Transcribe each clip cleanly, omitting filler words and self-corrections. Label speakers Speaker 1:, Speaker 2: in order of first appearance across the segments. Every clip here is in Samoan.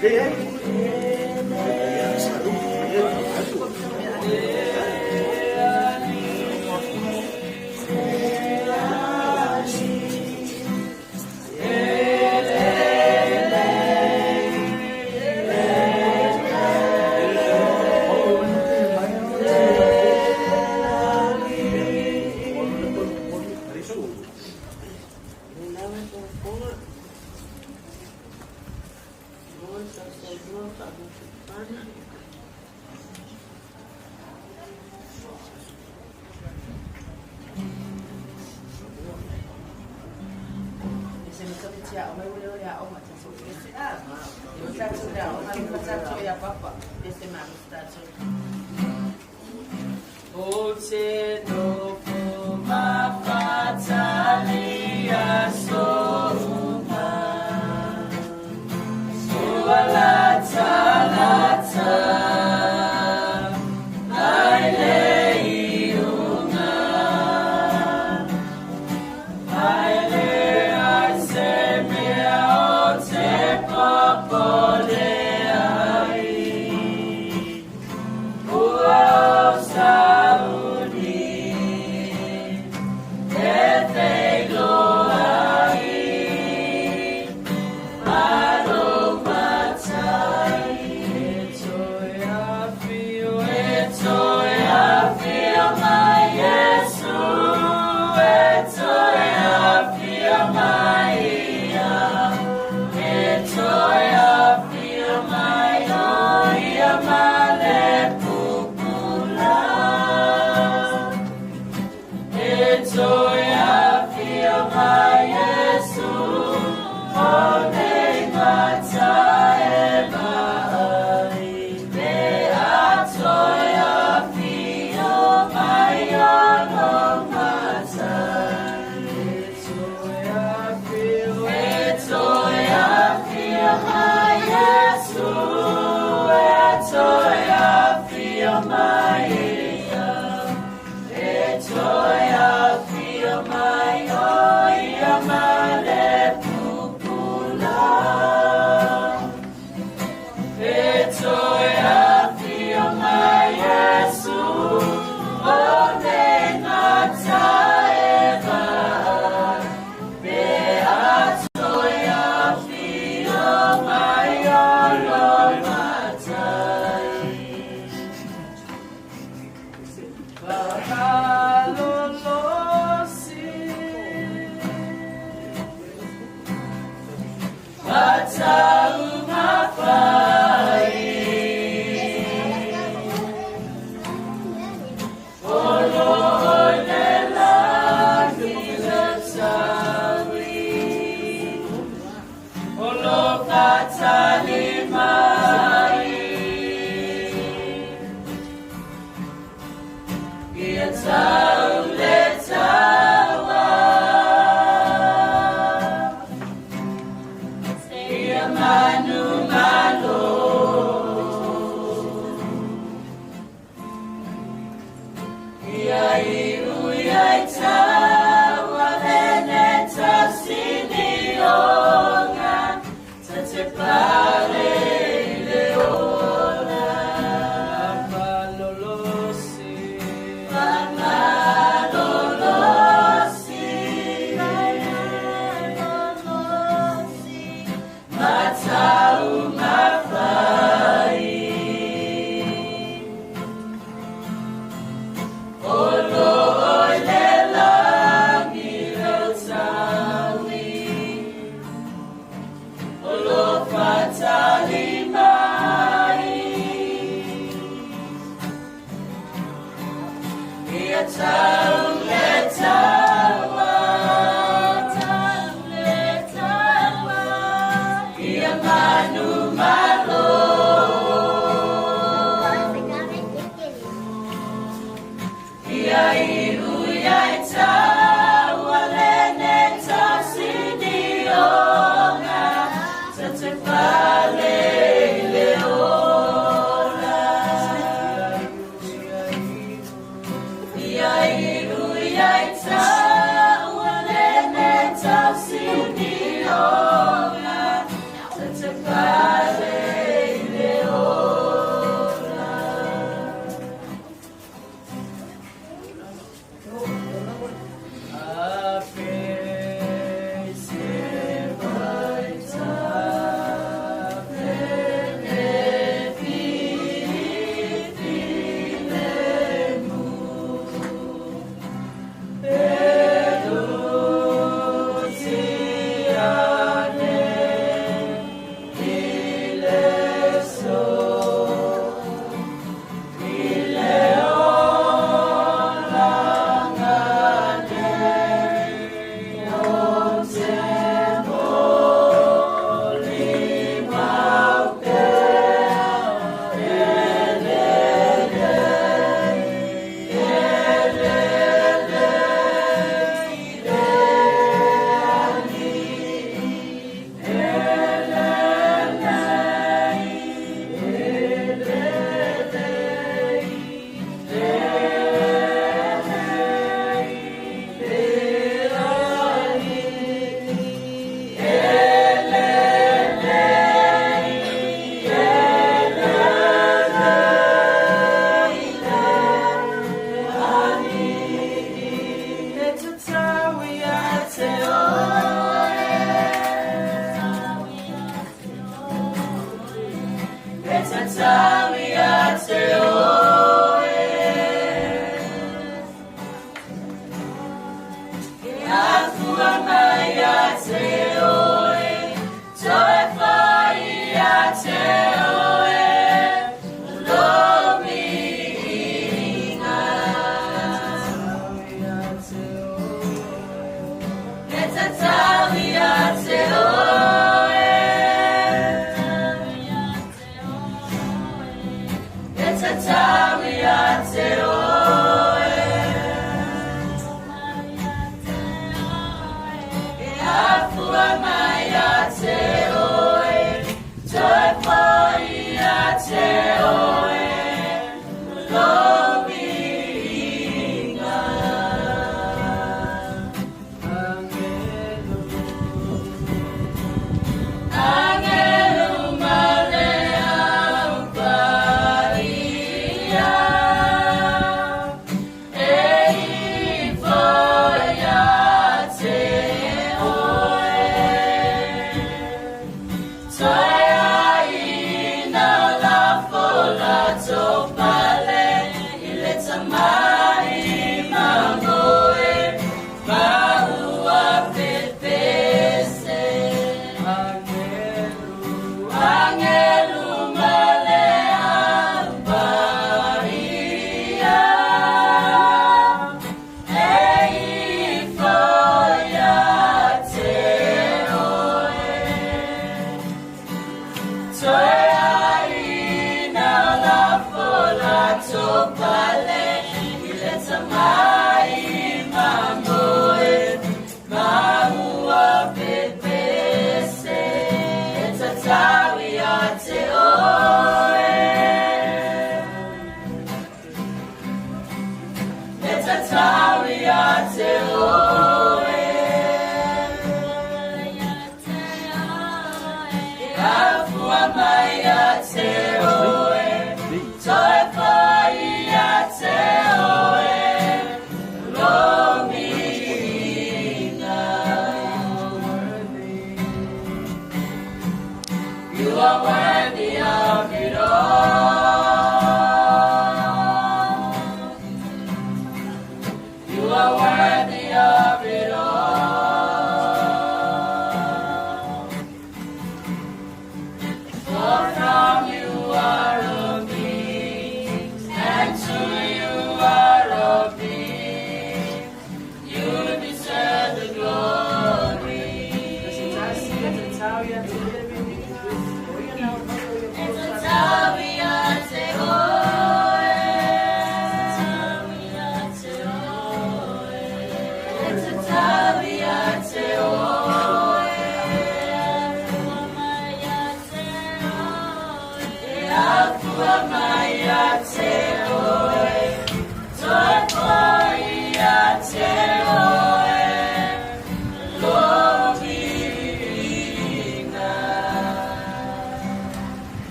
Speaker 1: Te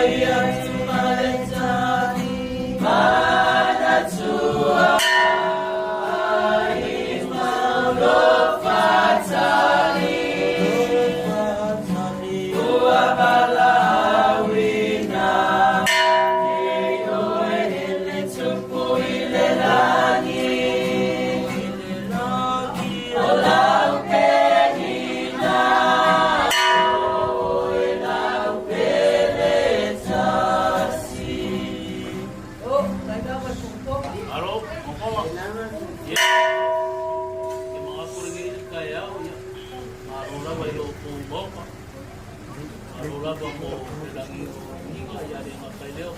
Speaker 1: Hallelujah. mo le lagi o iga ia le gata i lea o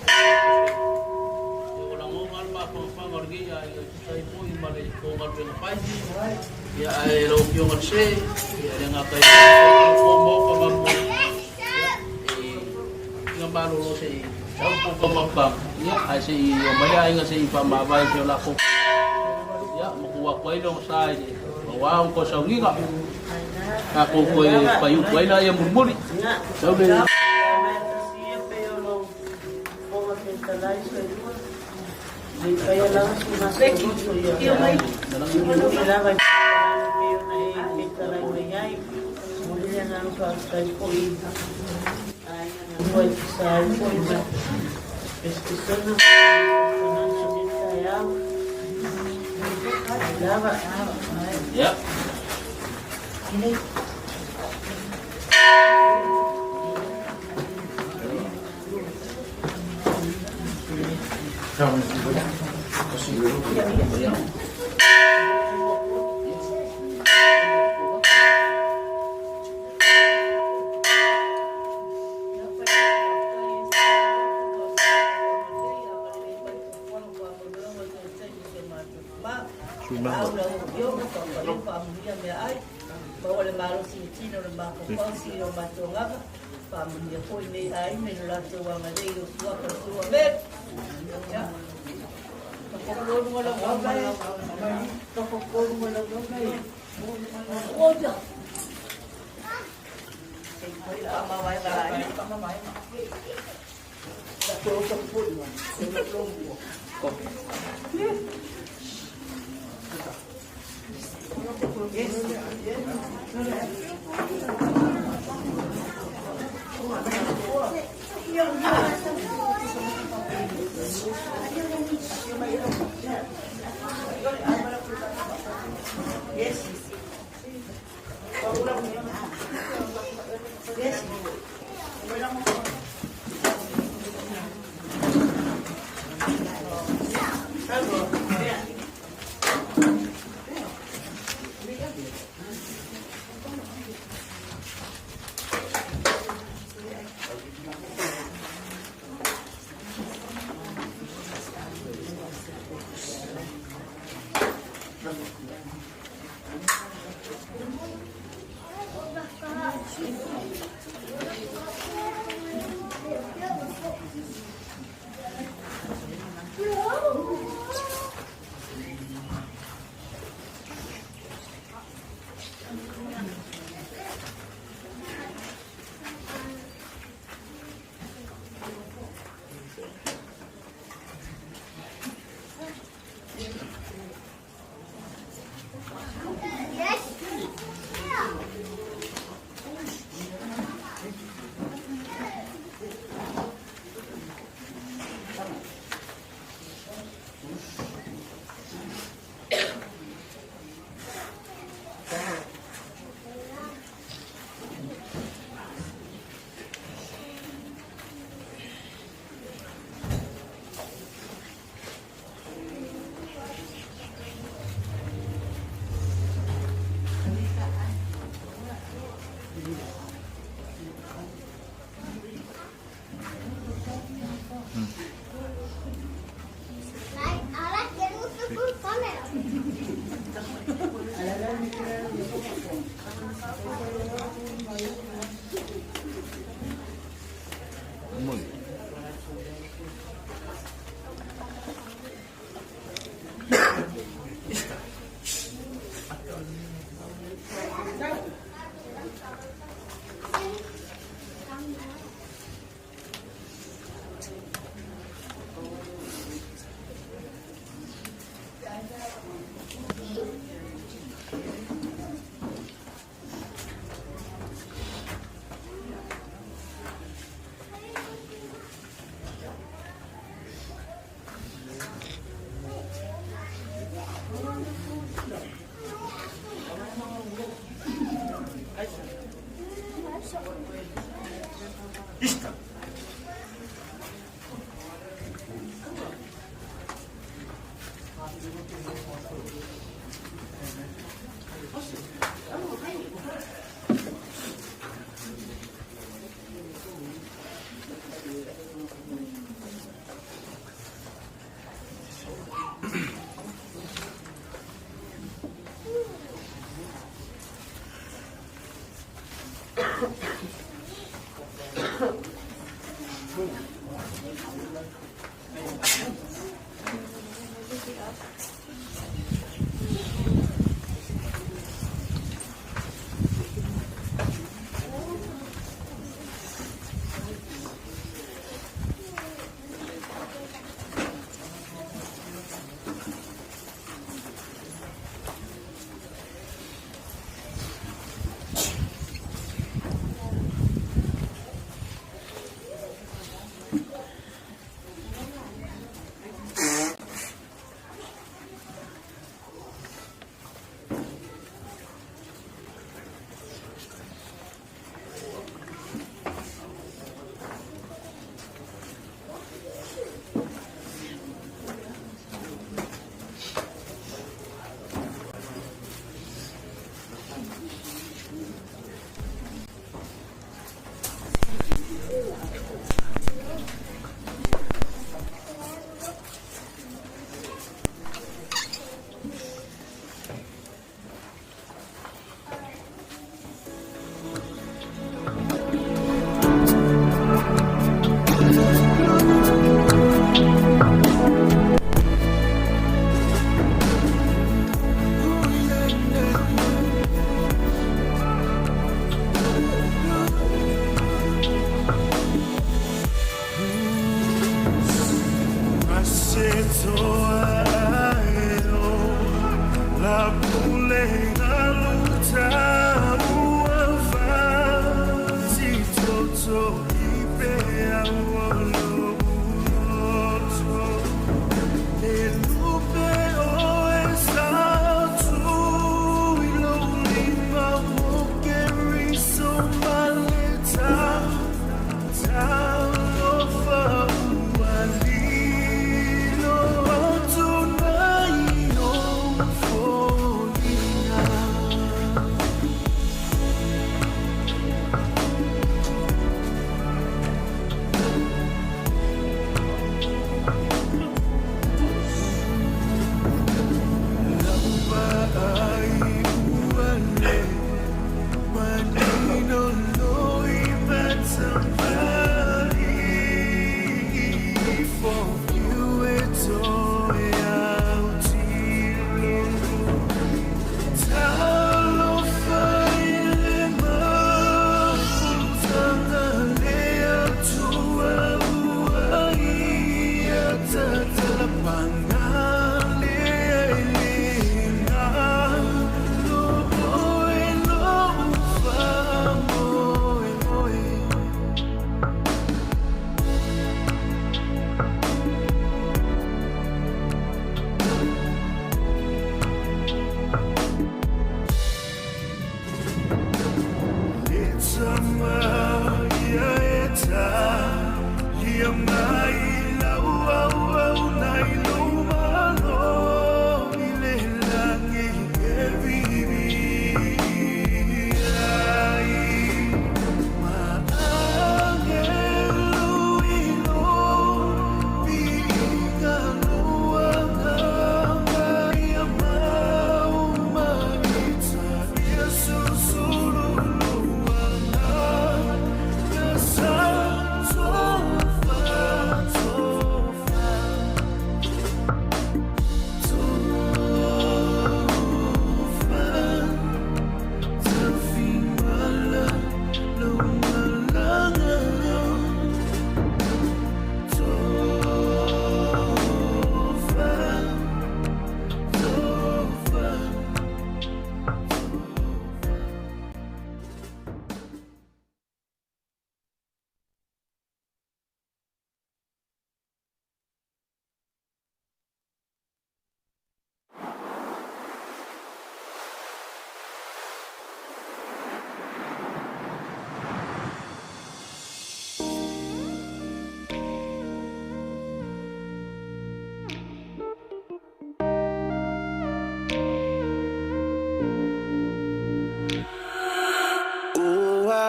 Speaker 1: ua lagona le mafanafana o lenei aiga e tusa ai foi ma le tou galuega fai. Ia ae lau Afioga i le Se, ia le gata i lea o maofa ma mo ia e ia malolo se i sau po ka ia ae se i o mai aiga se i faamavae se o lakou ia ma tuu atu ai le ogasā i le aua ona toe sauniga tatou toe faiupu ai laia mulimuli. Sau le Ia.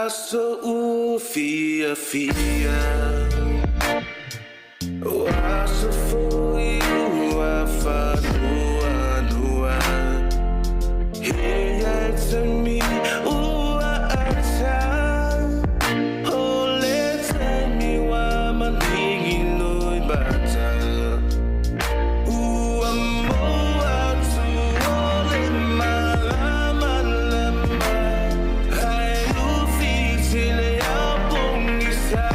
Speaker 2: Aso ua fia fia, o aso foi ua whanuanua. He ia te mi ua ata, o le taimi wa maningi noi bata. Ua moa atu o le malama lama, hai lufi tele au pongisa.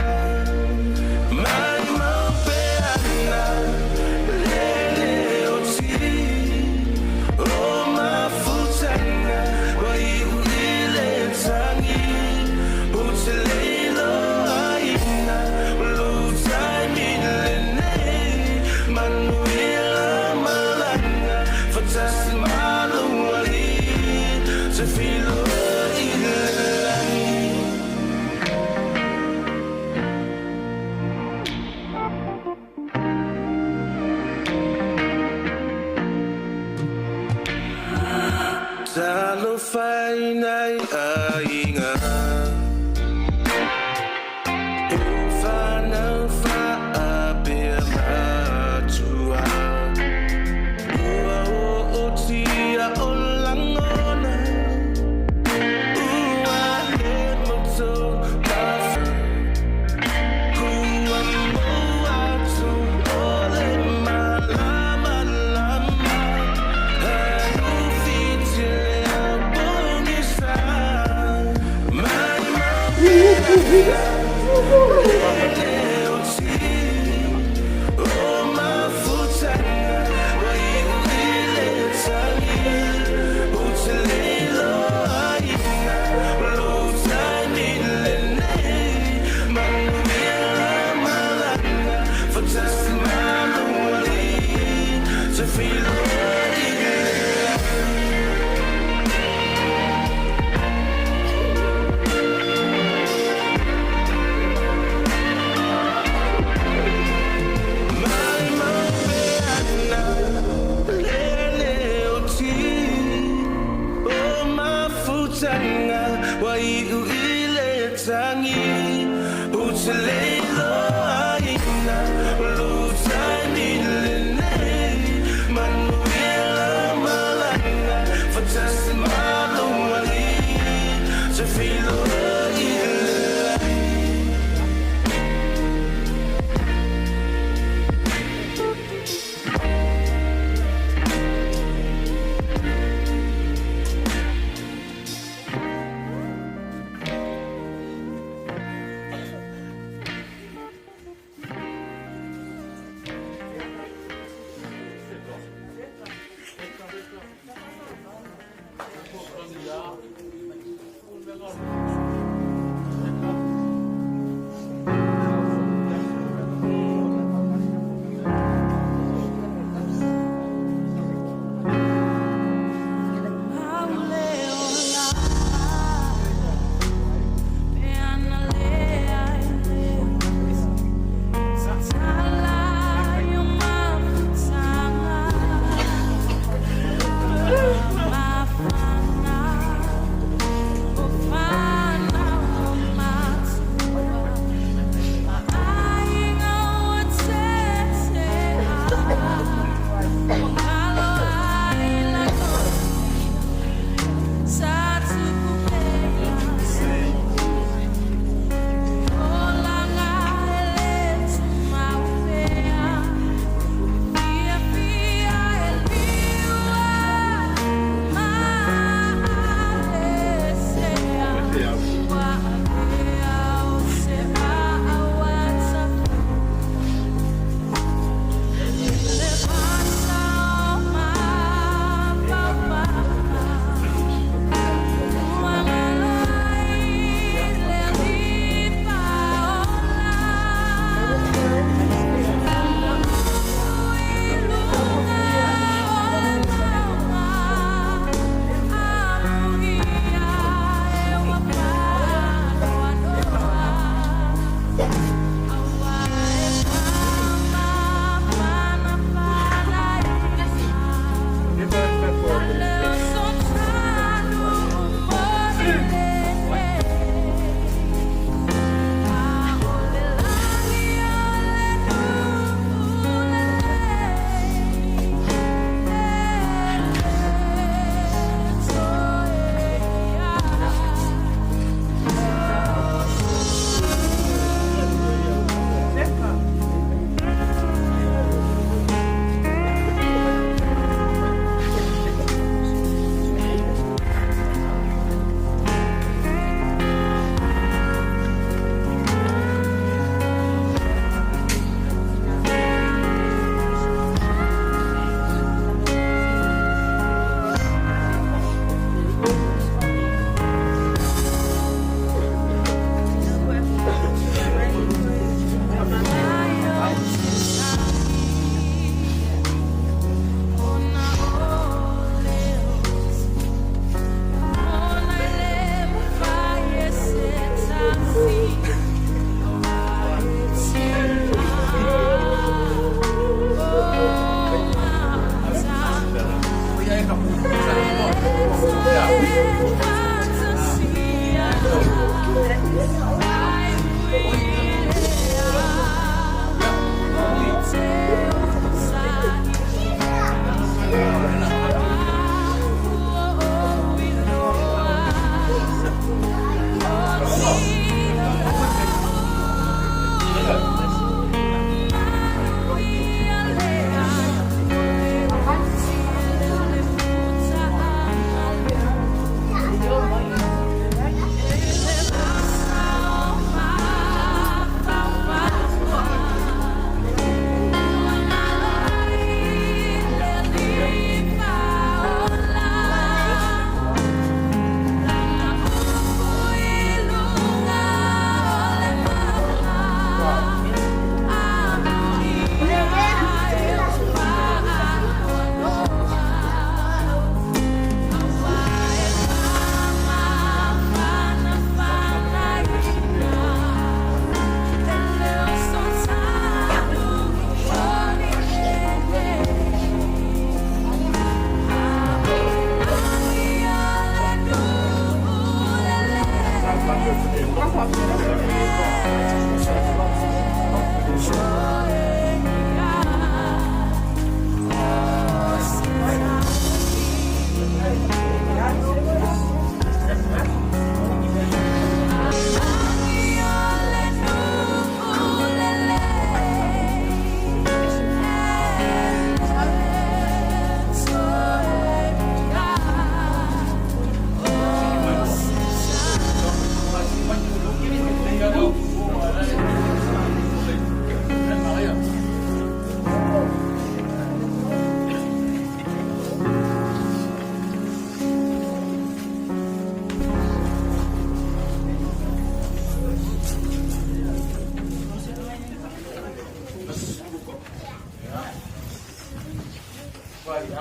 Speaker 2: E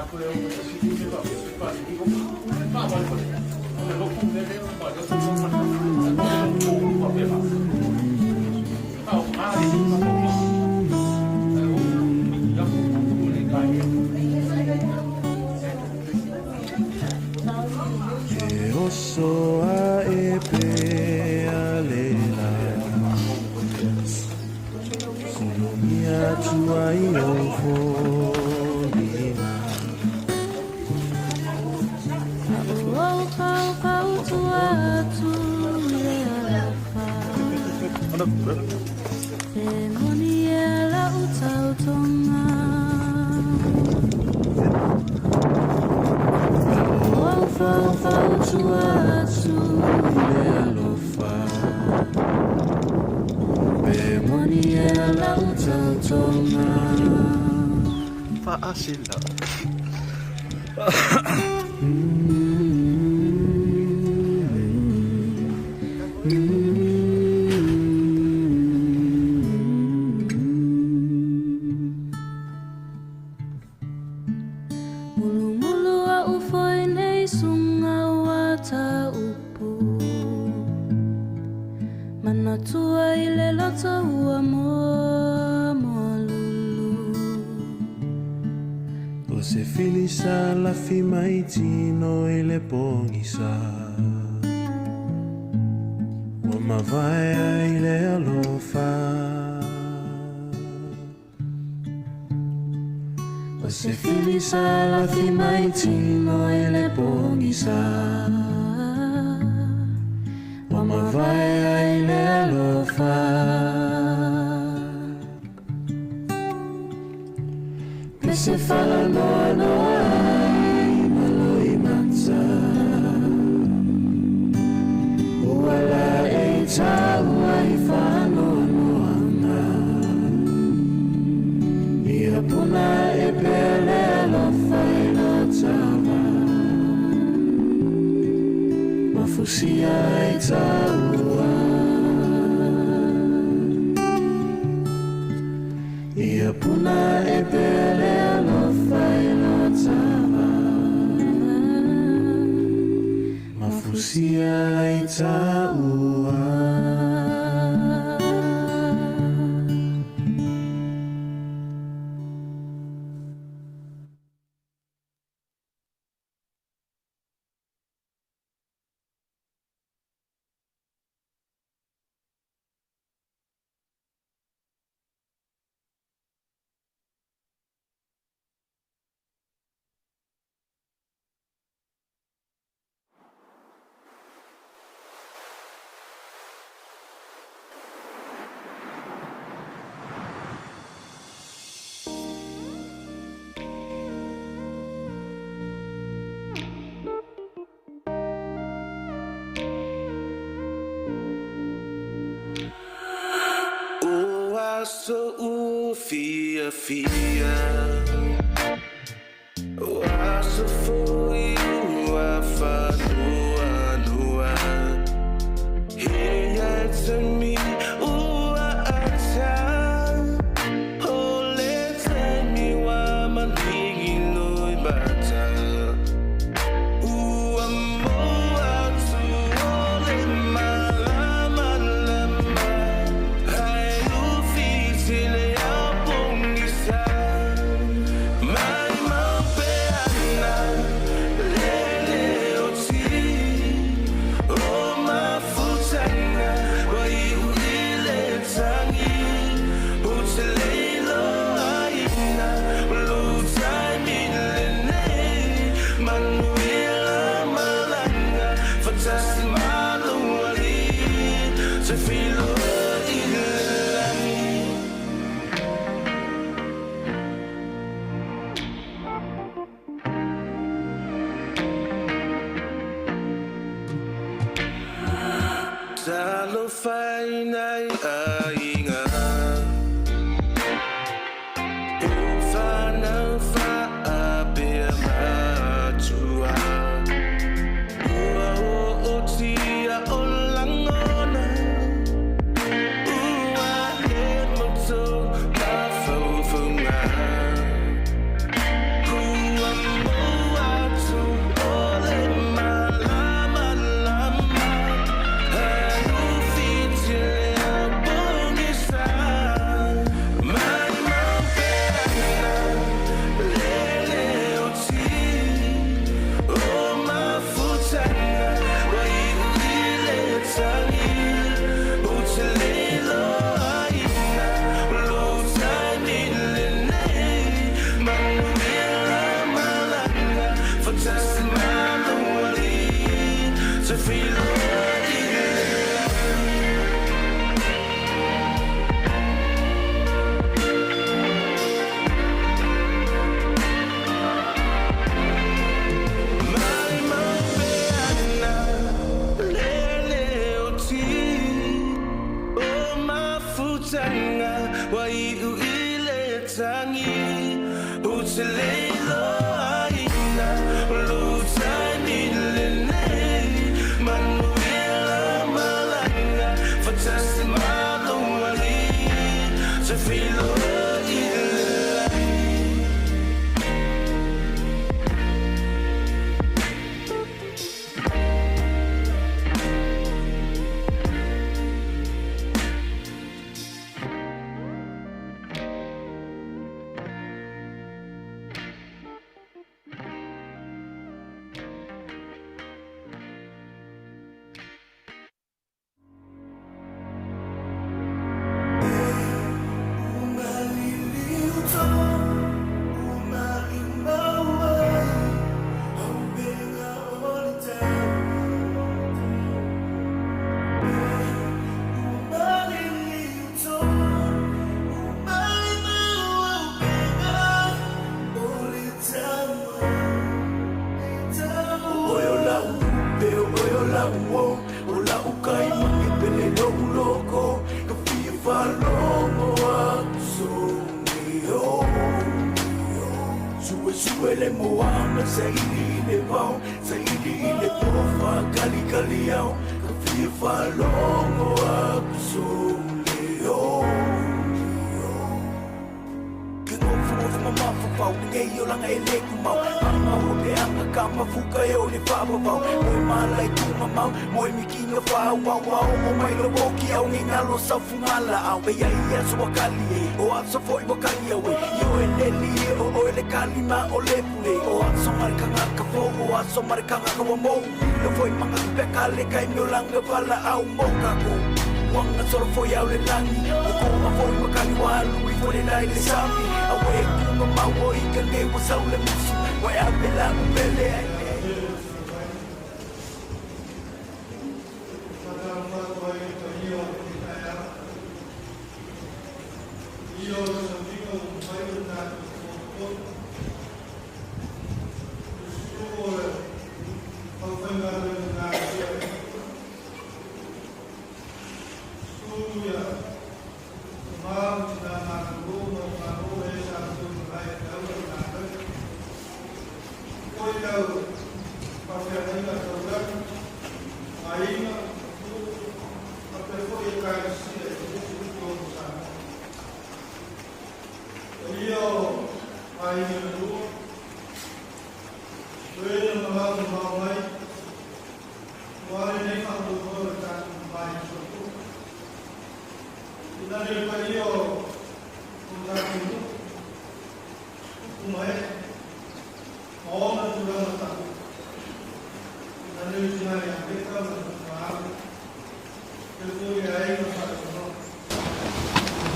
Speaker 2: oso a e pe a le la Kulumia tua i o fōlina.
Speaker 3: E moni e la utautonga Au fau fau tua atu
Speaker 2: I le alofa Pe moni e la utautonga.
Speaker 4: Faasila.
Speaker 3: Mulu mulu a ufo i nei sunga ua ta upu Manatua i le loto ua moa moa lulu.
Speaker 2: O se filisa lafi mai tino i le pogisa ua mavae ai le alofa. O se filisa lafi mai tino i le pogisa ua mavae ai le alofa. Pe se falanoanoa ai malo i mata ua la e taua i faanoanoaga ia puna e pele alofa i lotava mafusia ai taua. Ia puna e pele alofa i lotava mafusia ai taua. O aso ua fia fia O aso foi ua whanua He ia te mi ua ata O le taimi wa malingi noi mata Ua moa atu o le malama lama Hai ufi le au pongisa. Mai mau pe ana. Wa iu i le tangi U te leilo aina Lo taimi lenei Manuela malanga Fatasi malo ali Te whiloa i le langi. Oe o lau lupe, oe o lau o, o lau kai mange pele lo'u loko, ka fia faalogo atu sogi o. Sue sue le moana, saili i le vao, saili i le tofa, kalikali ao, ka fia faalogo atu sogi o. Ke ngofu ma mafafau Ngei o langa e le kumau Mama o pe anga ka mafuka e o le whawawau Moe malai tunga mau Moe mikinga whau wau wau O mai lo woki au ngi ngalo sau fungala au E ia ia so wakali e O atso foi wakali au e Io e leli e o o e le kalima o le pule O atso marikanga ka fo O atso marikanga ka wa mo Lilo foi manga peka le kai meo langa wala au mo kako Wanga solo foi au le langi O koa foi makani wa lui foi le lai le sami Awe e kunga mau o ika nge wa sau le musu Wa e ape la upele ai le.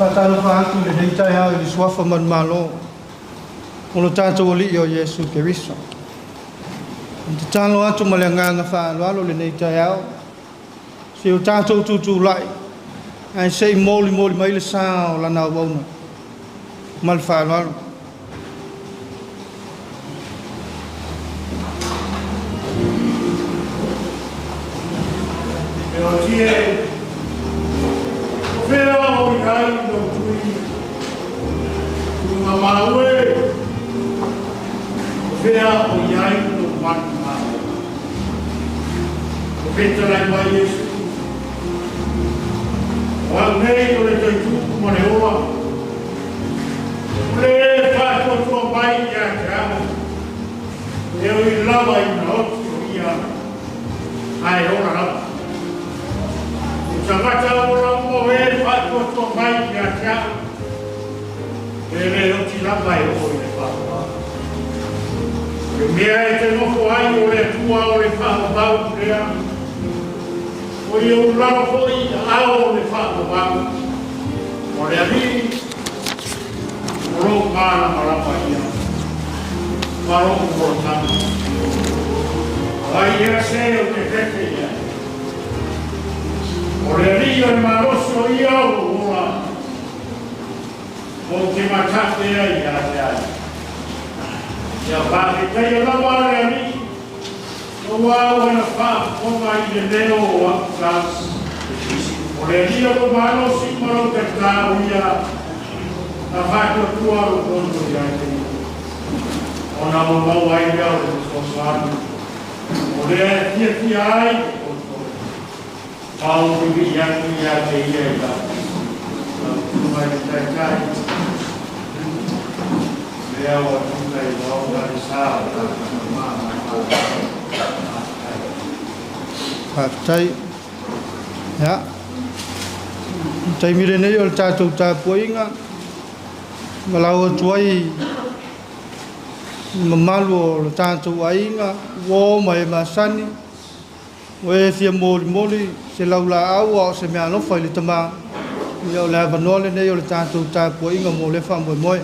Speaker 4: Faatalofa atu i lenei taeao i le suafa manumalo o lo tatou Alii o Iesu Keriso. E tatalo atu ma le agaga faaaloalo lenei taeao, se o tatou tutulai, ae se i molimoli mai le sa o lana auauna ma le faaaloalo.
Speaker 5: E o tie, o fea o i ai no tui, tunga maue, o fea o i ai no manu mau. O fetalai mai Iesu, o au nei o le toitupu ma le ola, o le faatuatua mai ia te au, e o i lava i na oti o ia, ae ora lava. O tagata ola uma o e faatuatua mai ia te au, e le oti lava e o i le whaapau. Le mea e te nofo ai o le Atua o le whaapau lea, o i o lalo foi ao le whaapau, o le Alii, o lou malamalama ia, ma lou molotaga. Ai ea se o te fefe ia. O le Alii o le malosi o ia o lou ola, o te matate ai ia te ai. Ia faafetaia lava le Alii, o au ana faafofoga i le leo o aku tala. O le Alii o lou malosi ma lou tatao ia, Na faatuatua lou poto ia te ia. Ona ou maua ai lea o le fesoasoani. O lea e fiafia ai le poto. Ma ou vivii atu ia te ia i lau. Lau Susuga i le Taitai, lea ua tuta i vaoga le sa o tatou tama ma Malo. Faafetai.
Speaker 4: Faafetai. Ia. Taimi lenei o le tatou tapuaiga, ma lau atu ai mamalu o le tatou aiga, uo ma e masani, o e fia molimoli se laulaau a o se meaalofa i le tama, ia o le avanoa lenei o le tatou tapuaiga mo lea faamoemoe.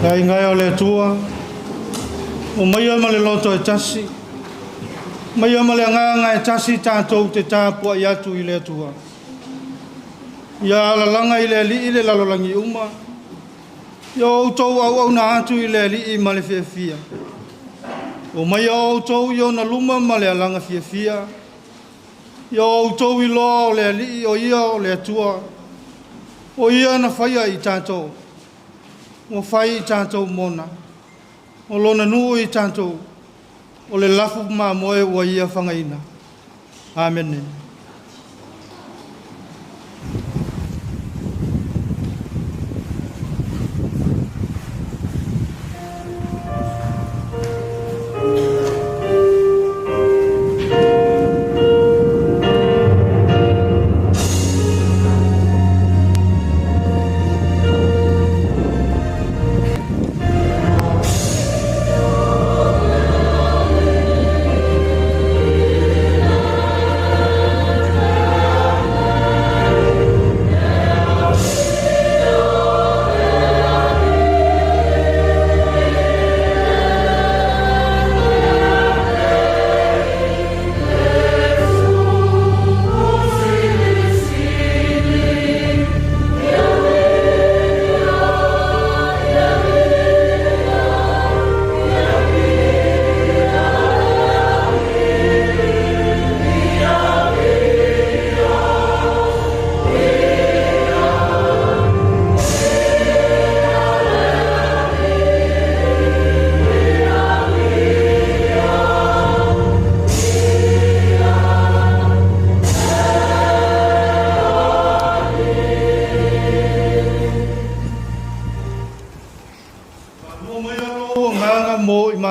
Speaker 4: Le aiga e o le Atua, omaia ma le loto e tasi, maia ma le agaga e tasi tatou te tapuai atu i le Atua. Ia alalaga i le Alii le lalolagi uma, ia outou auauna atu i le Alii ma le fiafia. Omaia outou i ona luma ma le alaga fiafia, ia outou iloa o le Alii o ia o le Atua, o ia na faia i tatou, ua fai i tatou mona, o lona nuu i tatou, o le lafu mamoe ua ia fagaina. Amene.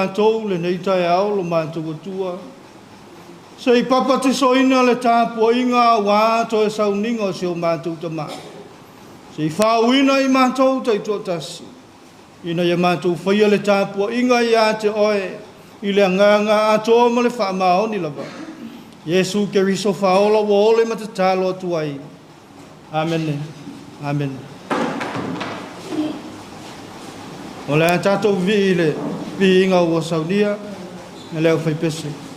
Speaker 4: matou lenei taeao lo matou Atua. Se i papatisoina le tapuaiga aua toe sauniga o si o matou tama. Se i faauuina i matou taitoatasi, ina ia matou faia le tapuaiga ia te Oe i le agaga atoa ma le faamaoni lava. Iesu Keriso Faaola ua ole ma tatalo atu ai. Amene. Amene. O le a tatou vivii i le viiga ua saunia e le aufaipese.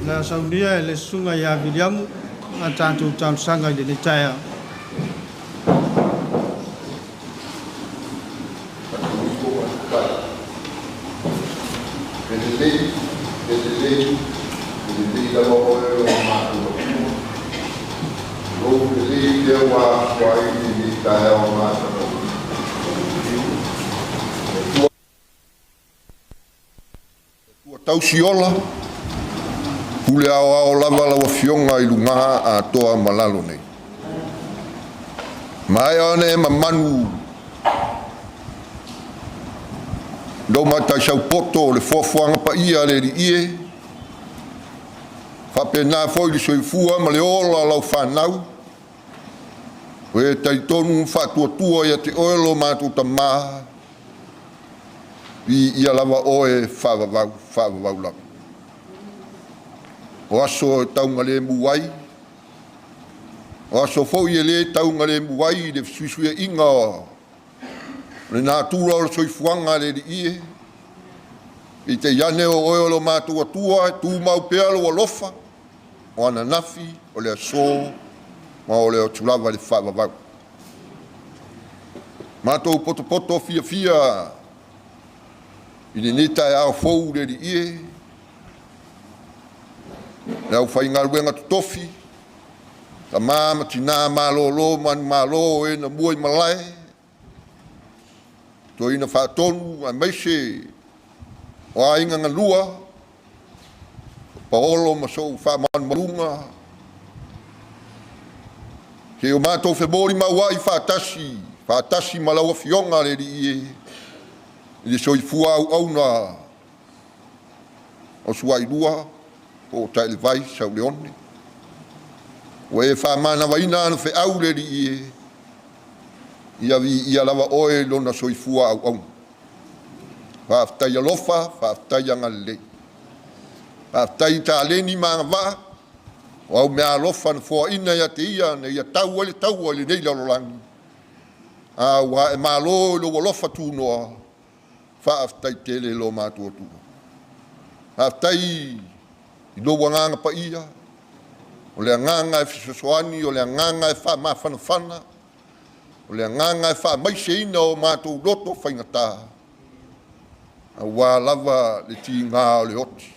Speaker 4: Le a saunia e le susuga ia Viliamu a tatou talosaga i lenei taeao.
Speaker 6: E lelei, e lelei lava oe e lo matou Atua. Lou lelei lea ua afua ai lenei taeao matagofie. Atua tausi ola, pule aoao lava lau Afioga i luga atoa ma lalo nei. Maea ona e mamanu lou mataisau poto o le foafoaga paia a le Alii e, faapena foi le soifua ma le ola o lau fanau, o e talitonu ma faatuatua ia te oe lo matou Tamā, viia lava oe faavavau, faavavau lava. O aso e taugalemu ai, o aso foi e lē taugalemu ai le fesuisuiaiga o le natura o le soifuaga a le Alii e, peitai ane o oe o lo matou Atua e tumau pea lou alofa, o ananafi, o le asō, ma o le atu lava i le faavavau. Matou potopoto fiafia i lenei taeao fou le Alii e, le aufaigaluega totofi, tamā ma tinā malōlō manumalo o e na mua i malae, toeaina faatonu aemaise o aiga galua, paolo ma sou faamalumaluga, seia o matou femolimauai faatasi, faatasi ma lau Afioga le Alii e, i le soifua auauna o Suailua po o Taelevai Sauleone. Ua e faamanavaina ana feau le Alii e, ia viia lava oe i lona soifua auauna. Faafetai alofa, faafetai agalelei. Faafetai i taleni ma agavaa, o au mea alofa na foaina ia te ia, na ia tau ai le taua i lenei lalolagi. A ua e malo i lou alofa tunoa, faafetai tele lo matou Atua. Faafetai i lou agaga paia, o le agaga e fesoasoani, o le agaga e faamafanafana, o le agaga e faamaiseina o matou loto faigata, aua lava le tiga o le oti.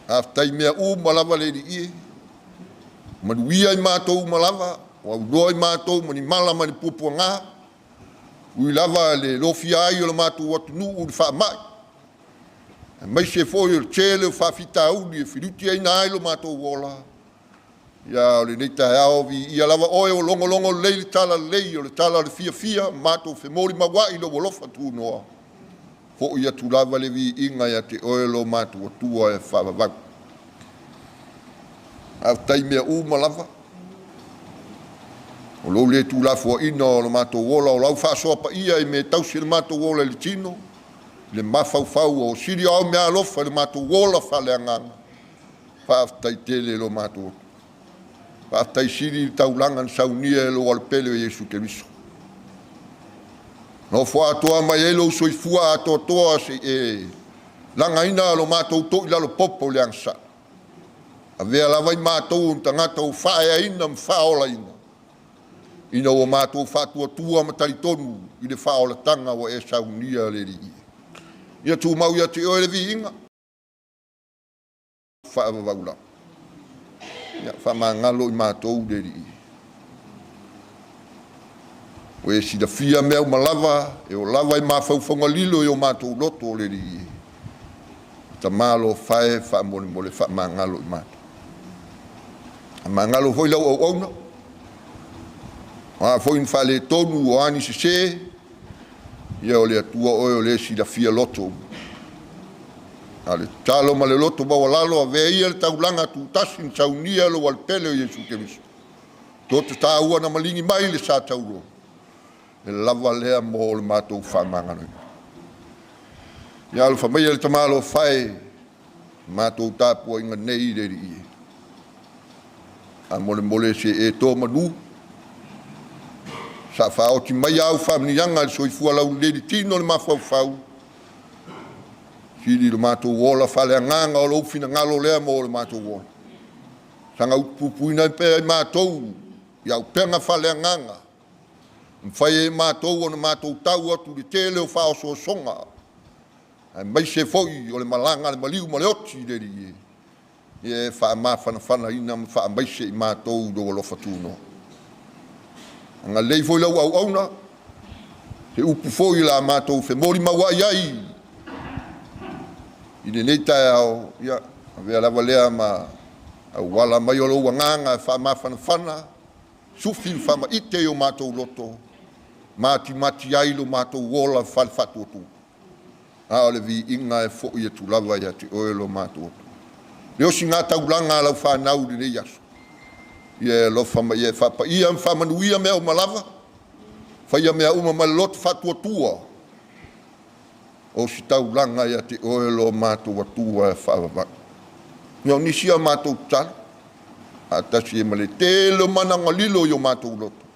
Speaker 6: Faafetai mea uma lava le Alii e, manuia i matou uma lava, o auloa i matou ma ni mala ma ni puapuaga, ui lava le lofia ai o le matou atunuu i le faamai, aemaise foi o le tele o faafitauli e filutiaina ai lo matou ola. Ia o lenei taeao viia lava oe o logologo lelei le tala lelei o le tala o le fiafia, matou femolimauai i lou alofa tunoa, fo'i atu lava le viiga ia te oe lo matou Atua e faavavau. Faafetai mea uma lava, o lou le tuulafoaina o le matou ola, o lau faasoa paia i mea e tausi e le matou ola i le tino, i le mafaufau o sili o au mea alofa i le matou ola faaleagaga. Faafetai tele lo matou Atua. Faafetai sili i le taulaga na saunia e lou alopele o Iesu Keriso. Nofo atoa mai ai lou soifua atoatoa se e lagaina lo matou toilalo popo i le agasala. Avea lava i matou o tagata ua faaeaina ma faaolaina, ina ua matou faatuatua ma talitonu i le faaolataga ua e saunia le Alii. Ia tumau ia te oe le viiga, faavavau lava. Ia faamagalo i matou le Alii. Ua e silafia mea uma lava, e o lava i mafaufauga lilo i o matou loto le Alii. Tamā alofa e faamolemole faamagalo i matou. Faamagalo foi lau auauna, o a foi ni faaletonu o a ni sesē, ia o le Atua oe o le silafia loto uma. A o le tatalo ma le loto maualalo, avea ia le taulaga tutasi na saunia lou alopele o Iesu Keriso. Toto taua na maligi mai le sa taulo, e lava lea mo le matou faamagaloina. Ia alofa maia le Tamā alofa e, matou tapuaiga nei le Alii e. Faamolemole se e to manu, sa faaoti mai au faamanuiaga i le soifua laulelei i le tino le mafaufau, sili le matou ola faaleagaga o lou finagalo lea mo le matou ola. Saga utupupuina ai pea i matou i auupega faaleagaga, mafai ai e matou ona matou tau atu i le tele o faaosoosoga. Aemaise foi o le malaga a le maliu ma le oti i le Alii e, ia e faamafanafanaina ma faamaise i matou i lou alofa tunoa. Agalelei foi lau auauna, se upu foi o le a matou femolimauai ai i lenei taeao, ia, avea lava lea ma auala mai o lou agaga e faamafanafana, sufi ma faamaite i o matou loto, matimati ai lo matou ola faale-faatuatua. A o le viiga e fo'i atu lava ia te oe lo matou Atua. Le osigataulaga a lau fanau i lenei aso, ia e alofa ma ia e faapaia ma faamanuia mea uma lava, faia mea uma ma le loto faatuatua, o ositaulaga ia te oe lo matou Atua e faavavau. Ia o nisi a matou tatalo, faatasi ai ma le tele o manaoga lilo i o matou loto,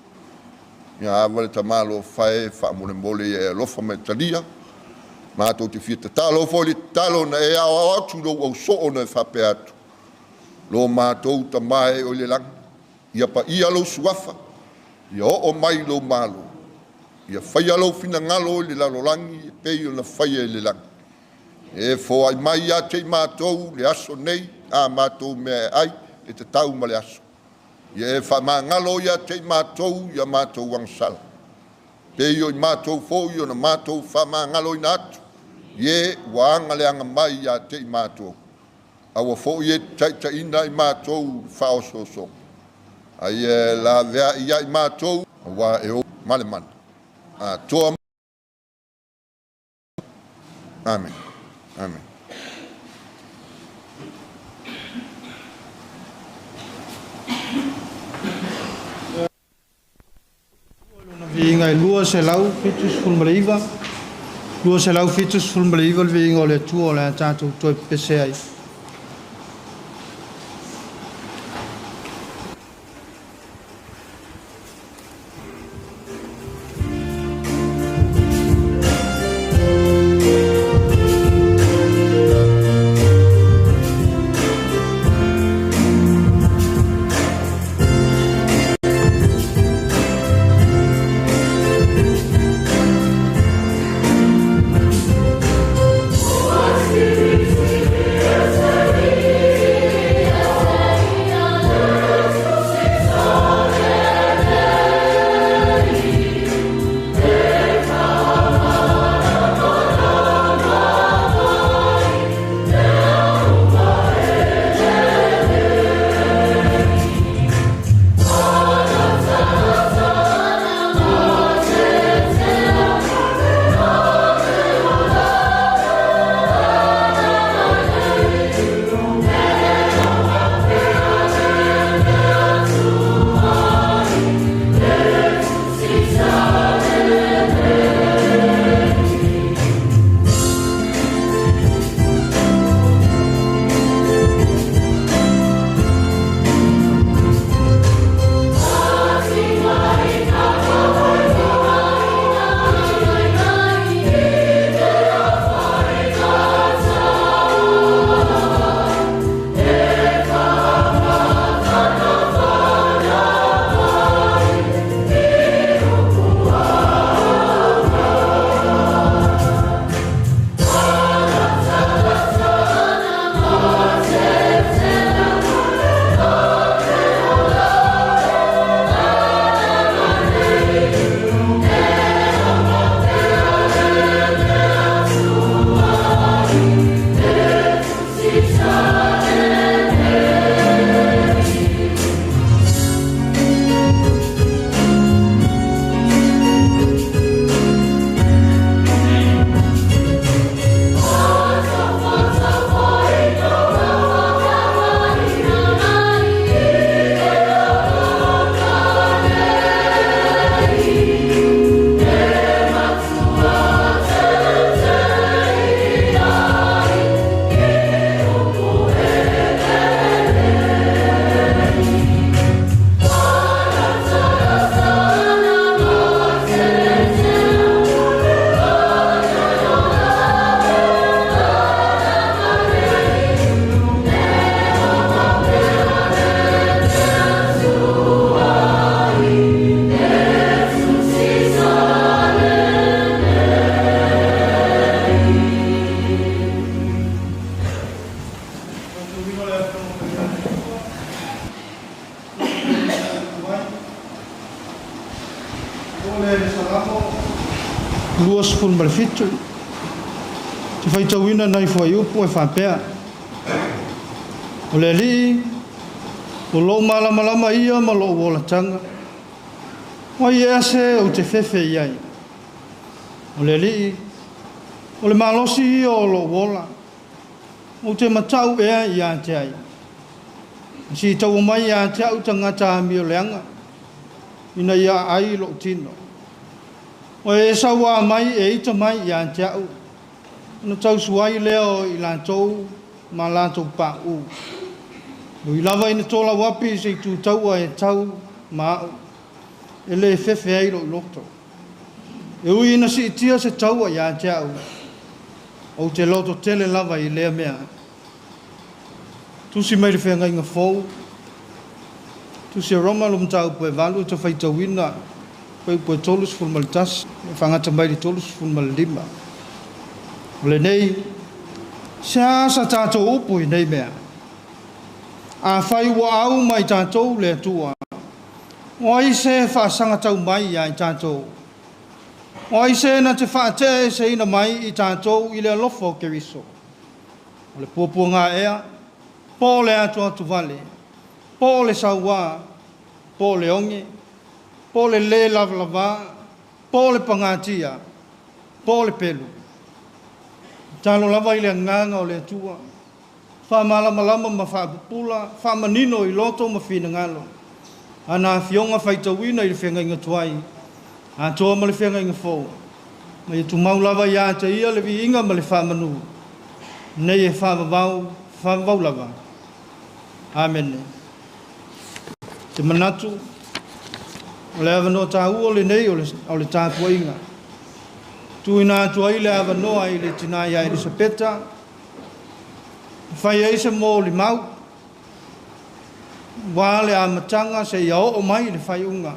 Speaker 6: ia ava le tamalofa e faamolemole ia e alofa ma e talia. Matou te fia tatalo foi le tatalo na e aoao atu i lou ausoo na e faapea atu, lo matou Tama e oe i le lagi, ia paia lou suafa, ia oo mai lou Malo, ia faia lou finagalo i le lalolagi e pei ona faia i le lagi. E foai mai ia te i matou le aso nei a matou mea e ai e tatau ma le aso. Ia e faamagalo ia te i matou ia matou agasala, pei o i matou foi ona matou faamagaloina atu i e ua agaleaga mai ia te i matou. Aua foi e te taitaiina i matou i le faaosoosoga, a ia e laveai ia i matou, auā e ou ma le mana atoa. Amene. Amene.
Speaker 4: Lona viiga e 279, 279 le viiga o le Atua o le a tatou toe pepese ai. 27. Te faitauina nai fuaiupu e faapea, O le Alii, o lou malamalama ia ma lou olataga, o ai ea se ou te fefe i ai? O le Alii, o le malosi ia o lou ola, ou te matau ea ia te ai? Na sitaua mai ia te au tagata amioleaga, ina ia aai lou tino. O e sauā mai e ita mai ia te au, ona tausu ai lea o i latou ma latou pauu. E ui lava ina tolauapi i se itu taua e tau ma au, e le fefe ai lou loto. E ui ina siitia se taua ia te au, ou te lototele lava i lea mea. Tusi mai le Feagaiga Fou, Tusi a Roma lo mataupu e 8 e te faitauina fuaiupu e 31 e faagata mai le 35. O lenei, se a sa tatou upu i nei mea? Afai ua au mai tatou le Atua, o ai se faasagatau mai ia i tatou? O ai se na te faateaeseina mai i tatou i le alofa o Keriso? O le puapuaga ea, po o le atuatuvale, po o le sauā, po o le oge, po o le lē lavalava, po o le pagatia, po o le pelu. Tatalo lava i le agaga o le Atua, faamalamalama ma faapupula, faamanino i loto ma finagalo, ana afioga faitauina i le feagaiga tuai, atoa ma le feagaiga fou, ma ia tumau lava ia te ia le viiga ma le faamanu, nei e faavavau, faavavau lava. Amene. Te manatu, o le avanoa taua lenei o le tapuaiga. Tuuina atu ai le avanoa i le tina ia Elisapeta, e fai ai se molimau, aua le amataga seia oo mai i le faaiuga,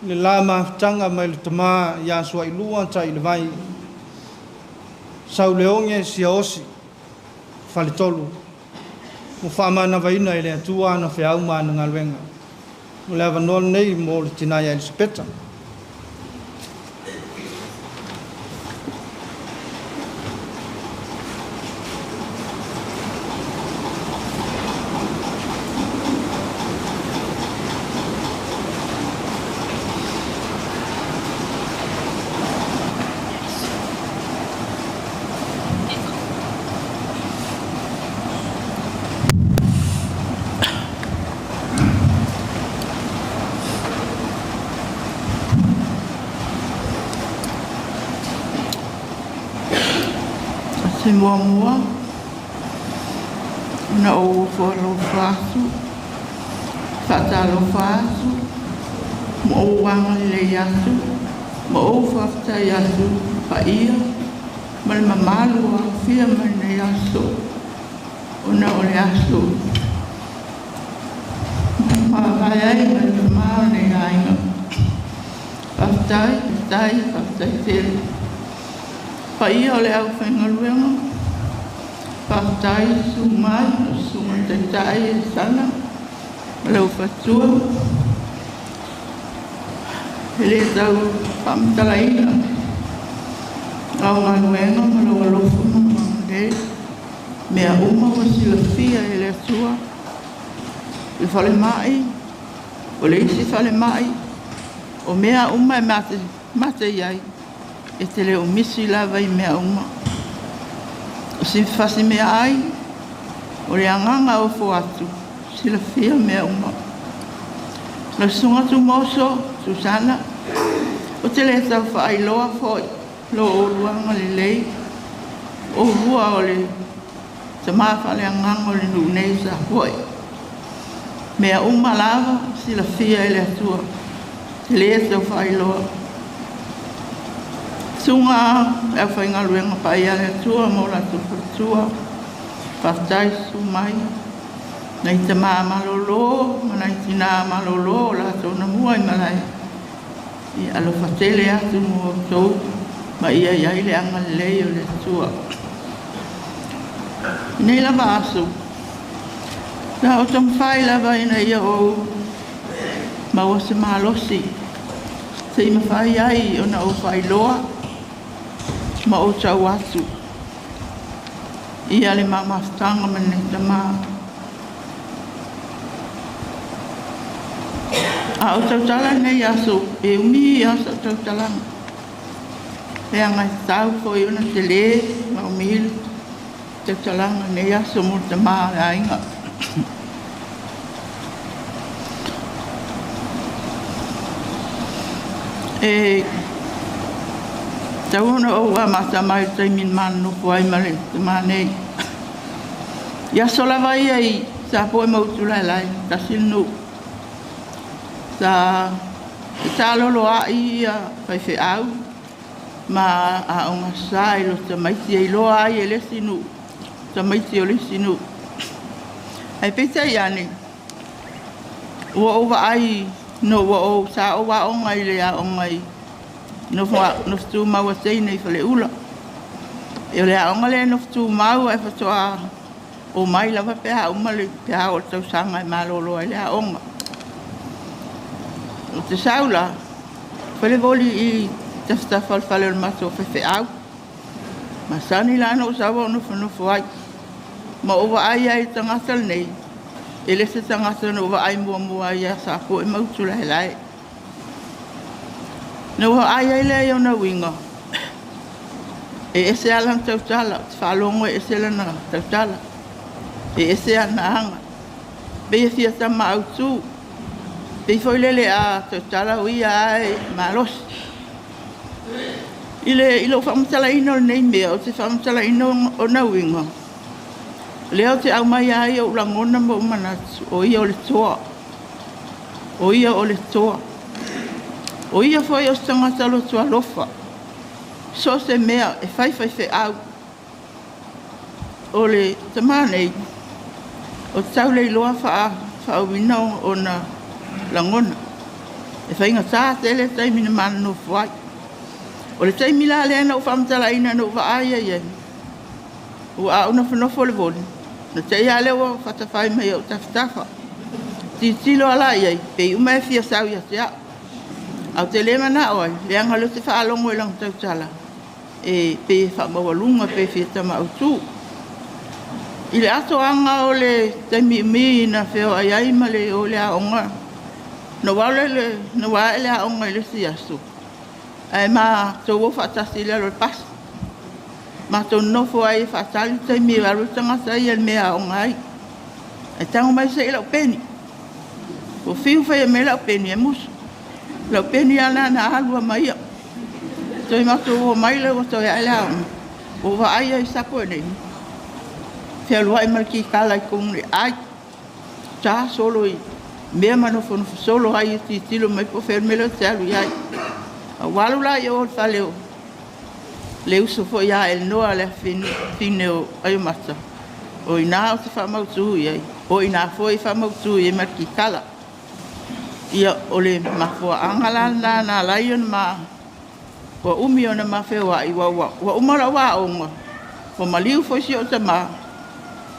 Speaker 4: le la mafutaga mai le tama ia Suailua Tailevai, Sauleoge Siaosi, Faletolu, ua faamanavaina e le Atua ana feau ma ana galuega. O le avanoa lenei mo le tina ia Elisapeta.
Speaker 7: Se muamua ona ou ofo alofa atu, faatalofa atu, ma ou agalelei atu, ma ou faafetai atu i le paia ma le mamalu ua aofia mai lenei aso, ona o le aso mavae ai ma le mama o lenei aiga. Faafetai, faafetai, faafetai tele. Paia o le aufaigaluega, faafetai susu mai lau susuga i le Taitai e Sana ma lou faletua. E le tau faamatalaina lau galuega ma lou alofa ma lou agalelei. Mea uma ua silafia e le Atua, le falemai, o le isi falemai, o mea uma e mate i ai, e te le o misi lava i mea uma. O si fasimeaai, o le agaga ofo atu, silafia mea uma. Lau Susuga Tumoso, Susana, ou te le tau faailoa foi lo oulua agalelei, o oulua o le tama faaleagaga o le nuu nei i Safoe. Mea uma lava silafia e le Atua, e le tau faailoa. Susuga le aufaigaluega paia a le Atua ma o latou faletua, faafetai susu mai, nai tama malolo ma nai tina malolo o latou na mua i malae, ia alofa tele atu mo outou ma ia i ai le agalelei o le Atua. I nei lava aso, sa ou taumafai lava ina ia ou maua se malosi se i mafai ai ona ou faailoa Ma ou tau atu ia le ma mafutaga ma lenei tamā. A o tautala lenei aso, e umi lava sau tautalaga. Leaga e tatau foi ona tele ma umi le tautalaga i lenei aso mo le tama o le aiga. E tatau ona ou amata mai i le taimi na ma nonofo ai ma le tama nei. I aso lava ia i Sapoe ma Utulaelae, tasi le nuu, sa fetaloloai faifeau ma aoga sa i lo tamaiti e iloa ai e le isi nuu tamaiti o le isi nuu. Ae peitai ane, ua ou vaai ina ua ou, sa ou aoga i le aoga i Nofo Tumau a Teina i Faleula. O le aoga lea e nofo tumau ae faatoa omai lava pe a uma le, pe a oo i le tausaga e malolo ai le aoga. Ou te sau la, fai le voli i tafatafa o le fale o le matou faifeau. Masani la ona ou sau ou nofonofo ai. Ma ou vaai ai i le tagata lenei, e le se tagata na ou vaai muamua ai ia Sapoe ma Utulaelae. Na ou vaai ai lea i ona uiga, e ese lava lana tautala, ou te faalogo e ese lana tautala, e ese ana aga. Pei e fia tama autu, pei foi lele a tautala o ia lava e malosi. I lou faamatalaina o lenei mea, ou te faamatalaina ona uiga, lea ou te aumaia ai ou lagona ma ou manatu, o ia o le toa. O ia o le toa. O ia foi o se tagata loto alofa. So o se mea e fai faifeau. O le tama nei, ou te tau le iloa faauiina ona lagona. E faigata tele le taimi na ma nonofo ai. O le taimi la lea na ou faamatalaina na ou vaai ai i ai, a ou nofonofo i le voli, na te i lava lea ua fata mai i ou tafatafa. Tilotilo lava la i ai, pei uma e fia sau ia te au. Ae ou te le manao ai, leaga o lea ou te faalogo i lana tautala, e pei e faamaualuga, pei e fia tama autu. I le atoaga o le taimi umi na feoai ai ma le o i le aoga, na ou alu ina ua ae le aoga i le isi aso, ae matou o faatasi i lalo o le pasi. Matou nonofo ai e faatali le taimi e alu ai le tagata ia i le mea e aoga ai. Ae tago mai se i lau peni. Ua fiu e fai mai lau peni e musu. O lau peni lava lena na alu lava ma ia. Toe matou omai lea ua toe ae le aoga, ua ou vaai i Sapoe nei, fealuai ma le kikala i totonu o le aai, ta solo i mea ma nofonofo solo ai e tilotilo mai po o fea le mea lea ou te alu i ai. Ae ua alu la i o i le fale o le uso foi ia Elenoa le afafine o Aiomata, o i ina ou te faamautu i ai, o i ina foi e faamautu i ai ma le kikala. Ia, o le mafuaaga la lena na ala ai ona ma ua umi ona ma feoai, ua uma lau aoga, ua maliu foi si ou tama,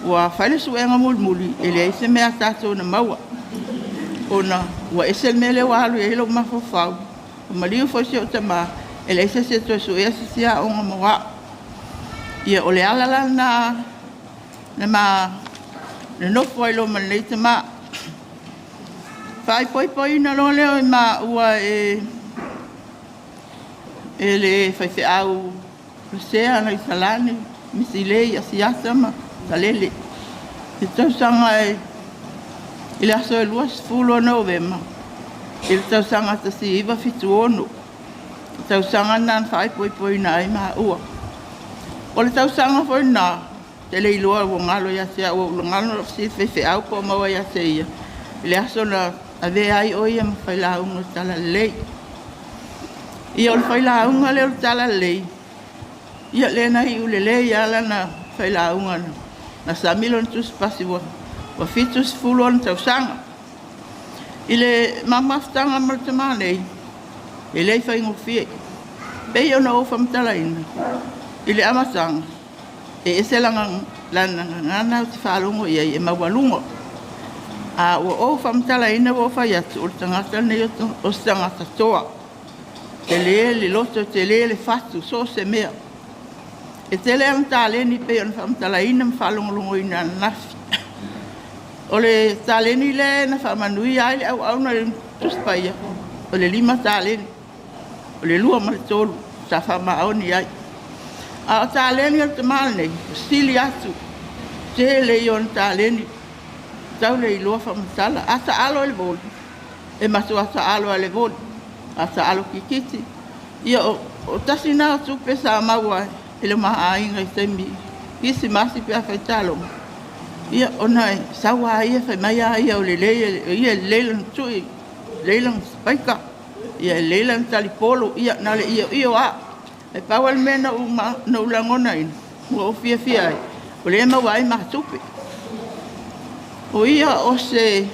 Speaker 7: ua fai le suega mulimuli, e leai se mea a tatou na maua, ona ua ese le mea lea ua alu i ai lou mafaufau, ua maliu foi si ou tama, e leai se isi e toe suea se isi aoga mo au. Ia, o le ala la lena na ma nonofo ai loa ma lenei tama. Faaipoipoina loa lea o maua e le faifeau Lasea na i Salani, Misilei, Asiata ma Salele. I le tausaga i le aso e 20 o Novema i le tausaga 1976, le tausaga lena na faaipoipoina ai maua. O le tausaga foi lena, ou te le iloa ua galo ia te au, ua galo ona ou fesili i le faifeau po o maua ia te ia le aso na avea ai o ia ma failauga o le Talalelei. Ia o le failauga lea o le Talalelei, ia lea na iu lelei lava lana failauga, na sami lona tusipasi ua 70 ona tausaga. I le ma mafutaga ma le tama nei, e le i faigofie. E pei ona ou faamatalaina i le amataga, e ese lana gagana ou te faalogo i ai e maualuga. A ua ou faamatalaina ua ou fai atu, o le tagata lenei o se tagata toa. Tele le loto, tele le fatu, so o se mea. E tele ana taleni pei ona faamatalaina ma faalogologoina ananafi. O le taleni lea na faamanuia ai le auauna i le Tusi Paia, o le 5 taleni, o le 2 ma le 3 sa faamaoni ai. A o taleni o le tama lenei, ua sili atu, tele ia o ona taleni, tau le iloa faamatala. A taalo i le voli, e matua taalo lava i le voli. A taalo kirikiti, ia o tasi lena o tupe sa maua e le ma aiga i taimi kerisimasi pe a fai taaloga, ia ona e sau lava ia fai mai a ia o ia e lelei lana tui, lelei lana spiker, e lelei lana talipolo, ia na o le ioio lava. Ae pau lava le mea na ou lagonaina ma ou fiafia ai, o lea e maua ai ma tupe. O ia o se…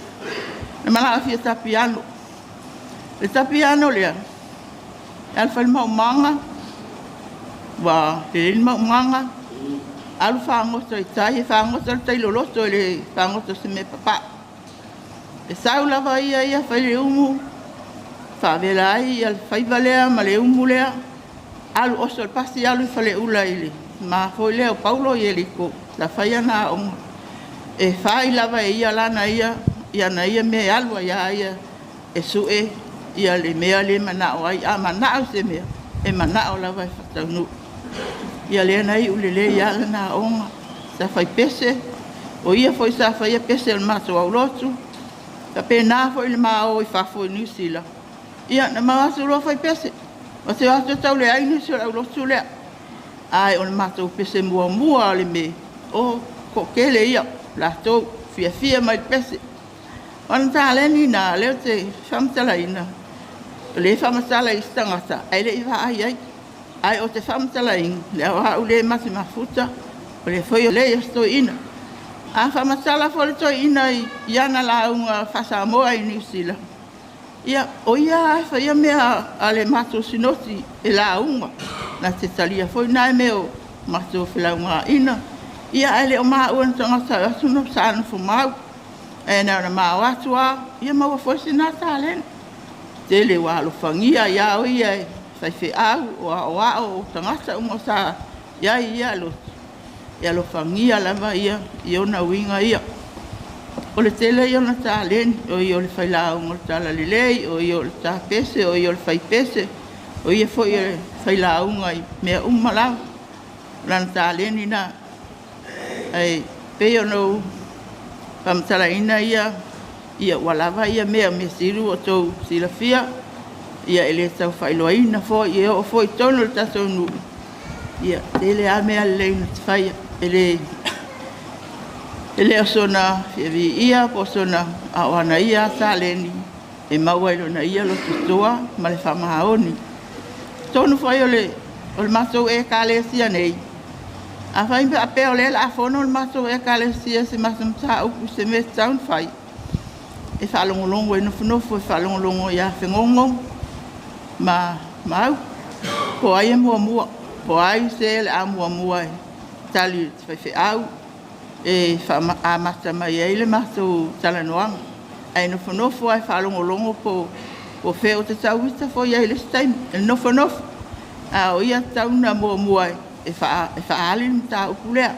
Speaker 7: na manao e fia ta piano. O le ta piano lea, e alu fai le maumaga, ua lelei le maumaga, alu fagota i tai, e fagota i le tai loloto e le fagota i se mea e papau. E sau lava ia fai le umu, faavela ai le faiva lea ma le umu lea, alu oso i le pasi alu i Faleula i le ma foi lea o Paulo Ieriko sa fai ana aoga. E fai lava e ia ana ia mea e alu ai lava ia e sue le mea lea e manao ai. A manao i se mea, e manao lava e faataunuu. Ia lea na iu lelei lava lana aoga, sa fai pese, o ia foi sa faia pese a le matou aulotu, e faapena foi le ma o i fafo i Niu Sila, ia na ma o atu loa fai pese. Ma te o atu e tau leai nisi o le aulotu lea. Ae o le matou pese muamua lava o le o toatele ia latou, fiafia mai i le pese. O le taleni lena o lea ou te faamatalaina, o lea e faamatala i isi tagata ae le i vaai i ai. Ae ou te faamatalaina, o au lea ma te mafuta, o le lelei o si toeaina. A faamatala foi le toeaina i ana lauga faa-Samoa i Niu Sila, ia, o ia lava e faia mea a le matou sinoti e lauga, na te talia foi na mea o matou felaugaaiga, ae le o maua na tagata o atu sa nofomau. Ae na ona ma o atu lava, ia maua foi sina taleni. Tele ua alofagia ai lava o ia e faifeau, o aoao, o tagata uma sa i ai i ia lotu, e alofagia lava ia i ona uiga ia. O le tele ia o ona taleni, o ia o le failauga o le talalelei, o ia o le tapese, o ia o le faipese, o ia foi o le failauga i mea uma lava. O lana taleni lena. Ae pei ona ou faamatalaina ia ua lava ia mea, mea sili ua outou silafia, ia e le tau faailoaina foi, e oo foi i totonu o le tatou nuu, ia e tele lava mea lelei na te faia. E le o sona fia viia po o sona, a o ana ia lava taleni e maua i lona ia loto toa ma le faamaoni. Totonu foi o le matou Ekalesia nei, afai pe faapea o lea o le a fono le matou Ekalesia i se matou mataupu i se mea e tatau ona fai, e faalogologo, e nofonofo e faalogologo ia Fegogo ma Mauu po o ai e muamua, po o ai se o le a muamua e tali i le faifeau e amata mai ai le matou talanoaga. Ae nofonofo lava e faalogologo po o fea, ou te tau ita foi i ai i le isi taimi, e nofonofo, a o ia e tatau ona muamua e faaali le mataupu lea.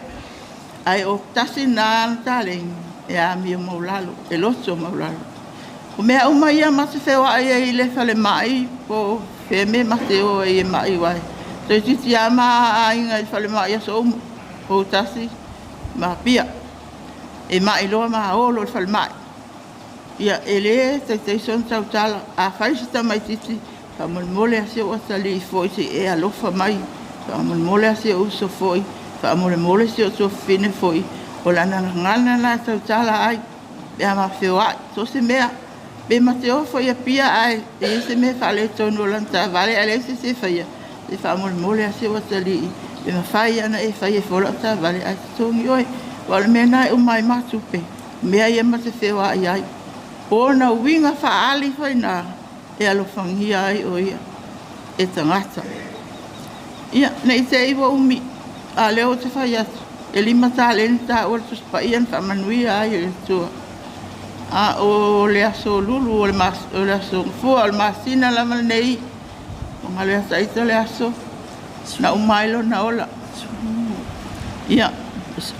Speaker 7: Ae o tasi lena taleni e amio maualalo, e loto maualalo. O mea uma ia ma te feoai ai i le falemai po o fea mea ma te o ai e mai, aua toeitiiti lava ma aiga i le falemai i aso uma, Poutasi ma Apia. E mai loa ma o loa i le falemai. Ia, e le taitai sona tautala. A fai se tamaitiiti, faamolemole lava si ou atalii foi se i e alofa mai, faamolemole lava si ou uso foi, faamolemole si ou tuafafine foi. O lana gagana lena e tautala ai pe a ma feoai, so o se mea. Pe ma te o foi i Apia ae i ai se mea e faaletonu o lana taavale ae leai se isi e faia, se faamolemole lava si ou atalii, pe mafai lava ona e faia ifo lau taavale ae totogi oe. Aua o le mea lena e uma ai ma tupe, o mea ia ma te feoai ai. O ona uiga faaali foi na e alofagia ai o ia e tagata. Ia, ne i te i ua umi, a o lea ou te fai atu, e 5 taleni taua le Tusi Paia na faamanuia ai e le Atua. A o le aso Lulu, o le aso Gafua, o le masina lava lenei, ua galo ia te ita le aso, na uma ai lona ola. Ia,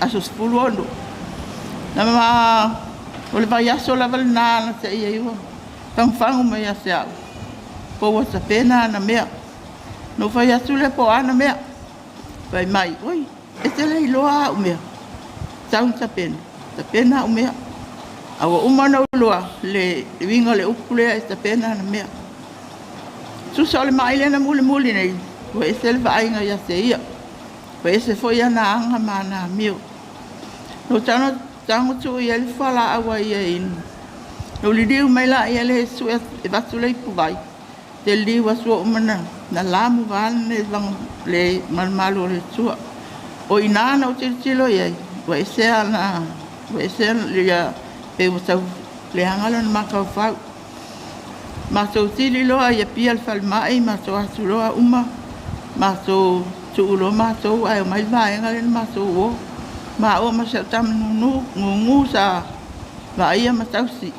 Speaker 7: aso 16. Na ma o le vaiaso lava lenā na te'i ai ua fagufagu mai ia te a'u po ua tapena ana mea. Na ou fai atu lea po o a ana mea. Fai mai, oi, e te le iloa au mea, tau ina tapena, tapena au mea. A ua uma ona ou iloa le uiga o le upu lea e tapena ana mea. Tusa o le ma'i lea na mulimuli nei, ua ese le vaaiga ia te ia, ua ese foi ana aga ma ana amio. Na ou tago tuu i ai le fualaau a ia e inu, ona ou liliu mai lea e sue e avatu le ipuvai, ou te liliu atu ua uma ona lamu vaeane le malumalu o le Atua. O i ina na ou tilotilo i ai, ua ese pei ua tau leaga lona mafaufau. Matou kili loa i Apia i le falemai, matou o atu loa uma, matou tuu loa matou ae omai le vaega lea na matou o, maua ma si au tama gugu sa vaaia ma tausi.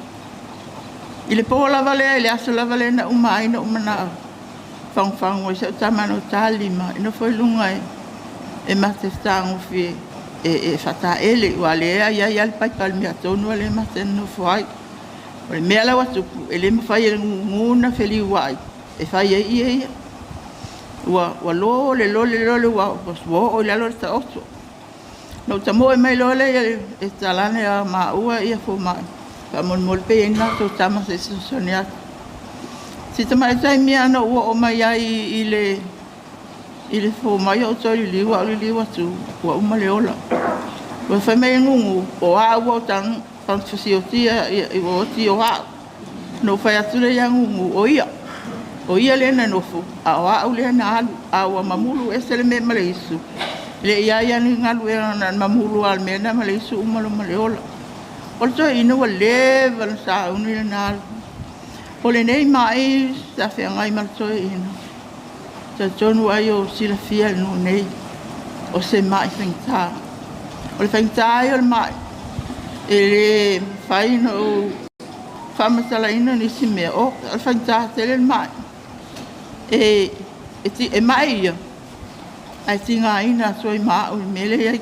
Speaker 7: I le po lava lea i le aso lava lea na uma ai ona ou manao fagufagu ai si au tama na ou ta le 5 e nofo i luga e ma te fetagofi e faataele aua o lea e i ai lava le paipa i le mea tonu lea ma te nonofo ai. O le mea la ua tupu, e le mafai e le gugu ona feliuai e fai ai ie ia. Ua lole lole lole ua oo i lalo le taoto. Na ou tamoe mai loa lea e tatala ane ia maua fomai, faamolemole pe i ai ni matou tama se i fesoasoani atu. Si tamai taimi lava na ou oo mai ai i le fomai o ou toe liliu, ae ou liliu atu ua uma le ola. Ua fai mai le gugu o au ua tago siotia ua oti o au. Ona ou fai atu lea ia Gugu o ia. O ia lea na nofo a o au lea na alu, a ua mamulu ese le mea ma le isu. E le i i ai lava ni galuega na ona mamulu lava o le mea lena ma le isu uma loa ma le ola. O le toeaina ua leva ona sauni lana alu. O lenei mai sa feagai ma le toeaina, e talitonu ai o silafia e le nuu nei, o se mai faigata. O le faigata ia o le mai, e le mafai ona ou faamatalaina nisi mea, o le faigata tele le mai. E mai ia, ae tigaina atu ai ma au i le mea lea e i ai.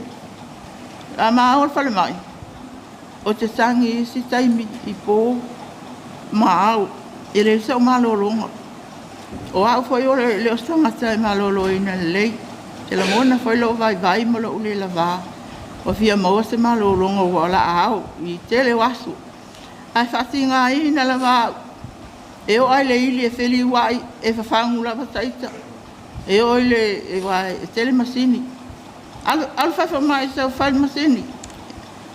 Speaker 7: A ma o i le falemai, ou te tagi i isi taimi i po ma ao, e leai sau malologa. O au foi e le o se tagata e maloloina lelei. E lagona foi lou vaivai ma lou le lava. Ua fia maua se malologa aua o le a ao i le tele o aso. Ae faatigaina lava au. E oo lava i le ili e feliuai, e fafagu lava ita. E oo i le... aua e tele masini. Alu faifomai sau e fai le masini.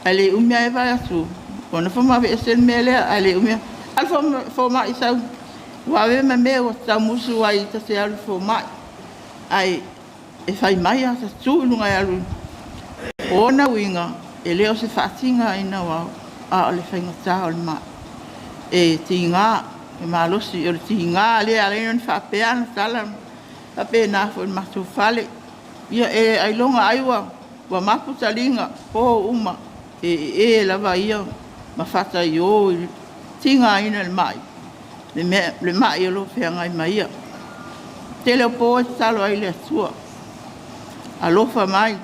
Speaker 7: Ae le umi ae vaai atu ua nofo ma aveese le mea lea, ae le umi ae, alu fomai sau ua avea ma mea ua tau musu ai ta te alu i le fomai. Ae e fai mai lava ta tu i luga e alu. O ona uiga, e le o se faatigaina o au, a o le faigata o le mai. E tiga le malosi, o le tiga lea e ala ai ona faapea ana tala, e faapena foi i le matou fale. Ia e ailoga ai ua mapu taliga po uma, e ee lava ia ma fataio i le tigaina i le mai, le mai o lo o feagai ma ia. Tele o po e tatalo ai i le Atua, alofa mai,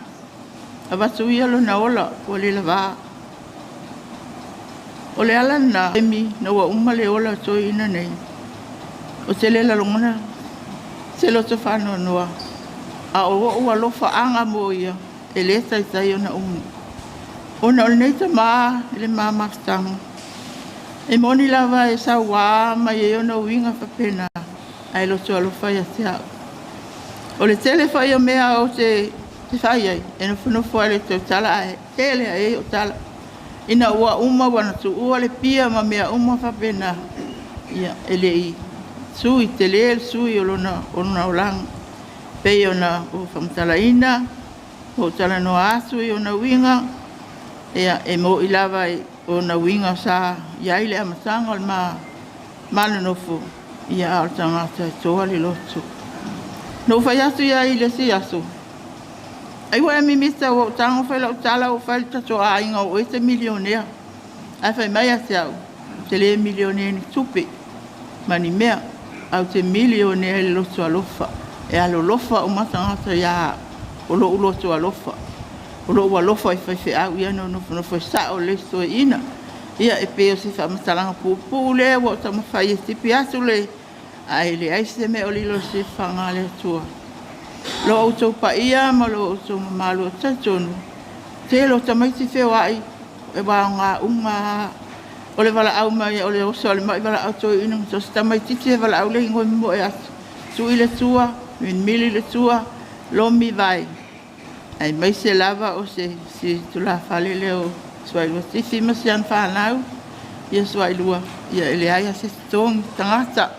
Speaker 7: avatu ia lona ola ua le lava. O le ala lena ina ua uma le ola o le toeaina nei, ou te le lagona se loto faanoanoa, a o ou alofaaga mo ia, e le taitai ona umi. Ona o lenei tama i le ma mafutaga, e moni lava e saua mai ai ona uiga faapena, ae loto alofa ia te au. O le tele foi o mea ou te fai ai, e nofonofo lava e le tautala ae tele ai au tala. Ina ua uma ua tuua le pia ma mea uma faapena, ia e le i sui tele le sui o lona olaga. E pei ona ou faamatalaina, ua ou talanoa atu i ona uiga, ia e moni lava o ona uiga sa i ai le amataga o le ma nonofo, ia a o le tagata e toa le loto. Na ou fai atu i ai i le isi aso, ai ua e mimita ua ou tago fai lau tala ua fai le tatou aiga o oe e te milionea. Ae fai mai ia te au, ou te le milionea i ni tupe ma ni mea, ae ou te milionea i le loto alofa. E alolofa uma tagata ia au, o lou loto alofa. O lou alofa i faifeau ia nofonofo sao le isi toeaina. Ia e pei o se faamatalaga puupuu lea ua ou taumafai e tipi atu le ae leai se mea o lilo i le silafaga a le Atua. Lo outou paia ma lo outou mamalu, ou te talitonu, tele o tamaiti feoai e aoga uma lava. O le valaau mai o le oso a le mai valaau toeaina, so o se tamaitiiti e valaau le igoa e momoe atu, tui le tua, milimili le tua, lomi vae, aemaise lava o si tulafale lea o Sualua Tifi ma si ana fanau ia Sualua, ia e leai lava se totogi tagata,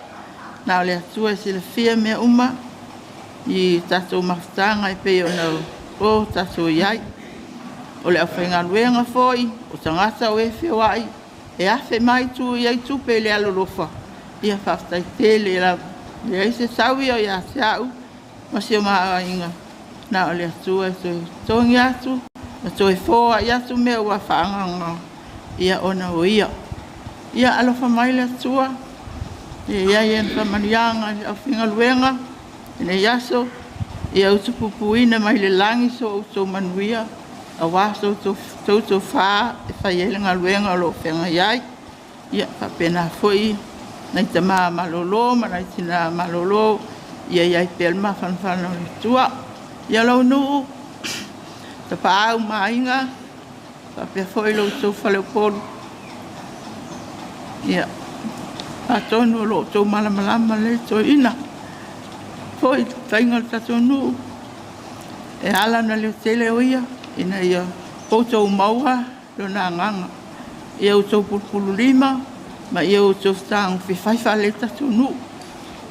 Speaker 7: na o le Atua e silafia mea uma i tatou mafutaga e pei ona o tatou i ai. O le aufaigaluega foi, o tagata o e feoai e afe mai tuu i ai tupe i le alolofa, ia faafetai tele lava. E leai se taui o ia te au ma si o ma aiga, na o le Atua e toe totogi atu ma toe foai atu mea ua faaagaga ia ona o Ia. Ia alofa mai le Atua ia i ai ana faamanuiaga i le aufaigaluega i lenei aso, ia utupupuina mai le lagi so outou manuia aua so outou tofa e fai ai le galuega o lo o feagai ai. Ia faapena foi nai tama malolo ma nai tina malolo, ia i ai pea le mafanafana o le Atua. Ia lou nuu, Tapaau ma Aiga, faapea foi lo outou faleupolu, ia atonu o lo o outou malamalama lelei toeaiina foi i le faiga o le tatou nuu e ala ona leotele o ia ina ia outou maua lona agaga. Ia outou pulupululima ma ia outou fetagofi e fai faalelei le tatou nuu,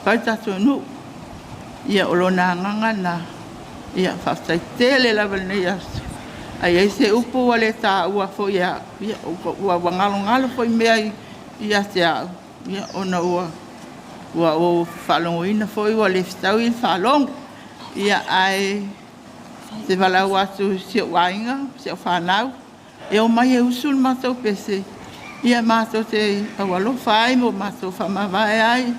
Speaker 7: fai le tatou nuu. Ia o lona agaga lena. Ia faafetai tele lava i lenei aso. A i ai se upu ua le taua foi e au, ia ua galogalo foi mea ia te au, ia ona ua ou faalogoina foi ua le fetaui le faalogo. Ia ae ou te valaau atu i si ou aiga, si au fanau, e omai e usu le matou pese, ia matou te aualofa ai ma matou faamavae ai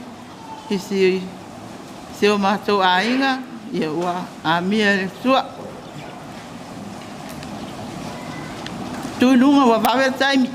Speaker 7: i si o matou aiga, ia ua amia e le Atua. Tu i luga ua vave le taimi.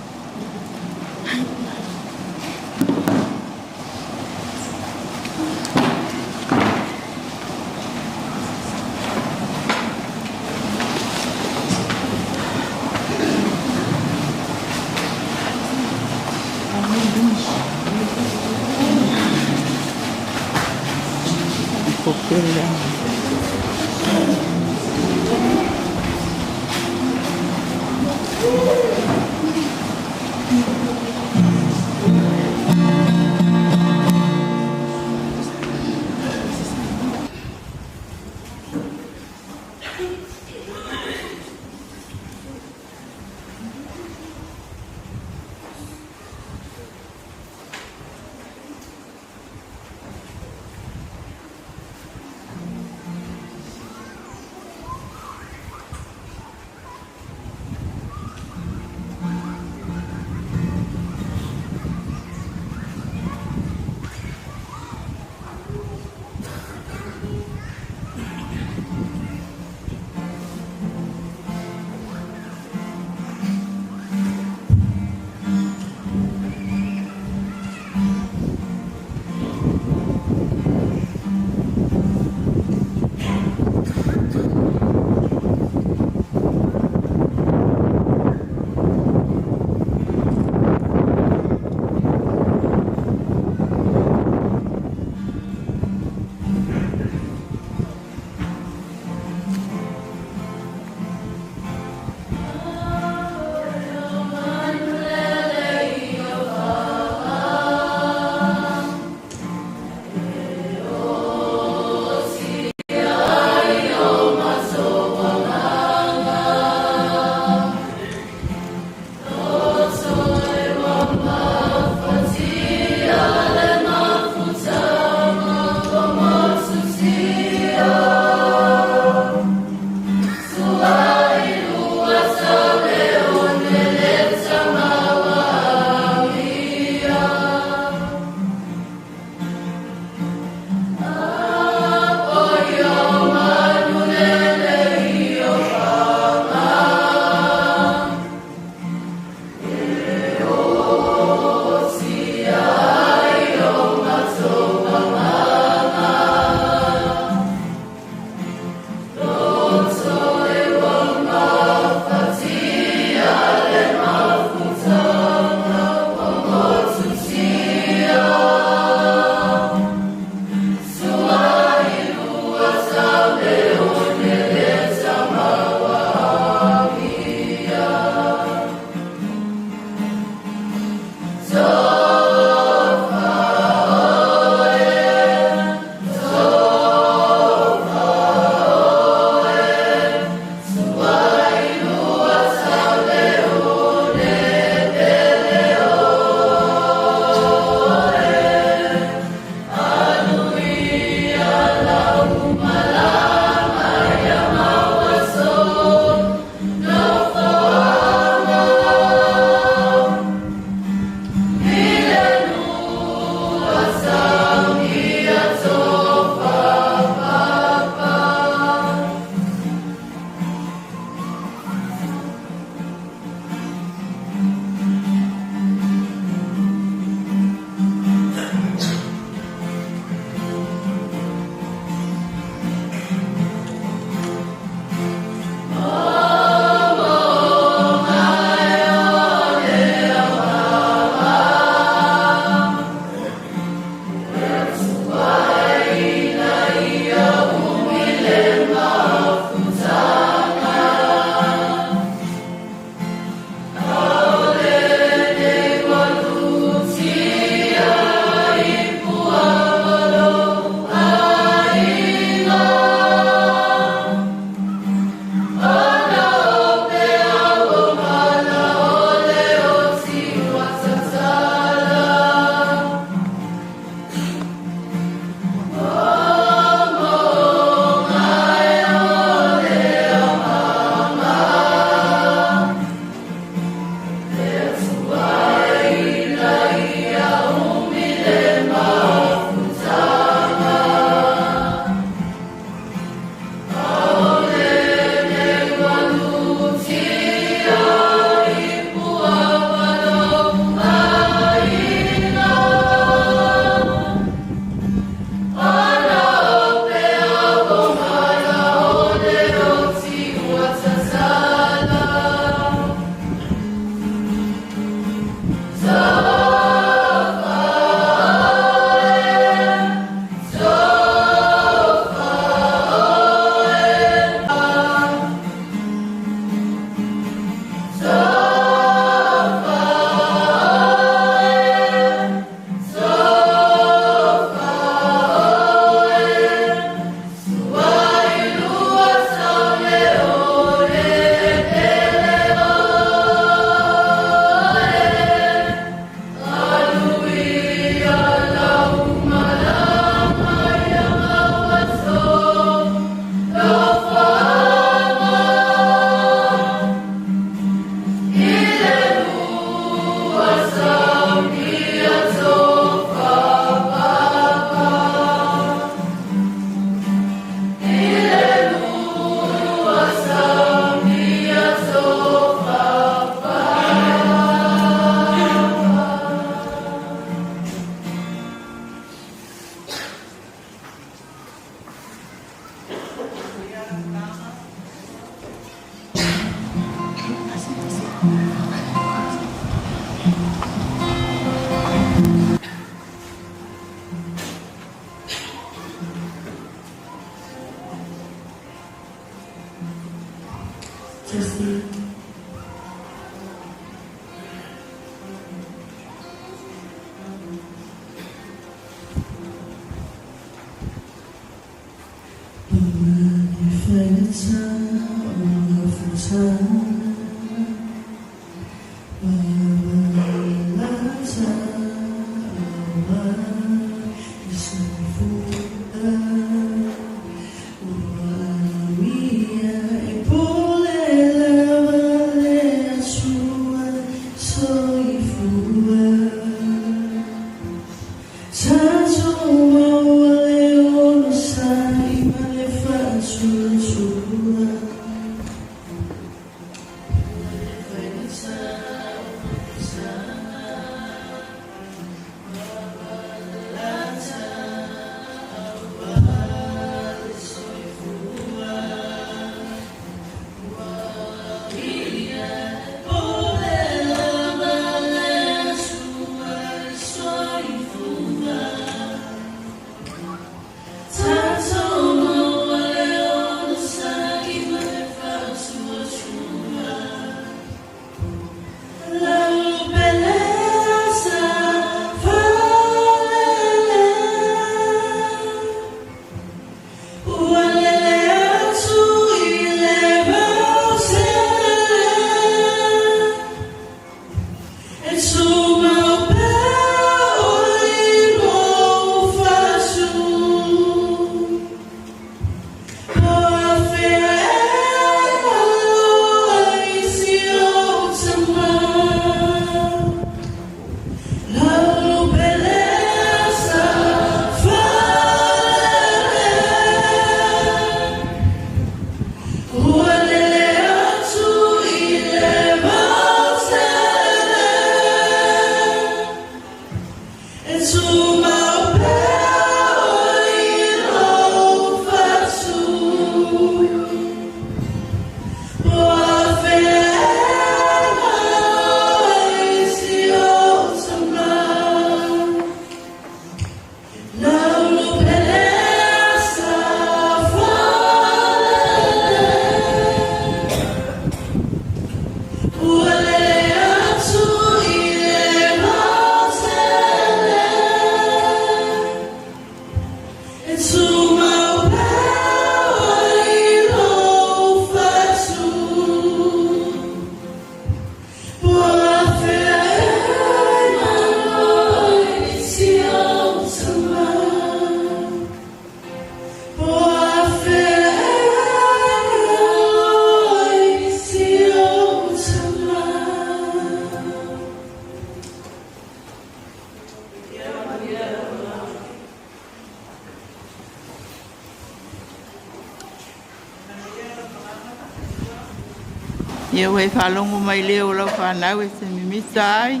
Speaker 7: Ia ua e faalogo mai lea o lau fanau e te mimita ai.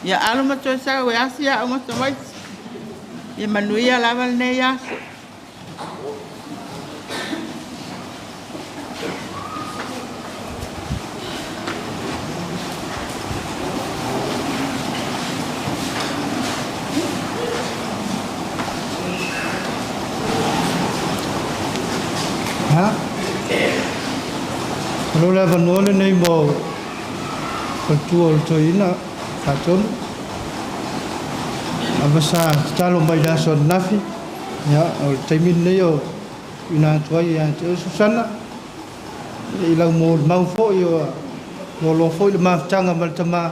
Speaker 7: Ia alo ma toe sau e asi aoga o tamaiti. Ia manuia lava lenei aso.
Speaker 4: Ha? O lo le avanoa lenei mo faletua o le toeaina Faatonu. Lava sa tatalo mai le aso ananafi, ia, o le taimi lenei o tuuina atu ai ia te oe Susana, i lau molimau foi ua loaloa foi le mafutaga ma le tama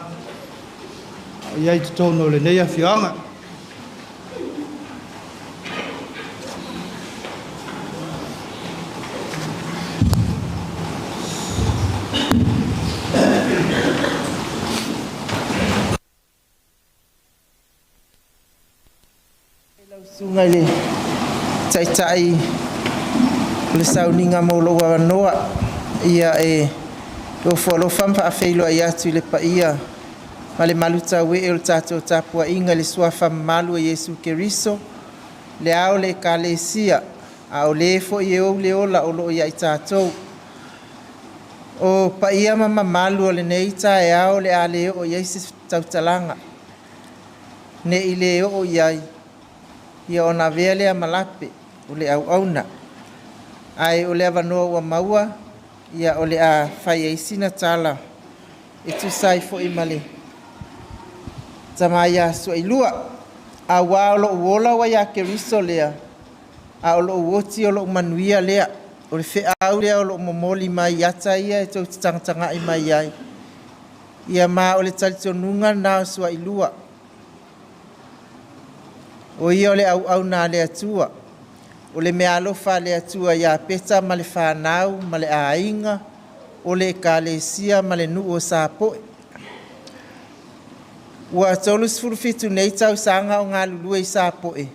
Speaker 4: o i ai i totonu o lenei afioaga.
Speaker 8: Lau Susuga i le Taitai o le sauniga mo lou avanoa, ia e ofo alofa ma faafeiloai atu i le paia ma le malutauee o le tatou tapuaiga i le suafa mamalu o Iesu Keriso, le ao o le Ekalesia, a o le foi e ou le ola o lo o ia i tatou. O paia ma mamalu o lenei taeao o le a le oo i ai se tautalaga, ne i le oo i ai, ia ona avea lea ma lape o le auauna. Ae o le avanoa ua maua, ia o le a fai ai sina tala e tusa ai foi ma le tama ia Suailua. Auā o lo'u ola ua iā Keriso lea, a o lo'u oti o lo'u manuia lea. O le feau lea o loo momoli mai ata ia e tou te tagatagai mai ai. Ia ma o le talitonuga lena o Suailua. O ia o le auauna a le Atua. O le meaalofa a le Atua ia Peta ma le fanau ma le aiga, o le ekalesia ma le nuu o Sapoe. Ua 37 nei tausaga o galulue i Sapoe,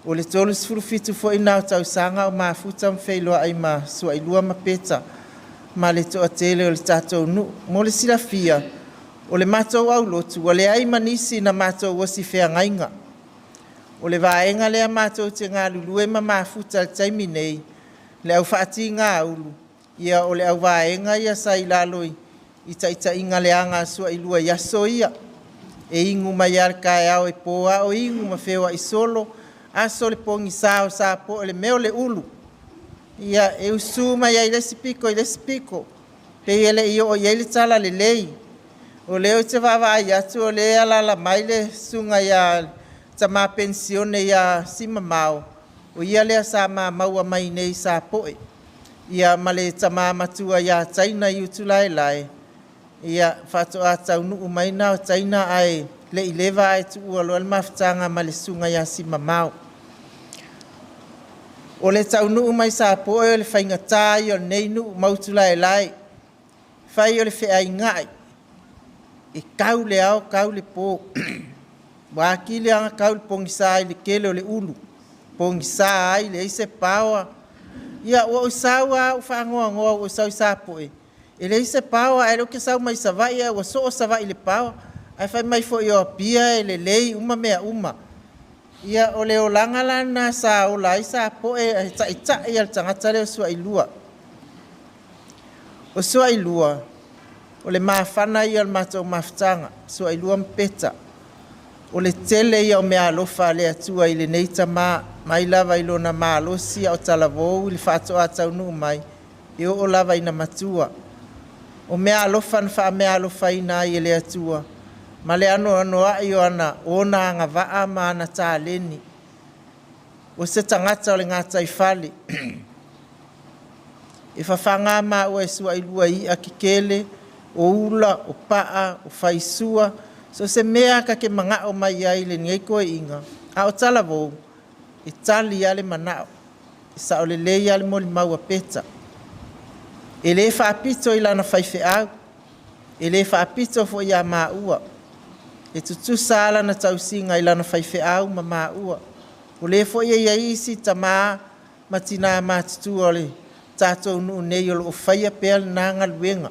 Speaker 8: o le 37 foi lena o tausaga o mafuta ma feiloai ma Suailua ma Peta ma le toatele o le tatou nuu. Mo le silafia, o le matou aulotu ua leai ma nisi na matou osi feagaiga. O le vaega lea matou te galulue ma mafuta i le taimi nei, le au faatigaulu, ia o le auvaega ia sa i lalo i taitaiga leaga a Suailua i aso ia. E inu mai lava i le taeao e po lava o inu ma feoai solo, aso le pogisa o Sapoe i le mea o le ulu. Ia, e usu mai lava i le isi pito i le isi pito, pei e le i oo i ai le talalelei. O lea ou te vaavaai atu o lea e alaala mai le susuga ia le tama penisione ia Simamao, o ia lea sa ma maua mai i inei i Sapoe, ia ma le tama matua ia Taina i Utulaelae, ia faatoa taunuu mai lena o Taina ae le i leva ae tuua loa le mafutaga ma le susuga ia Simamao. O le taunuu mai Sapoe o le faigata ia o lenei nuu ma Utulaelae, fai o le feainai, e tau le ao tau le po. Ua atili ai ona tau le pogisa i le tele o le ulu, pogisa ai, leai se power. Ia ua ou sau lava ou faanoanoa ua ou sau i Sapoe e leai se power, ae o lea ou te sau mai Savaii ae ua soo Savaii i le power. Ae fai mai foi o Apia e lelei uma mea uma. Ia o le olaga la lena sa ola ai Sapoe, e taitai lava e le tagata lea o Suailua. O Suailua, o le mafana ia o le matou mafutaga, Suailua ma Peta. O le tele ia o meaalofa a le Atua i lenei tama, mai lava i lona malosi a o talavou le faatoa taunuu mai, e oo lava ina matua. O meaalofa na faameaalofaina ai e le Atua ma le anoanoai o ona agavaa ma ana taleni. O se tagata o le gataifale, e fafaga maua e Suailua i i'a tetele, o ula, o pa'a, o faisua, so o se mea lava ta te manao mai ai i lenei toeaina, a o talavou, e tali lava le manao, e sao lelei lava le molimau a Peta. E le faapito i lana faifeau, e le faapito foi ia maua, e tutusa lava lana tausiga i lana faifeau ma maua. O lea foi e i ai isi tama ma tina matutua o le tatou nuu nei o lo o faia pea lena galuega.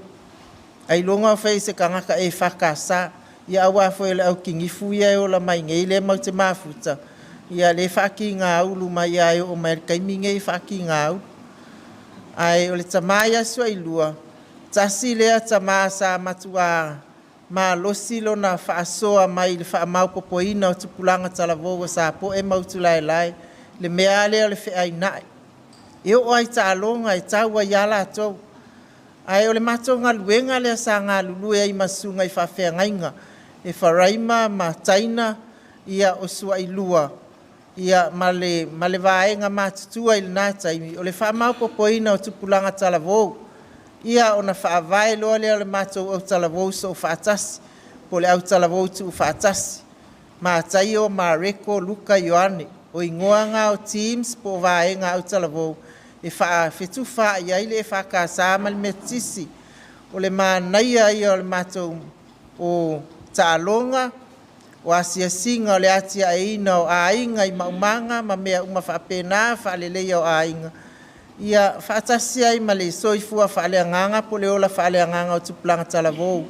Speaker 8: Ailoga o faia e se tagata EFKS, ia aua foi o le au kinifu ia e ola mai nei lea matou te mafuta, ia lea e faatigaulu mai lava e oo mai i le taimi lenei e faatigaulu. Ae o le tama ia Suailua, tasi lea tama sa matua malosi lona faasoa mai i le faamaopoopoina o tupulaga talavou o Sapoe ma Utulaelae, le mea lava lea o le feainai. E oo lava i taaloga e tau ai lava latou. Ae o le matou galuega lea sa galulue ai ma susuga i faafeagaiga, Efaraima ma Taina, ia o Suailua ma le vaega matutua i lena taimi, o le faamaopoopoina o tupulaga talavou. Ia ona faavae loa lea o le matou autalavou soofaatasi po o le autalavou tuufaatasi, Mataio, Mareko, Luka, Ioane. O igoa na o teams po o vaega autalavou e fetufaai ai le EFKS ma le Metotisi. O le manaia ia o le matou taaloga, o asiasiga o le atiaeina o aiga i maumaga ma mea uma faapena, faaleleia o aiga, ia faatasi ai ma le soifua faaleagaga po o le ola faaleagaga o tupulaga talavou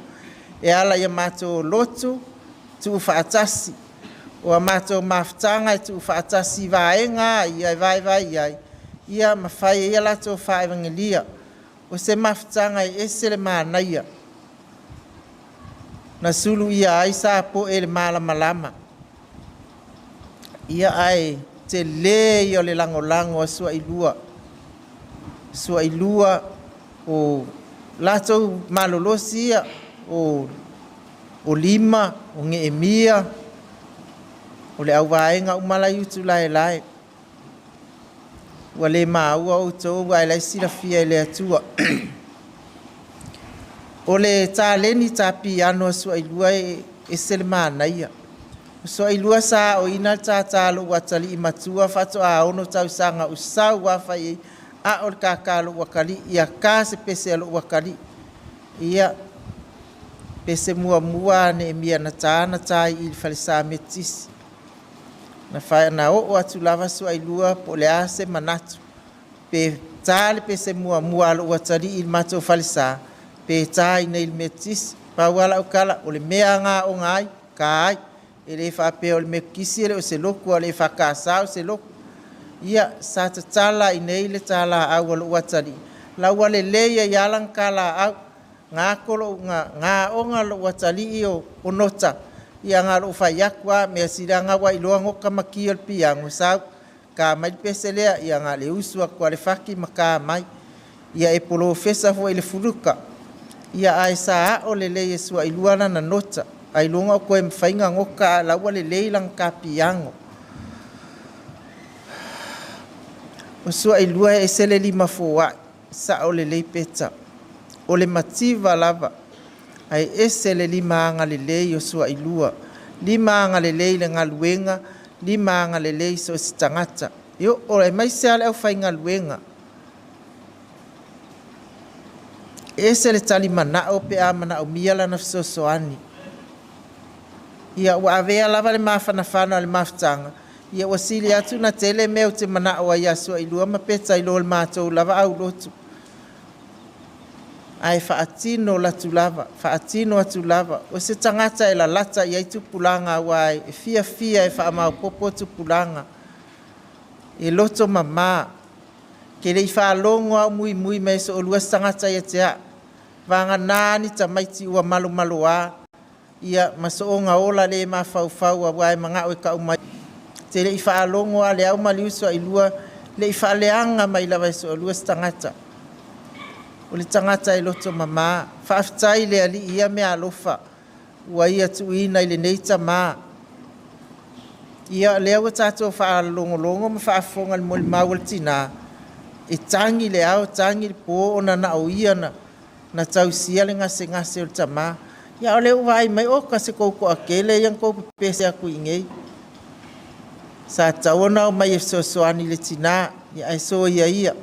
Speaker 8: e ala i a matou lotu tuufaatasi. O a matou mafutaga e tuufaatasi i vaega lava ia e vaivai ai ma fai ai a latou faaevagelia. O se mafutaga e ese le manaia, na suluia ai Sapoe i le malamalama. Ia ae tele ia o le lagolago a Suailua. Suailua, o latou malolosi ia, o Lima, o Neemia, o le auvaega uma la e i Utulaelae. Ua le maua outou ae la e silafia e le Atua. O le taleni ta piano a Suailua e ese le manaia. O Suailua sa aoina le tātā a lou atalii matua faatoa 6 tausaga o sau lava fai i ai, a o le kākā a lou atalii, ia tā se pese a lou atalii. Ia, pese muamua a Neemia na tā na tā i le falesa Metotisi. Na whai na oo atu lava Suailua po o le a se manatu. Pe tā le pese muamua a lou atalii i le matou falesa, pe tā i nei le Metotisi. Pau lava lau tala, o le mea nga o ai, ka ai. E le faapea o le Metotisi e le o se lotu, a o le EFKS o se lotu. Ia, sa tatala i nei le tālaau a lou atalii. La ua lelei ai lava lana tālaau. Ga ato lou, ga aoga lou atalii o nota. Ia na o lou fai atu lava, mea sili lava na ua iloa nota ma ki o le piano, sau, tā mai le pese lea, ia na le usu atu a le faki ma tā mai. Ia e polofesa foi i le fuluta. Ia ae sa ao lelei e Suailua lana nota. Ailoga o toe mafai ona nota a la ua lelei lana tā piano. O Suailua e ese le lima foai, sao lelei Peta. O le mativa lava, ae ese le lima agalelei o Suailua. Lima agalelei i le galuega, lima agalelei i so o se tagata. E oo aemaise lava le aufaigaluega. E ese le talimanao pe a manaomia lana fesoasoani. Ia ua avea lava le mafanafana o le mafutaga, ia ua sili atu na tele mea ou te manao ai ia Suailua ma Peta i lo le matou lava aulotu. Ae faatino latu lava, faatino atu lava. O se tagata e lalata i ai tupulaga aua e fiafia e faamaopoopo tupulaga. E loto mama. Ke le i faalogo lava o muimui mai e soolua se tagata ia te au. Vagana ni tamaiti ua malomaloa, ia ma soona ola le mafaufau aua e manao e tau mai. Te le i faalogo lava le aumaliu Suailua, le i faaleaga mai lava e soalua se tagata. O le tagata e loto mama. Faafetai le Alii ia meaalofa ua ia tuuina i lenei tamā. Ia lea ua tatou faalogologo ma faafofoga i le molimau a le tinā, e tagi le ao tagi le po ona na o ia na tausia le gasegase o le tamā. Ia a o lea ua vaai mai, oka se tou toatele ia na tou pepese atu i inei. Sa tatau ona omai e fesoasoani i le tinā, ia ae soia ia.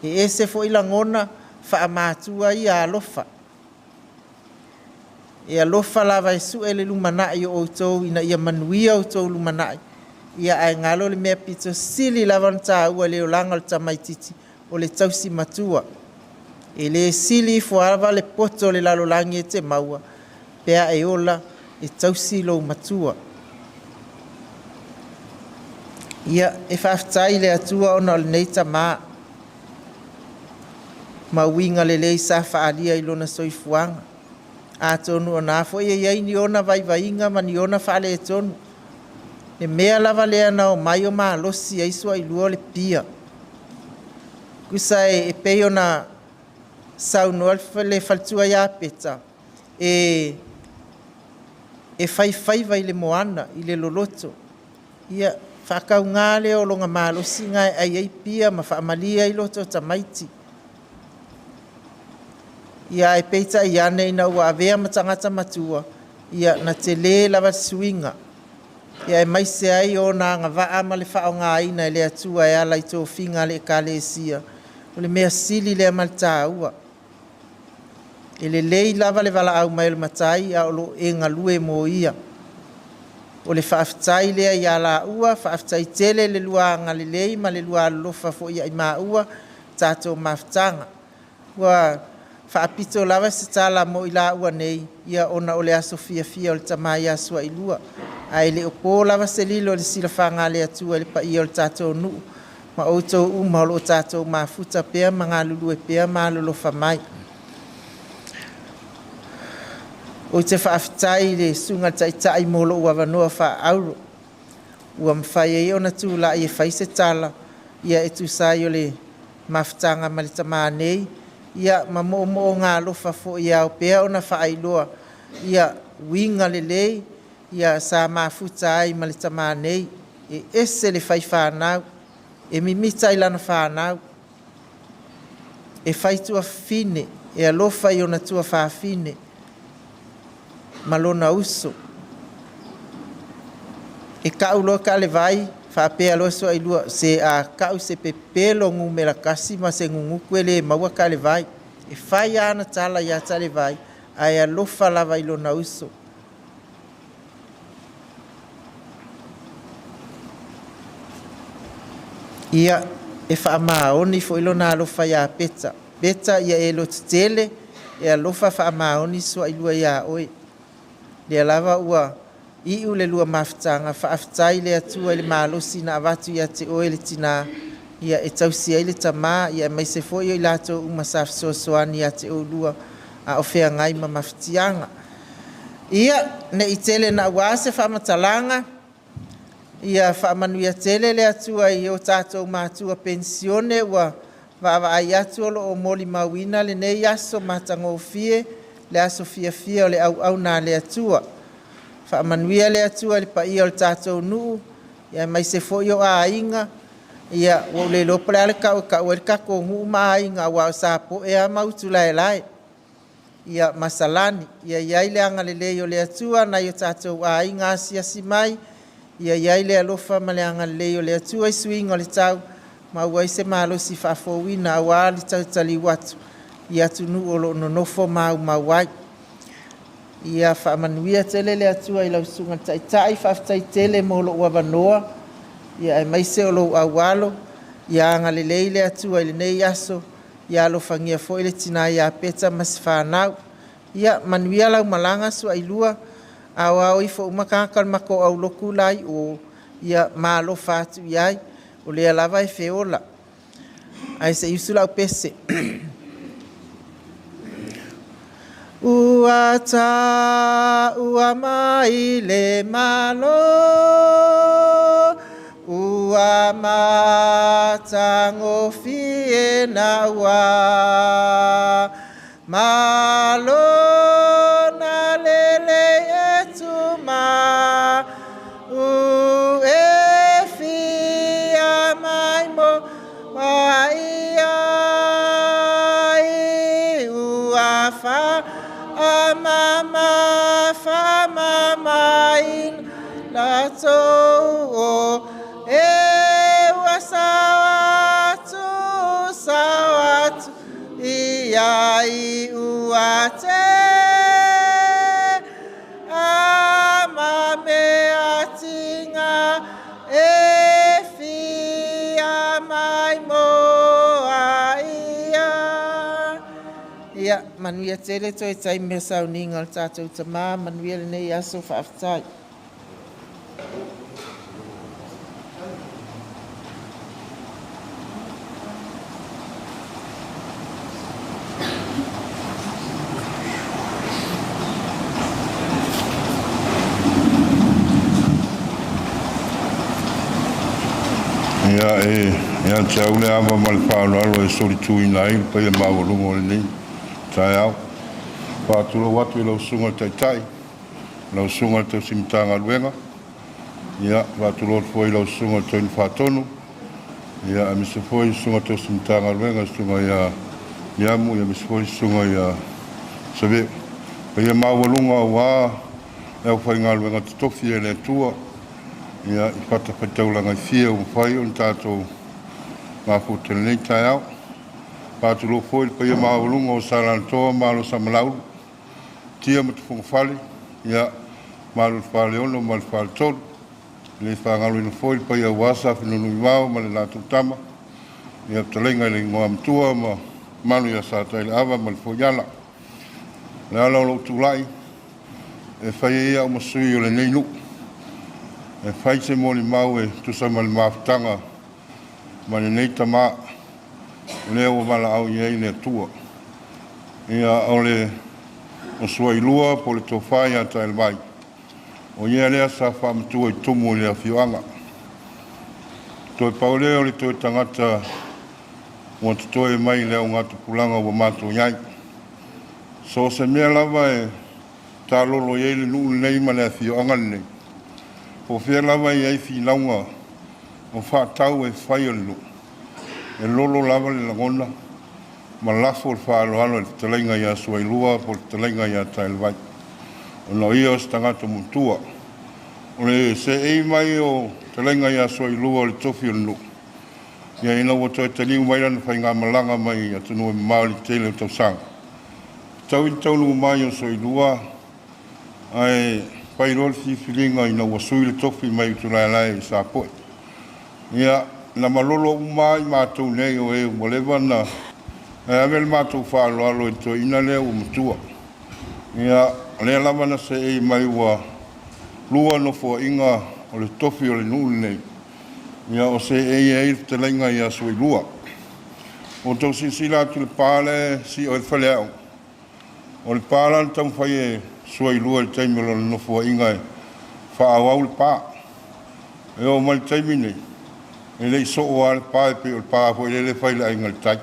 Speaker 8: E ese foi lagona faamatua ia alofa. E alofa lava e sue le lumanai o outou ina ia manuia outou lumanai. Ia ae galo le mea pito sili lava ona taua i le olaga o le tamaitiiti, o le tausi matua. E le sili ifo lava le poto o le lalolagi e te maua, pe a e ola e tausi lou matua. Ia, e faafetai i le Atua ona o lenei tamā ma uiga lelei sa faaalia i lona soifuaga. Atonu o na foi e i ai ni ona vaivaiga ma ni ona faaletonu. Le mea lava lea na omai o malosi ai Suailua o le pia. Tusa e pei ona saunoa le faletua ia Peta, e faifaiva i le moana, i le loloto. Ia, faatauga lea o lona malosiga e ai ai pia ma faamalie ai loto o tamaiti. Ia ae peitai ane ina ua avea ma tagata matua, ia na tele lava le suiga. Ia aemaise ai ona agavaa ma le faaaogaina e le Atua e ala i tofiga a le Ekalesia. O le mea sili lea ma le taua. E lelei lava le valaau mai o le Matai a o lo o e galue mo ia. O le faafetai lea ia laua, faafetai tele le lua agalelei ma le lua alolofa foi ia i maua tatou mafutaga. Ua faapito lava se tala mo i laua nei, ia ona o le aso fiafia o le tama ia Suailua. Ae le o po lava se lilo i le silafaga a le Atua i le paia o le tatou nuu ma outou uma o lo o tatou mafuta pea ma galulue pea ma alolofa mai. Ou te faafetai i le susuga i le Taitai mo lou avanoa faaauro ua mafai ai ona tulai e fai se tala ia e tusa ai o le mafutaga ma le tamā nei, ia ma moomooga alofa foi e ao pea ona faailoa ia uiga lelei ia sa mafuta ai ma le tamā nei. E ese le faifānau. E mimita i lana fanau. E fai tuafafine, e alofa i ona tuafafine ma lona uso. E ka'u loa Ta'alevai, faapea loa Suailua, se a ka'u se pepelo numera tasi ma se nunuku e lē maua Ta'alevai. E fai ana tala iā Ta'alevai ae alofa lava i lona uso. Ia, e faamaoni fo'i lona alofa iā Peta. Peta ia e lototele, e alofa faamaoni Suailua iā oe. Lea lava ua iu le lua mafutaga, faafetai i le Atua i le malosi na avatu ia te oe le tinā, ia e tausi ai le tamā, ia aemaise foi o i latou uma sa fesoasoani ia te oulua a o feagai ma mafatiaga. Ia, ne i tele naua se faamatalaga, ia faamanuia tele le Atua i o tatou matua penisione ua vaavaai atu o lo o molimauina lenei aso matagofie, le aso fiafia o le auauna a le Atua. Faamanuia le Atua i le paia o le tatou nuu, aemaise foi o aiga. Ia ua ou le iloa po o le a le tau e tau ai le tatou nuu ma aiga aua o Sapoe lava ma Utulaelae ma Salani. Ia i ai le agalelei o le Atua i nai o tatou aiga asiasi mai, ia i ai le alofa ma le agalelei o le Atua i suiga o le tau, maua ai se malosi faafouina aua le tautaliu atu i atunuu o lo o nonofo ma aumau ai. Ia faamanuia tele le Atua i lau Susuga i le Taitai, faafetai tele mo lou avanoa, ia aemaise o lou aualo. Ia agalelei le Atua i lenei aso, ia alofagia foi le tina ia Peta ma se fanau. Ia manuia lau malaga Suailua, a o ao ifo uma tagata o le matou aulotu la e i o, ia ma alofa atu i ai, o lea lava e feola. Ae se i usu lau pese. Ua taua mai le Malo, ua matagofie naua. Malo na lelei e tumau, e fia mai mo ai ua faamama faamamaina latou o e ua sao atu sao atu ia i ua te ama mea tinga e fia mai mo a ia. Ia, manuia tele toe taimi o sauniga o le tatou tamā, manuia lenei aso, faafetai.
Speaker 6: Ia, e ia te au le ava ma le faaaloalo e solituina ai le paia maualuga o lenei taeao. Faatulou atu i lau Susuga i le Taitai, lau Susuga i le Tausi Matagaluega, ia, faatulou atu foi i lau Susuga i le Toeaina Faatonu, ia, aemaise foi le Susuga Tausi Matagaluega, le Susuga ia Liamu, aemaise foi le Susuga ia Saveu. Paia maualuga aua le aufaigaluega totofi e le Atua, ia, i fatafaitaulaga e fia ua mafai ona tatou mafuta i lenei taeao. Faatulou foi le paia maualuga o Sa Alataua ma Alo o Samalaulu, Tia ma Tufugafale, ia, mamalu i le Faleono ma le Faletolu. E le faagaloina foi le paia aua Sa Fenunuivao ma le latou tama, ia, fetalaiga i le Igoamatua ma mamalu ia Satailaava ma le Foiala. O le ala o lou tulai, e fai ai au ma sui o lenei nuu, e fai se molimau e tusa ma le mafutaga ma lenei tamā, o lea ua valaau i ai le Atua. Ia, o le o Suailua po o le tofa ia Taelevai, o ia lea sa faamatua i tumu i le afioaga. Toe pau lea o le toe tagata ua totoe mai i le augatupulaga ua matou i ai. So o se mea lava e talolo i ai le nuu lenei ma le afioaga lenei, po o fea lava e i ai finauga
Speaker 9: O fa'atau e fai o le nu'u, e lolo lava le lagona ma lafo le fa'aloalo i le fetalaiga iā Suailua po o le fetalaiga iā Taelevai, ona o ia o se tagata matua. O le se'ei mai o fetalaiga iā Suailua o le tofi o le nu'u, ia ina ua toe taliu mai lana faigamalaga mai atunuu e mamao i le tele o tausaga. Fetaui le taunuu mai o Suailua ae fai loa le filifiliga ina ua sui le tofi mai Utulaelae i Sapoe. Ia, na malolo uma ai matou nei o e ua leva na ave le matou faaaloalo i le toeaina lea ua matua. Ia, o lea lava na seei mai ua lua nofoaiga o le tofi o le nuu lenei, ia o seei ai le fetalaiga ia Suailua. Ua outou silasila atu i le pa lea e sio ai le faleaoga, o le pa la na taumafai e Suailua i le taimi o lona nofoaiga e faaauau le pa. E oo mai le taimi nei, e le i soo lava le pa e pei o le pa foi lele e fai i le Aiga i le Tai.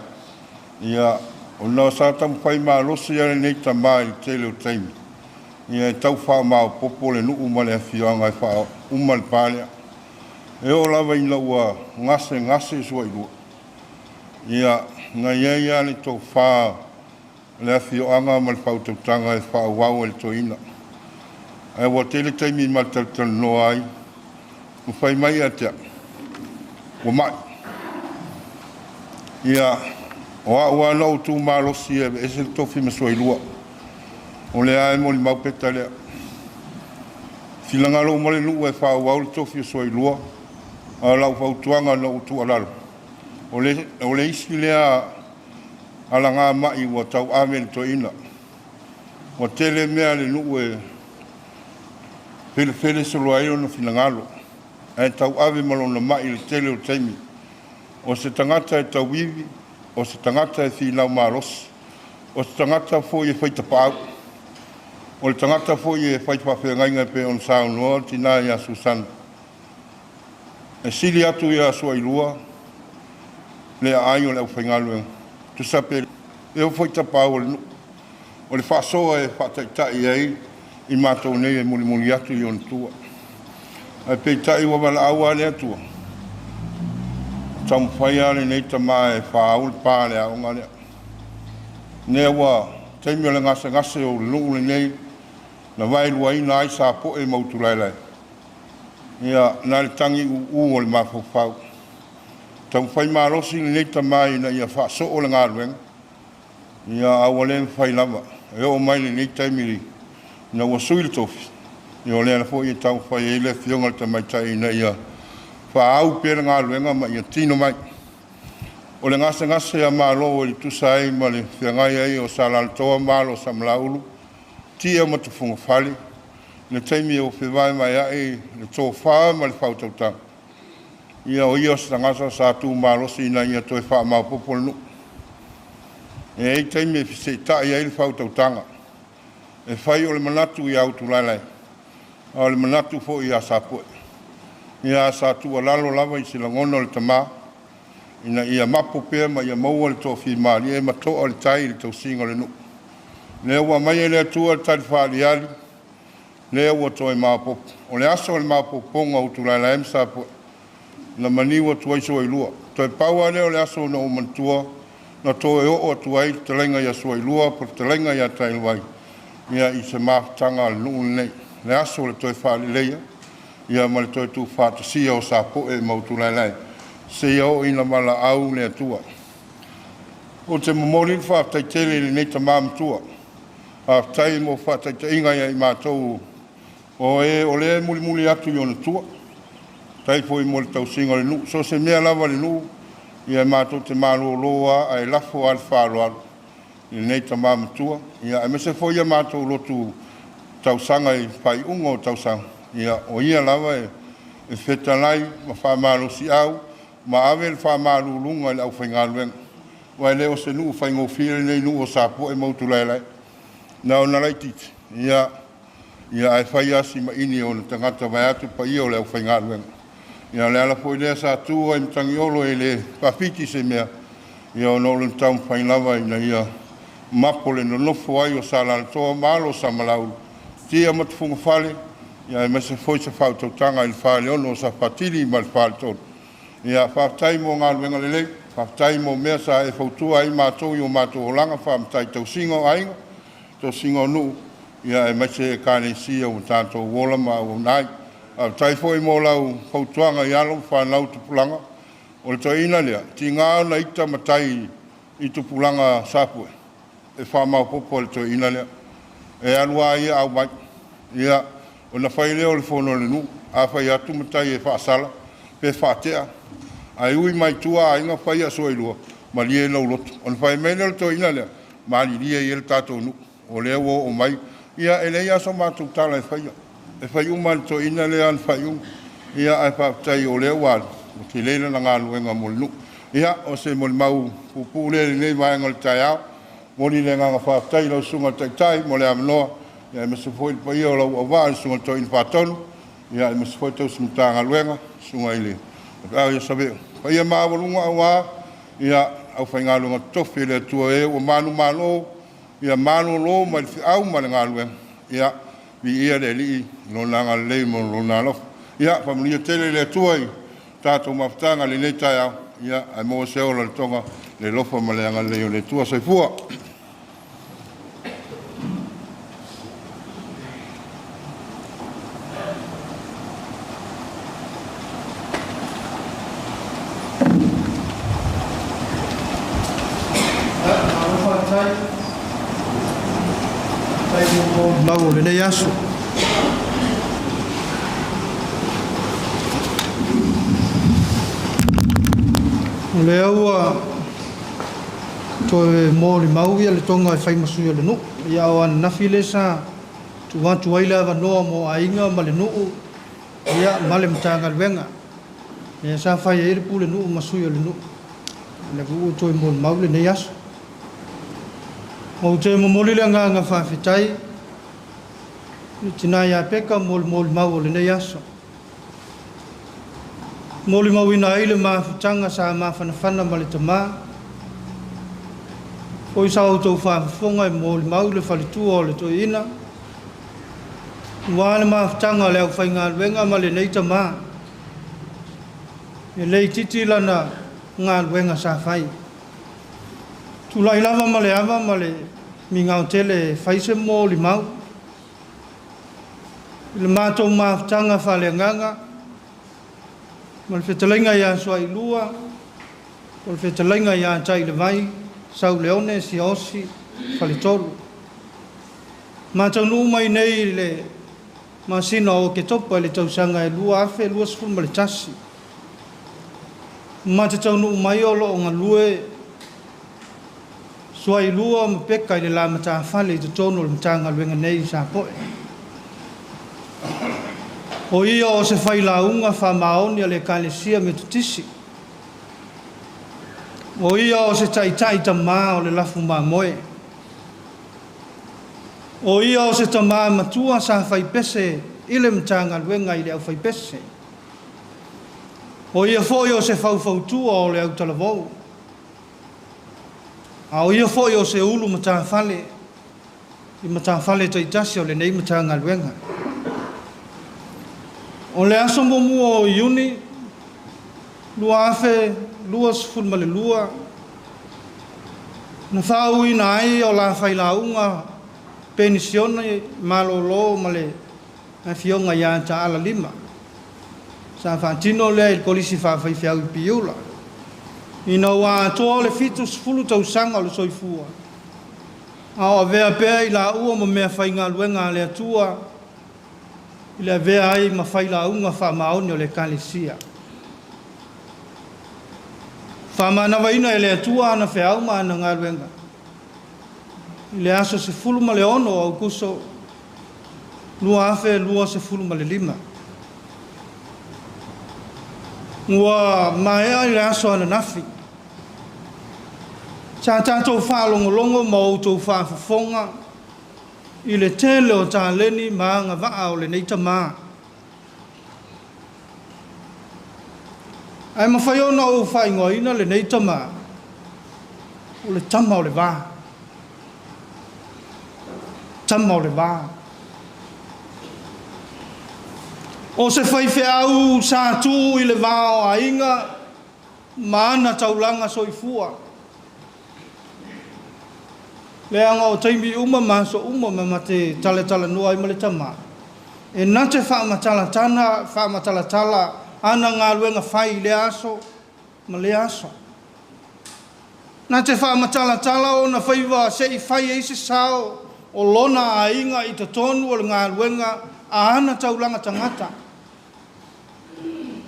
Speaker 9: Ia, ona sa taumafai malosi lava lenei tama i le tele o taimi, ia e tau faamaopoopo le nuu ma le afioaga e faauma le pa lea. E oo lava ina ua gasegase Suailua, ia, na i ai lava le tofa le afioaga ma le faautautaga e faaauau ai le toeaina. Ae ua tele taimi ma talatalanoa ai, ma fai mai ia te au, ua ma'i. Ia, o a'u lava na ou tu malosi e aveese le tofi ma Suailua. O lea e molimau Peta lea. Finagalo uma le nuu e faaauau le tofi o Suailua, a o lau fautuaga na ou tuualalo, o le isi lea alagama'i ua tauave e le toeaina. Ua tele mea a le nuu e felefele solo ai ona finagalo, ae tauave ma lona ma'i i le tele o taimi. O se tagata e tauivi, o se tagata e finau malosi, o se tagata foi e faitapaau, o le tagata foi e fai faafeagaiga e pei ona saunoa le tinā ia Susana. E sili atu iā Suailua le aai o le aufaigaluega, tusa pe le oo foi tapaau o le nuu. O le faasoa e faataitai ai i matou nei e mulimuli atu i ona tua. Ae peitai ua valaau lava le Atua, taumafai lava lenei tama e faaau le pa a le aoga lea. Lea ua taimi o le gasegase o le nuu lenei na vaeluaina ai Sapoe ma Utulaelae, ia na le tagiuu o le mafaufau. Taumafai malosi lenei tama ina ia faasoo le galuega, ia a ua le mafai lava. E oo mai lenei taimi ina ua sui le tofi, ia o lea foi e taumafai ai le afioga i le tamaitai ina ia faaau pea le galuega ma ia tino mai. O le gasegase a Malo e tusa ai ma le feagai ai o Salalatoa ma alo o Samalaulu, Tia ma Tufugafale, le taimi o fevaevaea'i le tofa ma le faautautaga, ia o ia o se tagata sa tu malosi ina ia toe faamaopoopo le nuu. E i ai taimi e fese'eta'i ai le faautautaga, e fai o le manatu iā Utulaelae, a o le manatu foi iā Sapoe. Ia sa tuualalo lava i se lagona o le tama, ina ia mapo pea ma ia maua le toafimalie ma to'a le tai i le tausiga o le nuu. Lea ua aumai e le Atua le tali faaaliali, lea ua toe maopoopo. O le aso o le maopoopoga o Utulaelae ma Sapoe, na maliu atu ai Suailua. Toe pau lava lea o le aso na ou manatua, na toe oo atu ai le fetalaiga ia Suailua po o le fetalaiga ia Taelevai, ia i se mafutaga a le nuu lenei. Le aso o le toe faaleleia, ia ma le toe tuufaatasia o Sapoe ma Utulaelae, seia oo ina valaau le Atua. Ou te momoli le faafetai tele i lenei tama matua. Faafetai mo faataitaiga ia i matou o e o lea e mulimuli atu i ona tua. Faafetai foi mo le tausiga o le nuu. So o se mea lava le nuu, ia matou te malolo lava ae lafo lava le faaaloalo i lenei tama matua. Ia aemaise foi ia matou lotu tausaga i faaiuga o tausaga, ia o ia lava e fetalai ma faamalosiau ma ave le faamaluluga i le aufaigaluega. Aua e le o se nuu faigofie lenei nuu o Sapoe ma Utulaelae. Na ona laitiiti, ia ae fai lava si maini o le tagata vaeatu paia o le aufaigaluega. Ia o le ala foi lea sa tu ai Matagiolo e le faafiti se mea, ia ona o le taumafai lava ina ia mapo le nonofo ai o Salalatoa ma alo o Samalaulu, Tia ma Tufugafale, ia aemaise foi se faautautaga i le Faleono o Safatili ma le Faletolu. Ia, faafetai mo galuega lelei, faafetai mo mea sa e fautua ai matou i o matou olaga faa-matai tausiga o aiga, tausiga o nuu, ia aemaise Ekalesia ua tatou ola ma auauna ai. Faafetai foi mo lau fautuaga i alo ma fanau tupulaga. O le toeaina lea, tiga ona ita matai i tupulaga Sapoe, e faamaopoopo e le toeaina lea. E alu lava ia aumai, ia ona fai lea o le fono a le nuu. A fai atu matai e faasala pe faatea, ae ui mai tua aiga fai aso e lua, malie lou loto. Ona fai mai lea o le toeaina lea, malilie ia le tatou nuu, o lea ua oo mai. Ia e leai lava so matou tala e faia, e fai uma lava e le toeaina lea ana faaiuga. Ia ae faafetai o lea ua alu, ua tele lana galuega mo le nuu. Ia, o se molimau puupuu lea i lenei vaega o le taeao. E momoli le agaga faafetai i lau Susuga i le Taitai mo le avanoa, aemaise foi le paia o lau auvaa le Susuga i le Toeaina Faatonu, aemaise foi le tausi Matagaluega, Susuga i le Tapaau ia Saveu. Paia maualuga aua aufaigaluega totofi a le Atua e ua manumalo, ia malolo mai le feau ma le galuega, ia viia le Alii i Lona agalelei ma Lona alofa. Ia faamanuia tele le Atua i le tatou mafutaga i lenei taeao, ae maua se ola i le toga i le alofa ma le agalelei o le Atua. Soifua.
Speaker 4: Malo faafetai. Faafetai mo molimau o lenei aso. O lea ua toe molimau le toga e fai ma sui o le nuu. Ia o ananafi lea sa tuu atu ai le avanoa mo aiga ma le nuu ia ma le Matagaluega. Lea sa fai ai le pulenuu ma sui o le nuu. O lea foi ua toe molimau lenei aso. Ou te momoli le agaga faafetai i le tina ia Peka mo le molimau o lenei aso. Molimauina ai le mafutaga sa mafanafana ma le tama, foi sa outou faafofoga e molimau le faletua o le toeaina, aua le mafutaga a le aufaigaluega ma lenei tama. E le itiiti lana galuega sa fai. Tulai lava ma le ava ma le migao tele e fai se molimau i le matou mafutaga faaleagaga ma le fetalaiga ia Suailua, o le fetalaiga ia Tailevai, Sauleone, Siaosi, Faletolu. Ma taunuu mai nei i le masina o Oketopa i le tausaga e 2021. Ma te taunuu mai o lo o galue Suailua ma Peka i le la matafale i totonu o le Matagaluega nei i Sapoe. O ia o se failauga faamaoni a le Ekalesia Metotisi. O ia o se taitai tamā o le lafu mamoe. O ia o se tamā matua sa faipese i le Matagaluega i le aufaipese. O ia foi o se faufautua o le autalavou. A o ia foi o se ulu matafale i matafale taitasi o lenei Matagaluega. O le aso 1 o Iuni 2022, na faauuina ai o la failauga penisione malolo ma le afioga ia Taala Lima. Sa faatino lea i le Kolisi Faafaifeau i Piula. Ina ua atoa le 70 tausaga o le soifua, a o avea pea i laua ma meafaigaluega a le Atua i le avea ai ma failauga faamaoni o le Ekalesia. Faamanavaina e le Atua ana feau ma ana galuega i le aso 16 o Aokuso 2025. Ua maea i le aso ananafi, sa tatou faalogologo ma outou faafofoga i le tele o taleni ma agavaa o lenei tamā. Ae mafai ona ou faaigoaina lenei tamā, o le tama o le va. Tama o le va. O se faifeau sa tu i le va o aiga. ma ana taulaga soifua. Leaga o taimi uma ma aso uma ma ma te talatalanoa ai ma le Tama, e na te faamatalatana, faamatalatala ana galuega fai i lea aso ma lea aso. Na te faamatalatala ona faiva se i fai ai se sao o lona aiga i totonu o le galuega a ana taulaga tagata.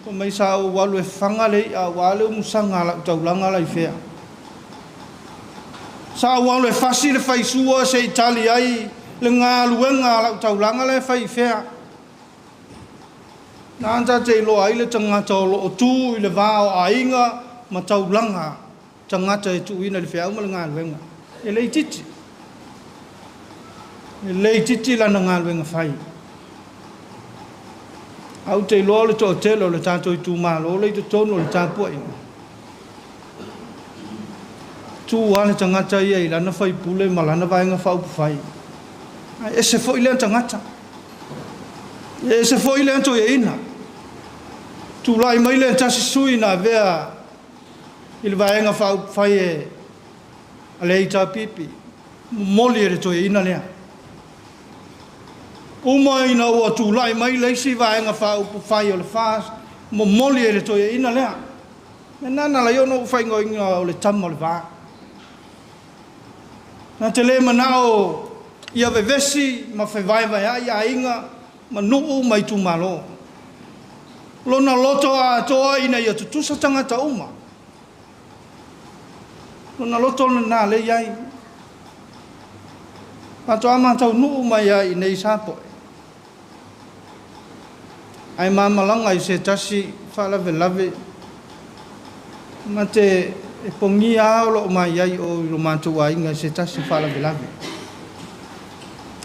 Speaker 4: Fai mai sa ou alu e faga le i'a aua le umusaga a la'u taulaga la i fea. Sa ou alu e fasi le faisua se i tali ai le galuega a la'u taulaga la e fai i fea. Na ta te iloa ai le tagata o lo'o tu i le va o aiga ma taulaga tagata e tuuina i le feau ma le galuega. E le itiiti. E le itiiti lana galuega fai. Ae ou te iloa o le toatele o le tatou itumalo lea i totonu o le tapuaiga, tu lava le tagata ia i lana faipule ma lana vaega faaupufai, ae ese foi lea tagata, e ese foi lea toeaina. Tulai mai lea tasi sui na avea i le Vaega Faaupufai a le HRPP, momoli e le toeaina lea. Uma ina ua tulai mai le isi Vaega Faaupufai o le FAST, momoli e le toeaina lea. O le mea lena na ala ai ona ou faaigoaina o le tama o le va. Na te le manao ia vevesi ma fevaevaeai aiga ma nuu ma itumalo. Lona loto atoa ina ia tutusa tagata uma. Lona loto lena lea e i ai. Faatoa ma taunuu mai lava i inei i Sapoe. Ae ma malaga i se tasi faalavelave ma te e pogia lava o loo ma i ai o i lo matou aiga i se tasi faalavelave.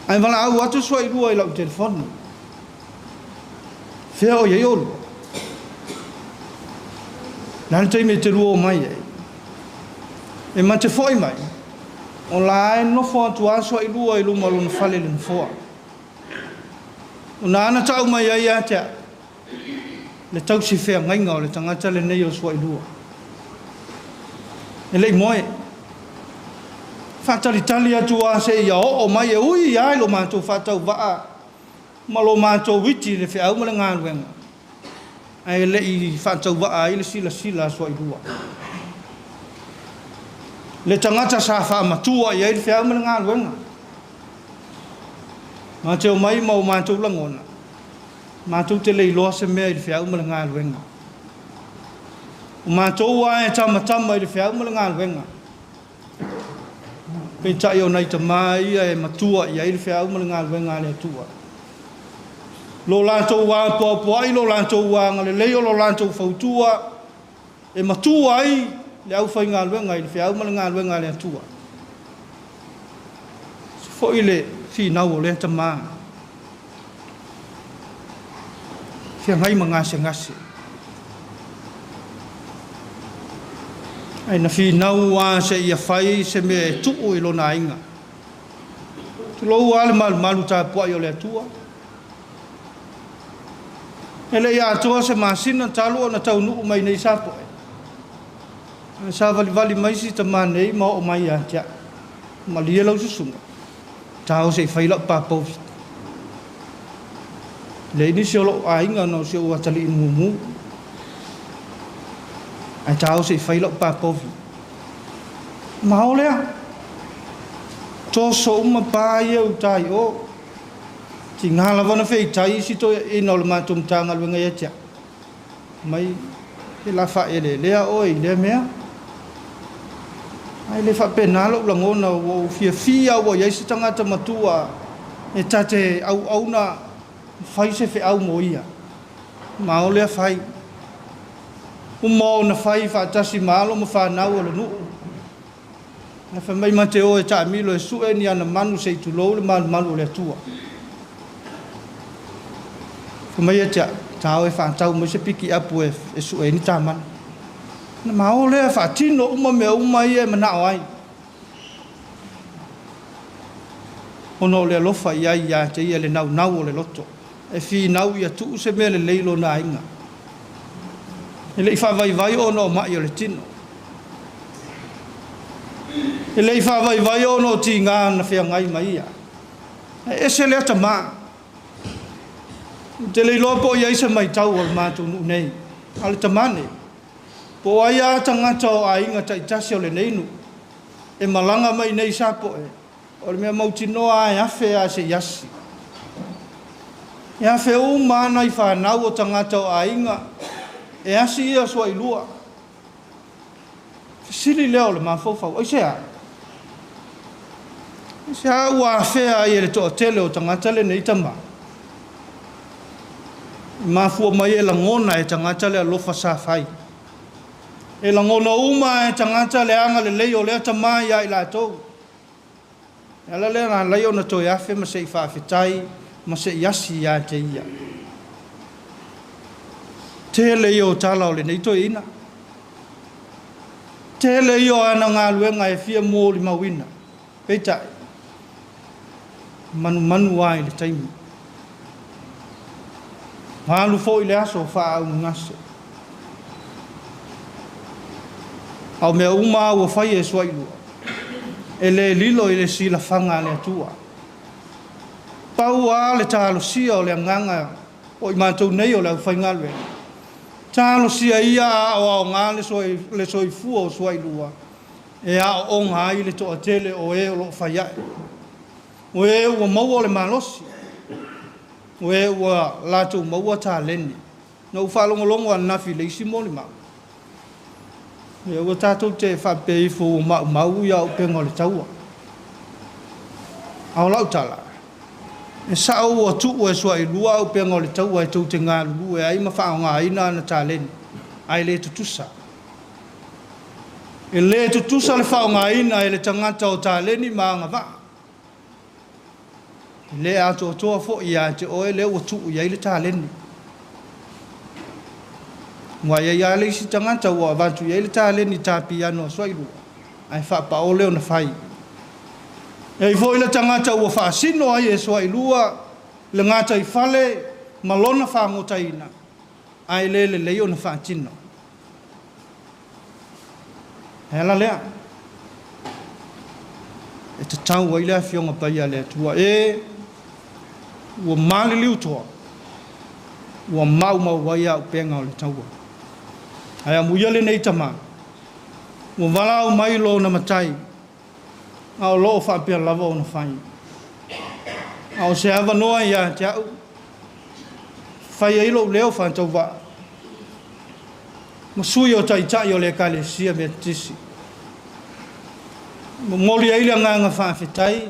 Speaker 4: Ae valaau atu suailua i lau telefoni. Fea o i ai oulua? Le a le taimi e te lua omai ai? E ma te foi mai, o la e nofo atu lava suailua i luma o lona fale i le nofoa. Ona ana tau mai ai ia te au, le tausi feagaiga o le tagata lenei o Suailua. E le i moe. Faatalitali atu lava seia oo mai e ui lava i lo matou faatauvaa ma lo matou iti i le feau ma le galuega, ae le i faatauvaa ai le silasila a Suailua. Le tagata sa faamatua i ai le feau ma le galuega. Ma te omai ma o matou lagona, matou te le iloa se mea i le feau ma le galuega. O matou lava e tamatama i le feau ma le galuega. Peitai o nai tama ia e matua i ai le feau ma le galuega a le Atua. Lo latou apoapoai, lo latou agalelei, o lo latou fautua e matua ai le aufaigaluega i le feau ma le galuega a le Atua. Se foi le finau o lea tama. Feagai ma gasegase. Ae na finau lava seia fai se mea e tuu i lona aiga. Tulou lava le malumalu tapuai o le Atua. E le i atoa se masina talu ona taunuu mai nei Sapoe. Ae savalivali mai si tama nei ma oo mai ia te au. Malie lau susuga, tao se i fai lau pa povi. E leai nisi o lou aiga na o si ou atalii mumu. Ae tao se i fai lau pa povi. Ma o lea. Toso uma pa ia uta i o. Tiga lava ona feitai isi toeaiina o le matou Matagaluega ia te au. Mai he la faaeleelea oe i lea mea. Ae le faapena lou lagona, ua ou fiafia ua i ai se tagata matua e ta te auauna fai se feau mo ia. Ma o lea fai. Uma ona fai faatasi ma alo ma fanau o le nuu. Ae fai mai ma te o e taamilo e sue ni ana manu se i tulou le malumalu o le Atua. Fai mai ia te au, tao e faatau mai se pikiapu e sue ai ni ta manu. Ona ma o lea faatino uma mea uma ia e manao ai. Ona o le alofa i ai ia te ia le naunau o le loto, e finau ia tuu se mea lelei i lona aiga. E le i faavaivai ona o ma'i o le tino. E le i faavaivai ona o tiga na feagai ma ia. Ae ese lea tamā. Ou te le iloa po o i ai se matau a le matou nuu nei, a o le tamā nei, po o ai lava tagata o aiga taitasi o lenei nuu e malaga mai i nei i Sapoe, o le mea mautinoa lava e afe lava se i asi. E afe uma lava nai fanau o tagata o aiga e asi ia suailua. Fesili lea o le mafaufau, aisea? Aisea ua afea ai e le toatele o tagata lenei tama? E mafua mai e lagona e tagata le alofa sa fai. E lagona uma e tagata le agalelei o lea tama ia i latou. E ala lea na ala ai ona toe afe ma se i faafetai ma se i asi ia te ia. Tele ia o tala o lenei toeaina. Tele ia o ana galuega e fia molimauina. Peitai, e manumanu lava i le taimi. Ua alu foi le aso o faaaugugase. A o mea uma lava ua faia e Suailua, e le lilo i le silafaga a le Atua. Pau lava le talosia o le agaga o i matou nei o le aufaigaluega, talosia ia a aoaoga le soifua o Suailua e aooga ai le toatele o e o lo o fai ae, o e ua maua le malosi, o e ua latou maua taleni. Na ou faalogologo ananafi i le isi molimau, ia ua tatou te faapea ifo ua maumau ia auupega o le taua. A o lau tala, e sao ua tuu e Suailua auupega o le taua e tou te galulue ai ma faaaogaina ana taleni, ae le tutusa. E le tutusa le faaaogaina e le tagata o taleni ma agavaa. E le atoatoa foi ia te oe lea ua tuu i ai le taleni. Aua e i ai lava le isi tagata ua avatu i ai le taleni ta piano a Suailua, ae faapaole ona fai. E i ai foi le tagata ua faasino ai e Suailua le gataifale ma lona fagotaina, ae le lelei ona faatino. E ala lea e tatau ai le Afioga Paia a le Atua e ua maliliu toa, ua maumau ai auupega o le taua. Ae amuia lenei tama, ua valaau mai lona matai, a o lo o faapea lava ona fai. A o se avanoa ia te au, fai ai lou leo faatauvaa, ma sui o taitai o le Ekalesia Metotisi. Momoli ai le agaga faafetai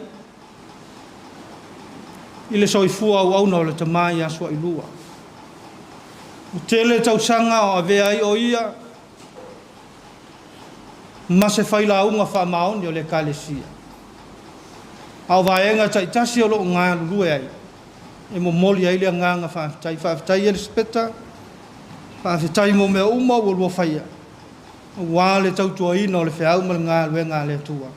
Speaker 4: i le soifua auauna o le tama ia Suailua. Ua tele tausaga o avea ai o ia ma se failauga faamaoni o le Ekalesia. A o vaega taitasi o lo o galulue ai, e momoli ai le agaga faafetai. Faafetai Elisapeta, faafetai mo mea uma ua lua faia, aua le tautuaina o le feau ma le galuega a le Atua.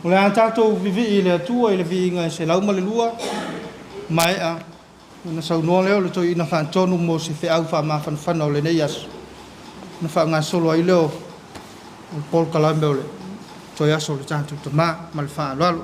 Speaker 4: O le a tatou vivii i le Atua i le viiga e 102, maea ona saunoa lea o le toeaina faatonu mo se feau faamafanafana o lenei aso, ona faagasolo ai lea o le polokalame o le toe aso o le tatou tama. Ma le faaaloalo.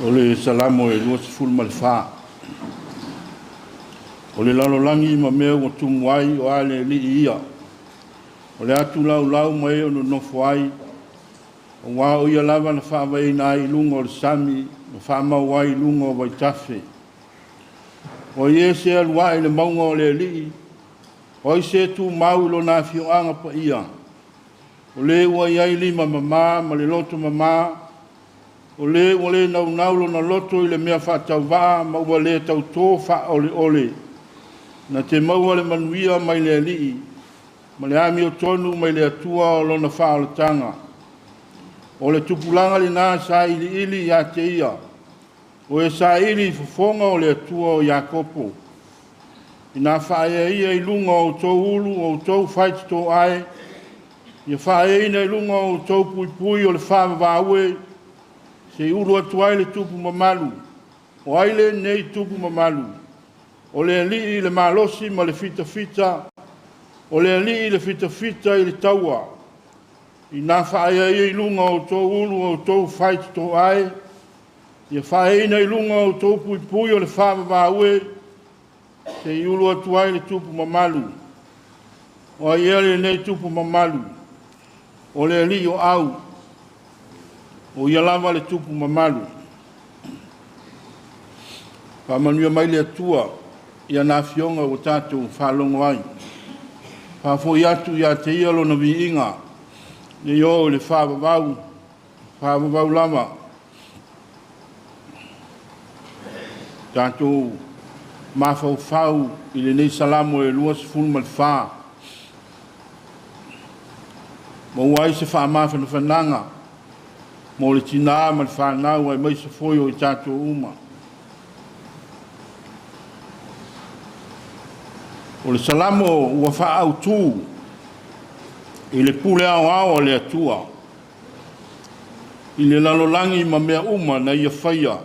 Speaker 9: O le Salamo e 24. O le lalolagi ma mea ua tumu ai o a le Alii ia. O le atu laulau ma e o nonofo ai, auā o ia lava na faavaeina ai i luga o le sami ma faamau ai i luga o vaitafe. O ai ea se alu ae i le mauga o le Alii, o ai se tumau i lona afioaga paia? O le ua i ai lima mamā ma le loto mamā, o le ua le naunau lona loto i le mea faatauvaa ma ua le tautō faaoleole, na te maua le manuia mai le Alii ma le amiotonu mai le Atua o lona faaolataga. O le tupulaga lena sailiili ia te ia, o e saili i fofoga o le Atua o Iakopo. Ina faaeaina i luga o outou ulu o outou faitotoae, ia faaeaina i luga o outou puipui o le faavavau, seia ulu atu ai le tupu mamalu. O ai lenei tupu mamalu? O le Alii i le malosi ma le fitafita, o le Alii i le fitafita i le taua. Ina faaeaina i luga o outou ulu o outou faitotoae, ia faaeaina i luga o outou puipui o le faavavau, seia ulu atu ai le tupu mamalu. O ai ea lenei tupu mamalu? O le Alii o au, o ia lava le tupu mamalu. Faamanuia mai le Atua i ana afioga ua tatou faalogo ai. Faafoi atu ia te ia lona viiga, nei oo i le faavavau, faavavau lava. Tatou mafaufau i lenei Salamo e 24, maua ai se faamafanafanaga mo le tinā ma le fanau aemaise foi o i tatou uma. O le Salamo ua faaautu i le pule aoao a le Atua i le lalolagi ma mea uma na ia faia.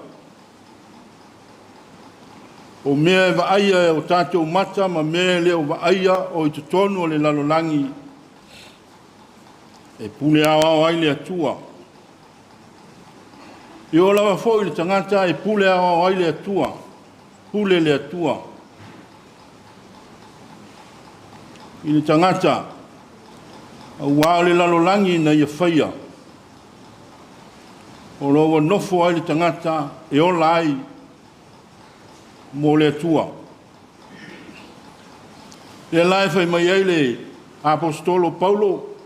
Speaker 9: O mea e vaaia e o tatou mata ma mea e le o vaaia o i totonu o le lalolagi, e pule aoao ai le Atua. E oo lava foi i le tagata e pule aoao ai le Atua, pule le Atua i le tagata, auā o le lalolagi na ia faia, o lo o ua nofo ai le tagata e ola ai mo le Atua. Lea la e fai mai ai le Aposetolo Paulo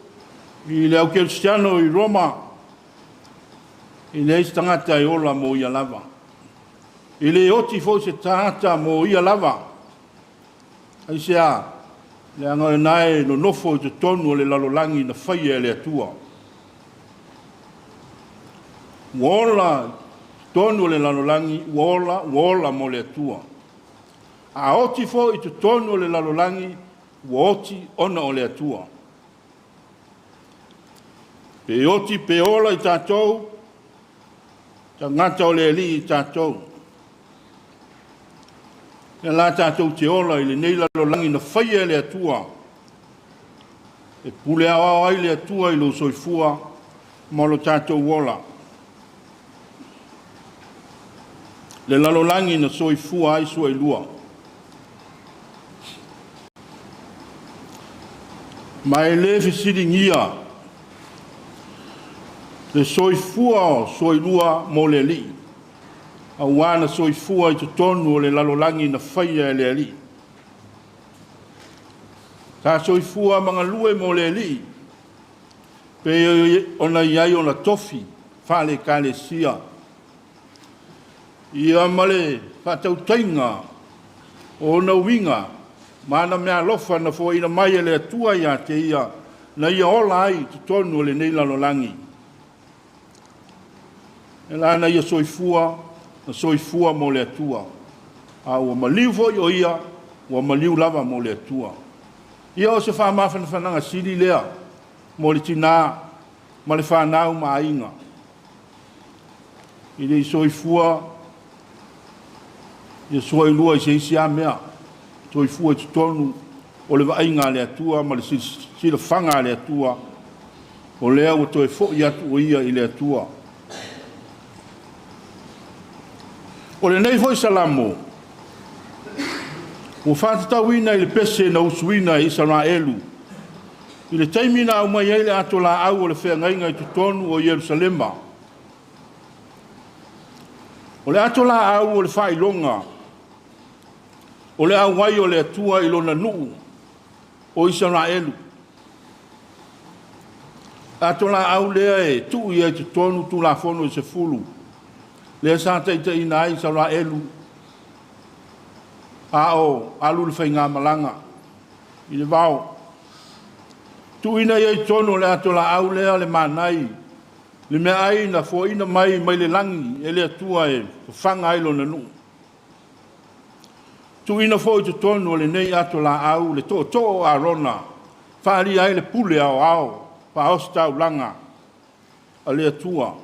Speaker 9: i le au kerisiano i Roma, e leai se tagata e ola mo ia lava. E le oti foi se tagata mo ia lava. Aisea? Leaga o lena e nonofo i totonu o le lalolagi na faia e le Atua. Ua ola i totonu o le lalolagi, ua ola, ua ola mo le Atua. A oti foi i totonu o le lalolagi, ua oti ona o le Atua. Pe oti pe ola i tatou, tagata o le Alii i tatou. Ia la tatou te ola i lenei lalolagi na faia e le Atua. E pule aoao ai le Atua i lou soifua ma lo tatou ola. Le lalolagi na soifua ai Suailua. Ma e le fesiligia le soifua o Suailua mo le Alii, auā na soifua i totonu o le lalolagi na faia e le Alii. Sa soifua ma galue mo le Alii, pei ona i ai ona tofi faale-Ekalesia, ia ma le faatautaiga o ona uiga ma ana meaalofa na foaiina mai e le Atua ia te ia, na ia ola ai i totonu o lenei lalolagi. E la na ia soifua, na soifua mo le Atua. A ua maliu foi o ia, ua maliu lava mo le Atua. Ia o se faamafanafanaga sili lea mo le tinā ma le fanau ma aiga. E le i soifua ia Suailua i se isi lava mea, soifua i totonu o le vaaiga a le Atua ma le silafaga a le Atua, o lea ua toe foi atu o ia i le Atua.
Speaker 5: O lenei foi Salamo, ua faatatauina i le pese na usuina e Isaraelu i le taimi na aumai ai le ato laau o le feagaiga i totonu o Ierusalema. O le ato laau o le faailoga o le auai o le Atua i lona nuu o Isaraelu. Ato laau lea e tuu i ai totonu Tulafono e 10, lea sa taitaiina ai Isaraelu a o alu le faigamalaga i le vao. Tuuina i ai totonu o le ato laau lea le manai, le meaai na foaina mai mai le lagi e le Atua e fafaga ai lona nuu. Tuuina foi i totonu o lenei ato laau le tootoo o Arona, faaalia ai le pule aoao faaositaulaga a le Atua.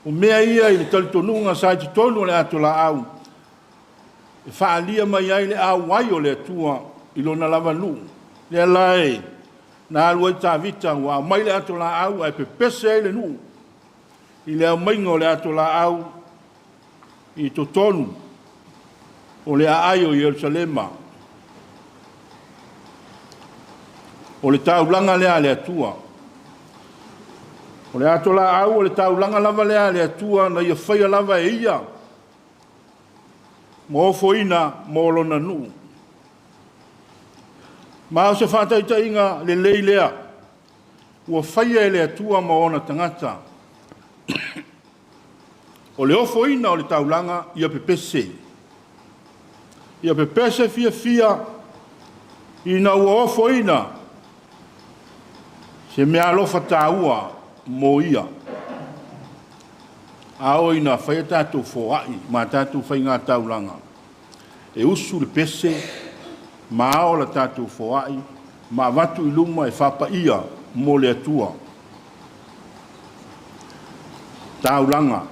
Speaker 5: O mea ia i le talitonuga sa i totonu o le ato laau, e faaalia mai ai le auai o le Atua i lona lava nuu. Lea la e na alu ai Tavita ua aumai le ato laau ae pepese ai le nuu i le aumaiga o le ato laau i totonu o le aai o Ierusalema. O le taulaga lea a le Atua. O le ato laau o le taulaga lava lea a le Atua na ia faia lava e ia ma ofoina mo lona nuu. Ma o se faataitaiga lelei lea ua faia e le Atua ma ona tagata. O le ofoina o le taulaga ia pepese. Ia pepese fiafia ina ua ofoina se meaalofa taua mo ia. A oo ina fai a tatou foai ma tatou faiga taulaga, e usu le pese ma ao la tatou foai ma avatu i luma e faapaia mo le Atua. Taulaga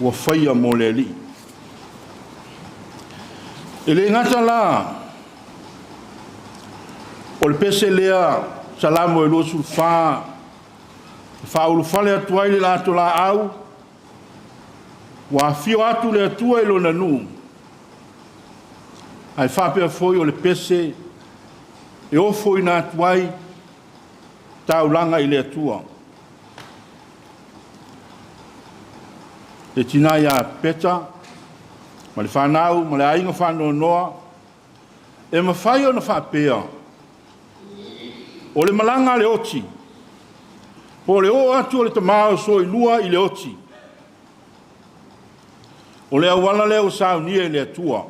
Speaker 5: ua faia mo le Alii. E le gata la o le pese lea Salamo e 24 e faaulufale atu ai le ato laau, ua afio atu le Atua i lona nuu, ae faapea foi o le pese e ofoina atu ai taulaga i le Atua. Le tina ia Peta ma le fanau ma le aiga faanoanoa, e mafai ona faapea, o le malaga a le oti, po o le oo atu o le tama o Soilua i le oti, o le auala lea ua saunia e le Atua,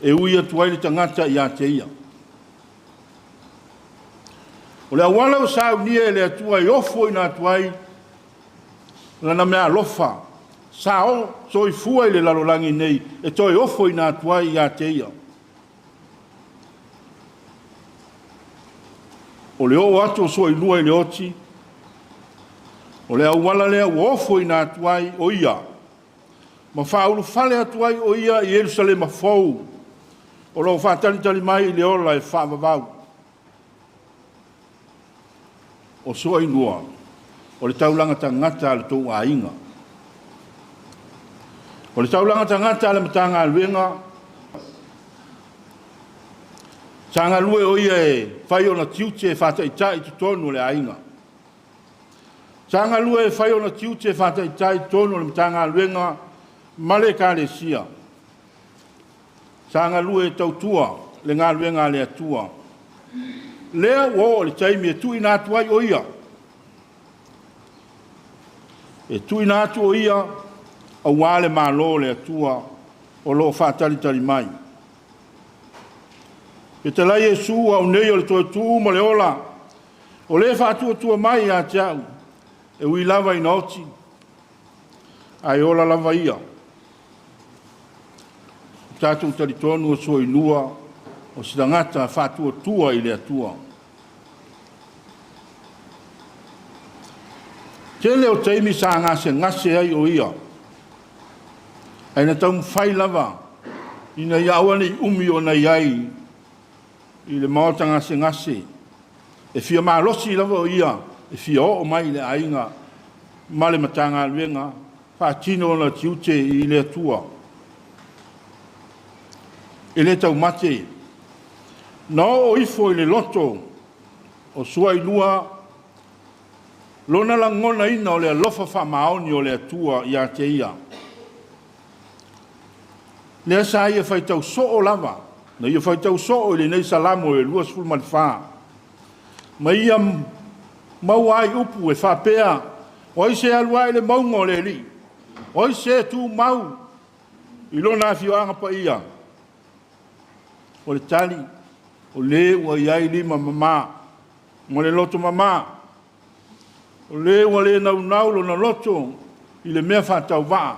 Speaker 5: e ui atu ai le tagata ia te ia. O le auala ua saunia e le Atua e ofoina atu ai lana meaalofa sa o soifua i le lalolagi nei e toe ofoina atu ai ia te ia. O le oo atu o Soilua i le oti, o le auala lea ua ofoina atu ai o ia, ma faaulufale atu ai o ia i Ierusalema fou, o lo o faatalitali mai i le ola e faavavau. O Soilua, o le taulaga tagata a le tou aiga. O le taulaga tagata a le Matagaluega, sa galue o ia e fai ona tiute e faataitai i totonu o le aiga. Sa galue e fai ona tiute e faataitai i totonu o le Matagaluega ma le Ekalesia. Sa galue e tautua le galuega a le Atua. Lea ua oo i le taimi e tuuina atu ai o ia. E tuuina atu o ia aua le Malo o le Atua o lo o faatalitali mai. Fetalai Iesu au nei o le toe tu ma le ola, o le faatuatua mai ia te au, e ui lava ina oti, ae ola lava ia. O tatou talitonu o Soilua, o se tagata faatuatua i le Atua. Tele o taimi sa gasegase ai o ia, ae na taumafai lava ina ia aua ne i umi ona i ai i le maota gasegase. E fia malosi lava o ia, e fia oo mai i le aiga. ma le Matagaluega faatino ona tiute i le Atua. E le taumate, na oo ifo i le loto o Suailua lona lagonaina o le alofa faamaoni o le Atua ia te ia. Lea sa ia faitau soo lava, na ia faitau soo i lenei Salamo e 24, ma ia maua ai upu e faapea, o ai se alu ae i le mauga o le Alii, o ai se tumau i lona afioaga paia. O le tali, o le ua i ai lima mama ma le loto mama, o le ua le naunau lona loto i le mea faatauvaa,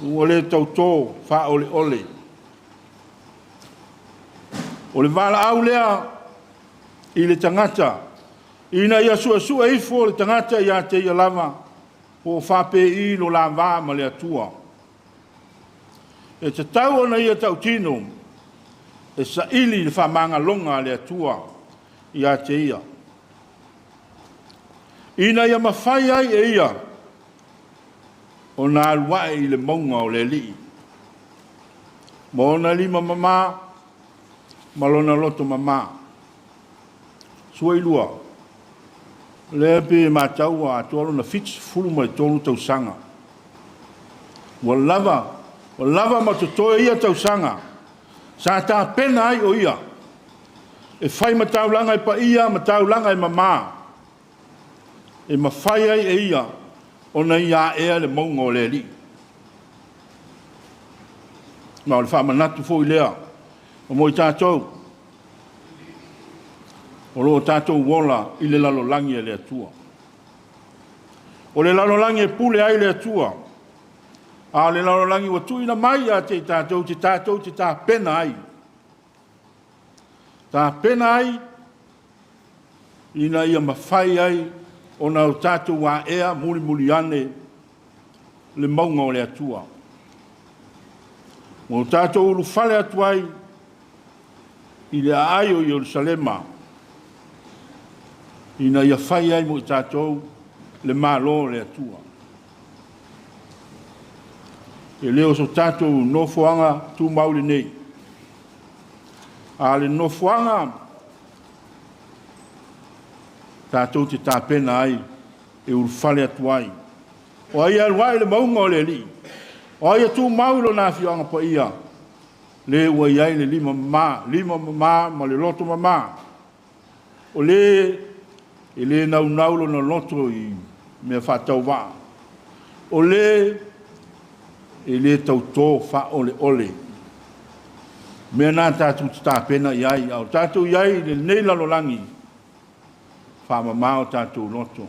Speaker 5: ua le tauto faaoleole. O le valaau lea i le tagata, ina ia suesue ifo le tagata ia te ia lava, po o faapei lo la va ma le Atua. E tatau ona ia tautino e saili le faamagaloga a le Atua ia te ia, ina ia mafai ai e ia ona alu ae i le mauga o le Alii, ma ona lima mama ma lona loto mama. Suailua, lea pe matau ua atoa lona 73 tausaga. Ua lava ma totoe ia tausaga sa tapena ai o ia e fai ma taulaga e paia ma taulaga e mama, e mafai ai e ia ona ia aea le mauga o le Alii. Ma o le faamanatu foi lea mo i tatou, o lo o tatou ola i le lalolagi a le Atua. O le lalolagi e pule ai le Atua, a o le lalolagi ua tuuina mai ia te i tatou te tapena ai. Tapena ai ina ia mafai ai ona o tatou aea mulimuli ane le mauga o le Atua. Ua o tatou ulufale atu ai i le aai o Ierusalema, ina ia fai ai mo i tatou le Malo o le Atua. E le o so tatou nofoaga tumau lenei, a o le nofoaga tatou te tapena ai e ulufale atu ai. O ai e alu ae i le mauga o le Alii, o ai e tumau i lona afioaga paia, le ua i ai le lima mama ma le loto mama. O le e le naunau lona loto i mea faatauvaa, o le e le tauto faaoleole. Mea na tatou te tapena i ai, a o tatou i ai i lenei lalolagi, faamama o tatou loto.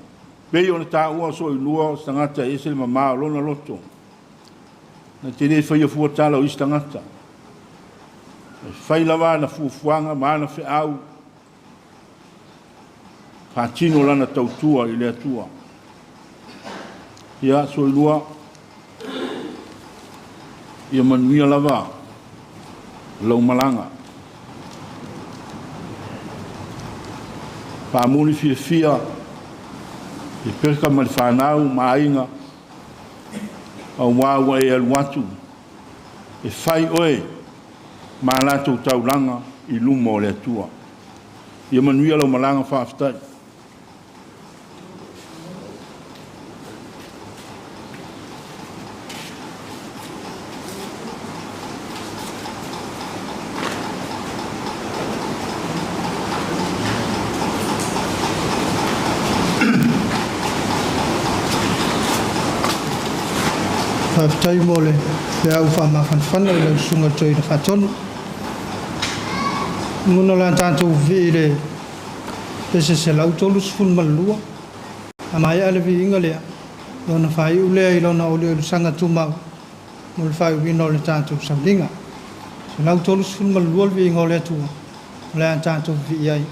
Speaker 5: Pei ona taua Suailua o se tagata e ese le mama o lona loto. Na te le faia fua tala o isi tagata. E fai lava ana fuafuaga ma ana feau, faatino lana tautua i le Atua. Ia, Suailua, ia manuia lava lau malaga. Faamuli fiafia i peka ma le whanau ma aiga, auā ua e alu atu e fai oe ma latou taulaga i luma o le Atua. Ia manuia lau malaga, faafetai.
Speaker 4: Faafetai mo le feau faamafanafana i lau susuga i le Toeaina Faatonu. Lagona o le a tatou vivii i le pese 132, a maea le viiga lea, ona faaiu lea i lona oliolisaga tumau mo le faaiuina o le tatou sauniga. 132 le viiga o le Atua o le a tatou vivii ai.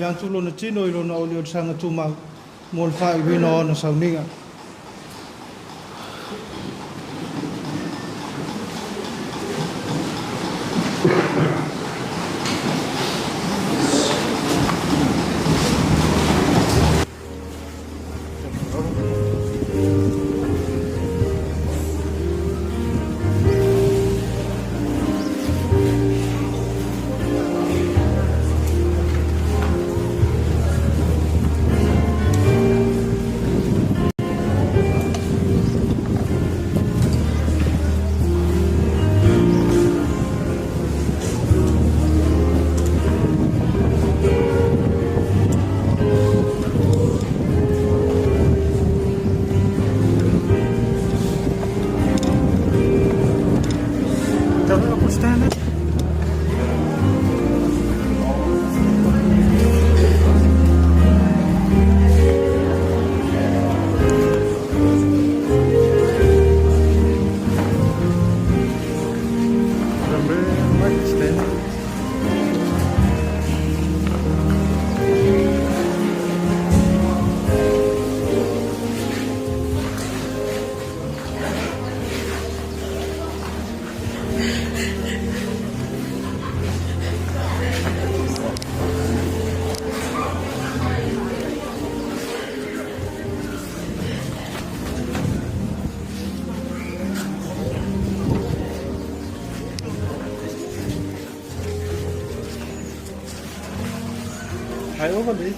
Speaker 4: atu lona tino i lona oliolisaga tumau mo le faaiuina o ana sauniga. Ai ova le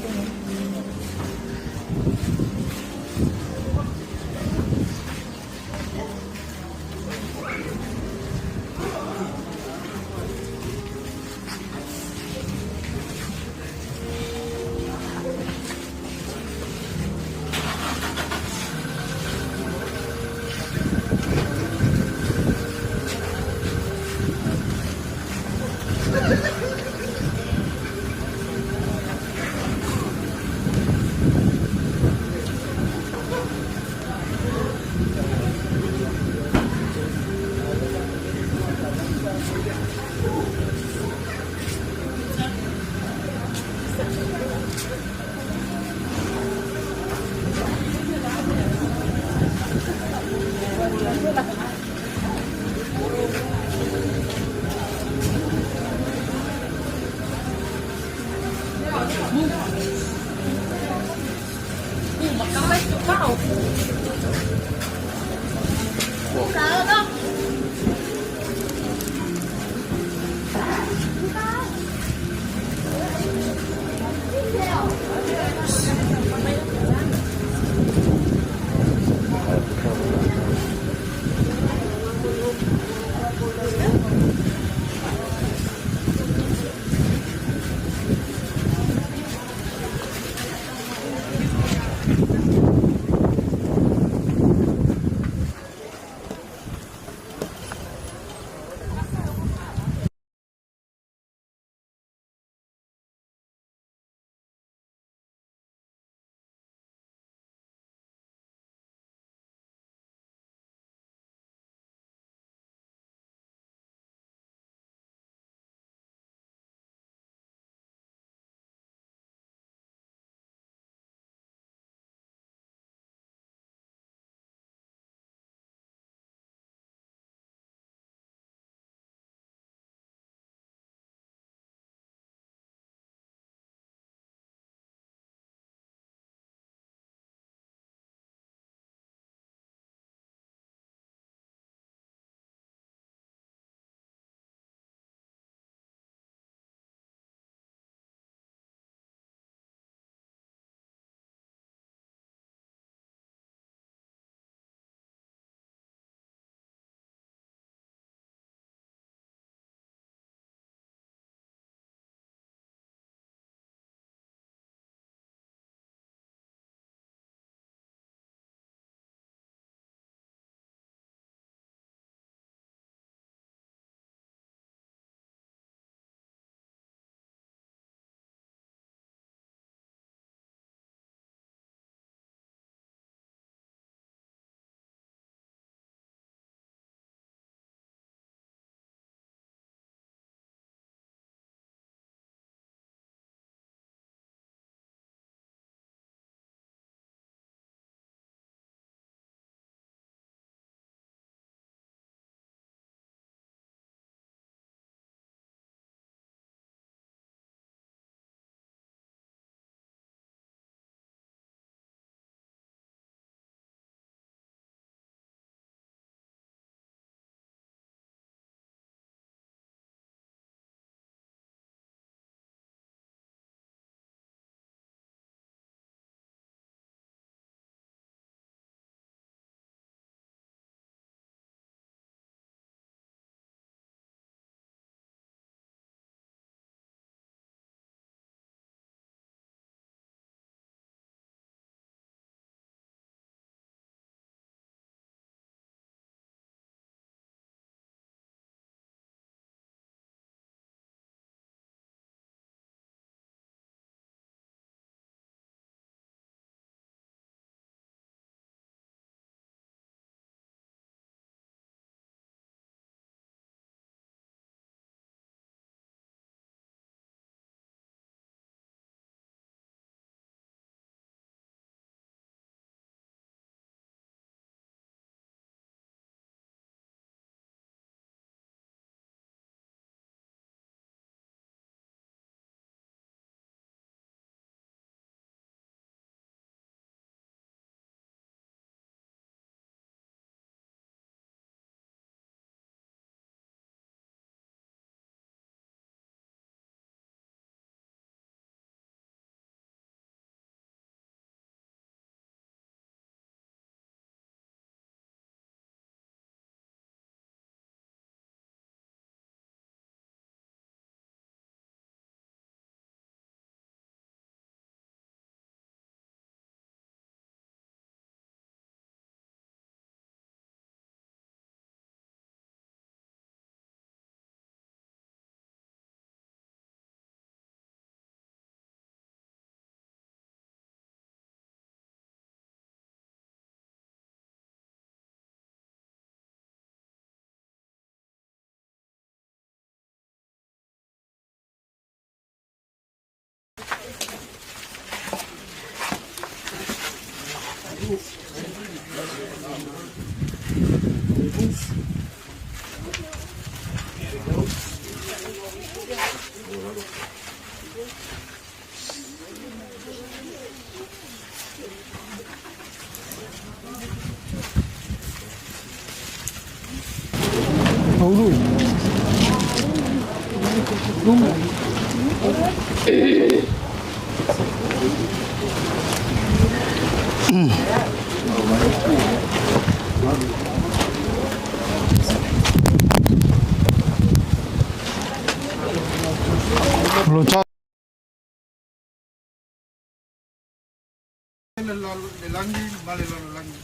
Speaker 4: Le lagi ma le lalolagi.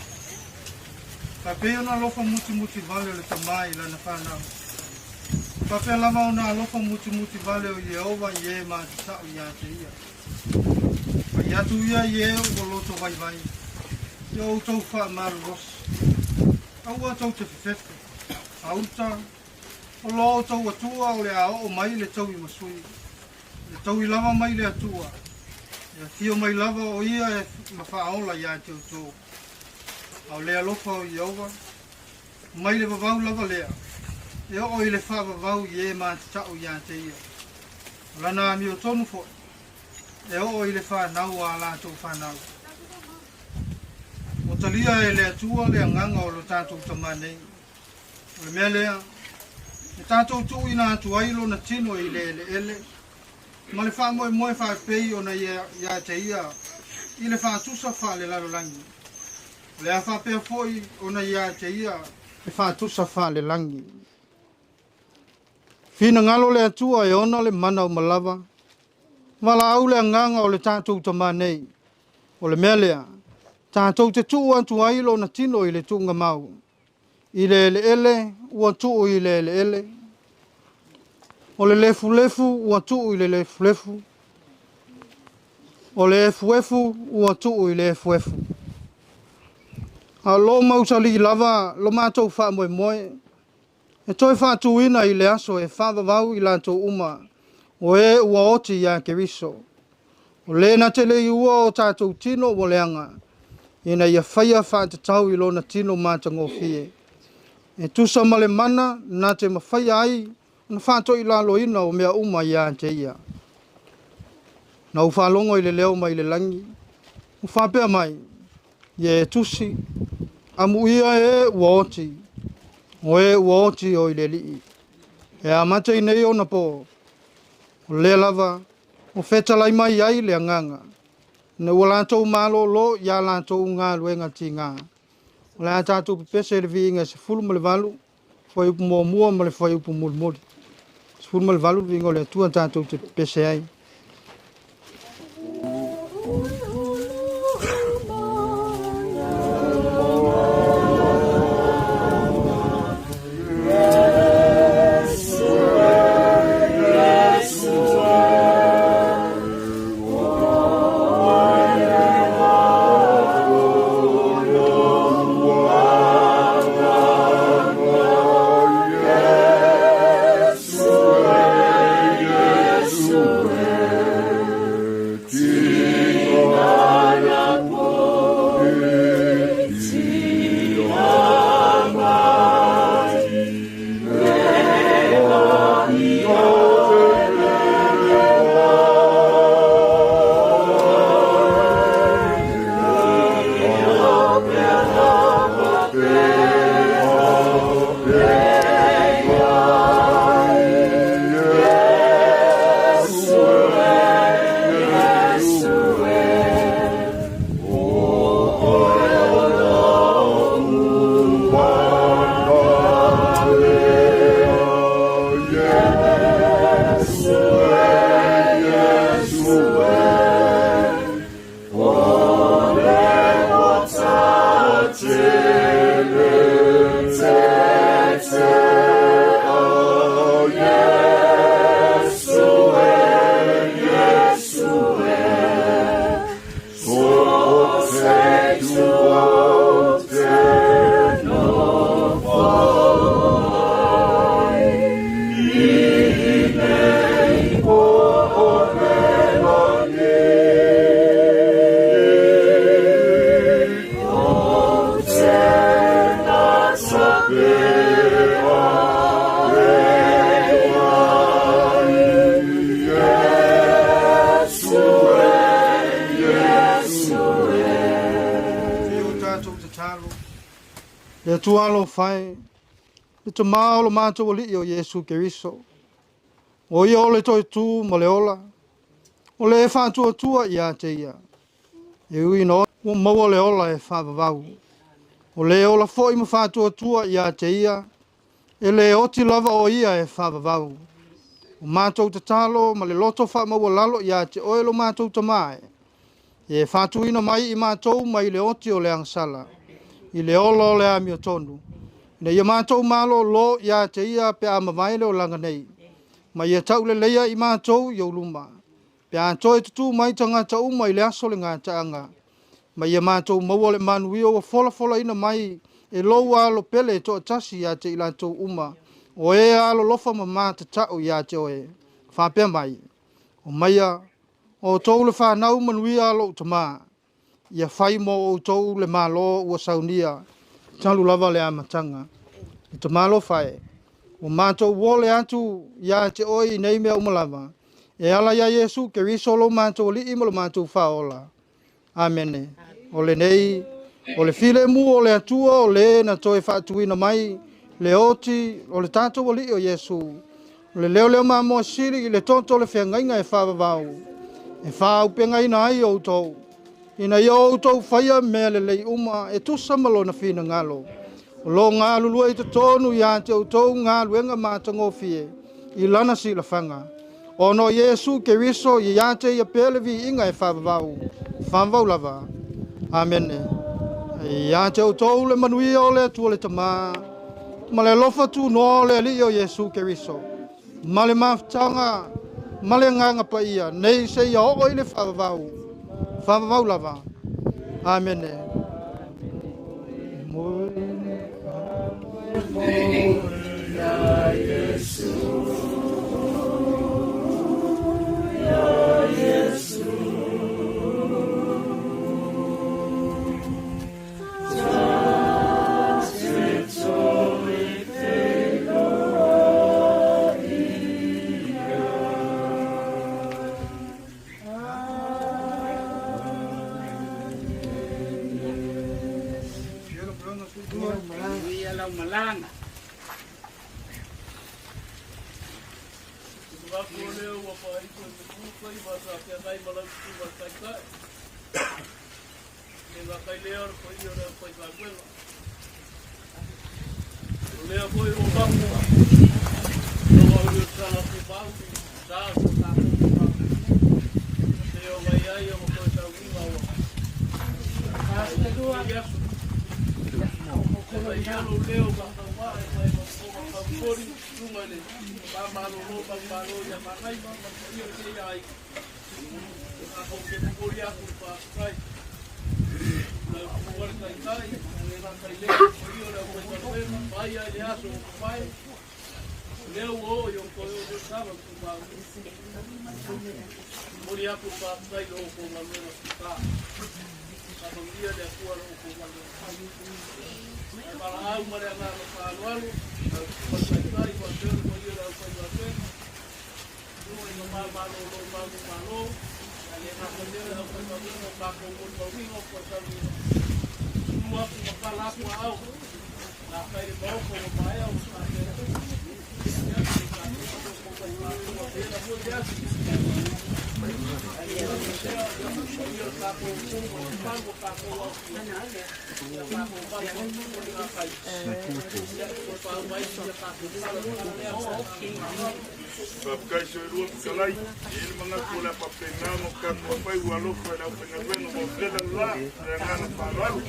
Speaker 4: Faapei ona alofa mutimuti vale o le tamā i lana fanau. Faapea lava ona alofa mutimuti vale o Ieova i e matata'u iā te ia. Fai atu ia i e ua loto vaivai, ia outou faamalolosi. Aua tou te fefefe, auta, o lo outou Atua o le a oo mai le tauimasui, le taui lava mai le Atua, e afio mai lava o ia e ma faaola iā te outou. A o le alofa o Ieova, mai le vavau lava lea, e oo i le faavavau i e matata'u iā te ia. O lana amiotonu fo'i, e oo i le fanau a latou fanau. Ua talia e le Atua le agaga o lo tatou tamā nei. O le mea lea, e tatou tuuina atu ai lona tino i le eleele, ma le faamoemoe faapei ona ia te ia i le faatusa faalelalolagi. O le a faapea fo'i ona ia te ia le faatusa faalelagi. Finagalo le Atua e ona le mana uma lava, valaau le agaga o le tatou tamā nei. O le mea lea, tatou te tuu atu ai lona tino i le tuugamau. I le eleele ua tuu i le eleele. O le lefulefu ua tuu i le lefulefu. O le efuefu ua tuu i le efuefu. A o loo mausalī lava lo matou faamoemoe, e toe faatuina i le aso e faavavau i latou uma o e ua oti iā Keriso. O le na te le iua o tatou tino ua leaga, ina ia faia faatatau i lona tino matagofie. E tusa ma le mana na te mafaia ai ona faatoilaloina o mea uma iā te ia. Na ou faalogo i le leo mai le lagi, ua faapea mai, ia e tusi, amuia e ua oti, o e ua oti o i le Alii. E amata i nei ona po, o lea lava o fetalai mai ai le agaga, ina ua latou malōlō iā latou galuega tigā. O le a tatou pepese i le viiga e 18, fuaiupu muamua ma le fuaiupu mulimuli. 18 le viiga o le Atua tatou te pepese ai. Le Atua alofa e, le Tamā o lo matou Alii o Iesu Keriso. O ia o le toetū ma le ola, o le e faatuatua ia te ia. E ui ina ua maua le ola e faavavau. O le ola foi ma faatuatua ia te ia, e le oti lava o ia e faavavau. O matou tatalo ma le loto faamaualalo ia te oe lo matou Tamā e, e faatuina mai i matou mai le oti o le agasala, i le ola o le amiotonu, ina ia matou malōlō ia te ia pe a mavae le olaga nei, ma ia tauleleia i matou i ou luma, pe a toe tutū mai tagata uma i le aso o le gataaga, ma ia matou maua le manuia ua folafolaina mai e lou alo pele e toatasi ia te i latou uma, o e alolofa ma matatau ia te oe. Faapea mai, omaia, o outou le fanau manuia a lou Tamā, ia fai mo outou le Malo ua saunia, talu lava le amataga. Le Tamā alofa e, ua matou ole atu ia te oe i nei mea uma lava, e ala iā Iesu Keriso lo matou Alii ma lo matou Faaola. Amene. O lenei, o le filemu o le Atua o le na toe faatuina mai le oti o le tatou Alii o Iesu. O le leo leo mamoa sili i le toto o le feagaiga e faavavau, e faaaupegaina ai outou, ina ia outou faia mea lelei uma e tusa ma lona finagalo. O lo o galulue i totonu ia te outou galuega matagofie i lana silafaga. Ona o Iesu Keriso ia te ia pea le viiga e faavavau, faavavau lava. Amene. Ia te outou le manuia o le Atua le Tamā, ma le alofa tunoa o le Alii o Iesu Keriso, ma le mafutaga ma le agaga paia, nei seia oo i le faavavau, faavavau lava. Amene.
Speaker 10: Manuia lau malaga.
Speaker 1: Mapu leo ua paaitu e te pukai ma sa feagai ma lau tutu ma taitai. Le ngakai lea o le paia o le aufaigaluega. O lea foi o mapu lau au le sala pumau, sa o tatou pumau. Te o ngai ai o mo koe sauiga ua. Ai aso. Te mai alo leo ma kauma e mai ma ma kaupori tunga le ma malo lo ma malo ia mangai ma ma ia te ia ai. A ko ke pori aku pa kai. La kuwar kai kai, le na kai le ko ia le ko ko mai ai le aso o mai. Leo o yo ko yo saba ku ma. Mori aku pa kai lo ko ma me ka. Ka mangia le ku lo ko ma. Mala au ma le anga ma alu alu, ko kai kai ko te ko ia le ko ko te. Lu i ma ma lo lo ma ma lo. Ale na ko le ko ko ko ma ko ko ko ko ko sa ni. Lu aku ma pa la ku au. Na kai le mo ko ma ai au sa te. Ya ka ko ko ko ko ko la mo ya.
Speaker 5: Faafetai soilua fetalai, e i le manatu o le a faapena ona tatou fai ua alofa i le aufaigaluega ma o lena le agaga faaaloalo.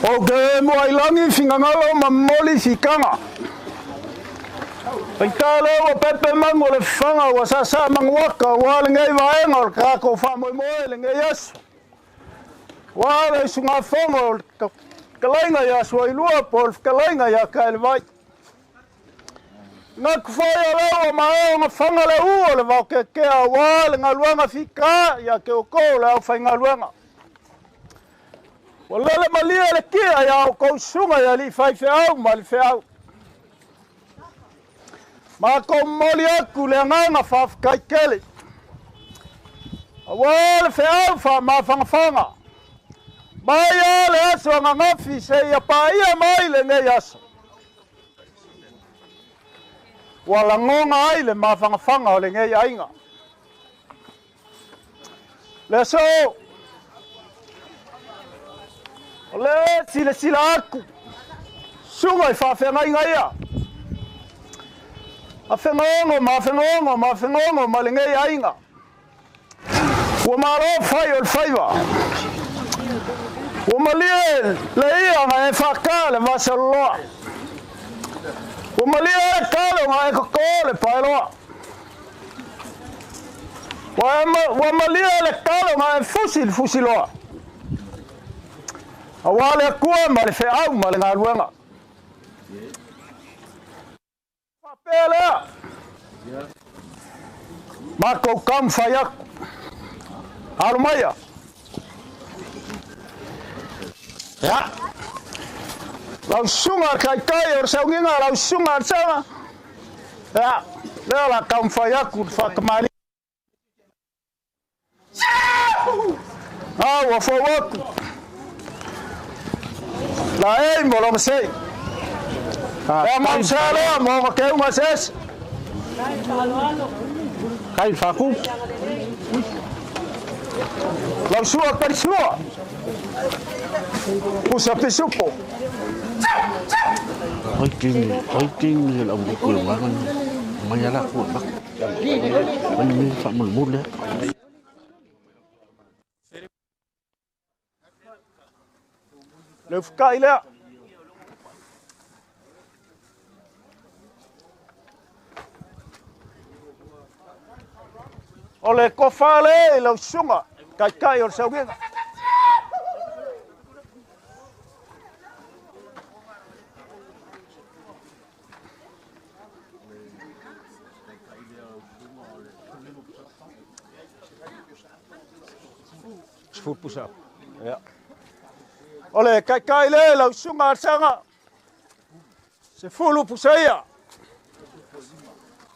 Speaker 10: O ke mo ailangi fingangalo mamoli sikanga. Paitale o pepe mango le fanga wa sasa manguaka wa le ngai vaenga o kako fa moi moi le ngai aso. Wa le sunga fongo kalainga ya suailua pol kalainga ya kaelvai. Ngā kuwhai a leo ma ngā whanga le ua le wau ke kea wā le ngā luanga fika ia ke o kō le au whai ngā luanga. Wa lele malia le kia ia o kou sunga ia li whai wheau ma li wheau. Ma kou moli aku le nganga whawhikai kele. A wā le wheau wha mawhangawhanga. Mai a le aso a ngā ngawhi se ia pā ia mai le nei aso. Ua lagoga ai le mafagafaga o lenei aiga. Le aso, o le silasila atu, suga i faafeagaiga ia. Afegaogo ma afegaogo ma afegaogo ma lenei aiga. Ua malo fai o le faiva. Ua malie le ia na e whaka le vasaloloa. Ua malie le kalo na e koko le paeloa. Ua malie le kalo na e fusi le fusiloa. Aua le akua ma le wheau ma le ngaluenga. Whapea lea. Mākou kamu whai aku. Alo maia. Ya. Lau sunga kai kai o saunginga lau sunga sanga. Ya. Lea la kamu whai aku whakamali. Ah, ua fau aku. La ei mo longa sei. Lea mau sa lea mo nga keunga ses. Kai whaku. Lau sua karisua. Pusa pisupo.
Speaker 1: Oi king là ông quyền quá con mày là của bắc mình phạm một mút đấy.
Speaker 10: Le fukai lea. O le kofa le lau sunga kai kai o le saugiga. Pusa. Ya. O le kai kai le lau sunga sanga. Se fulu pusaia.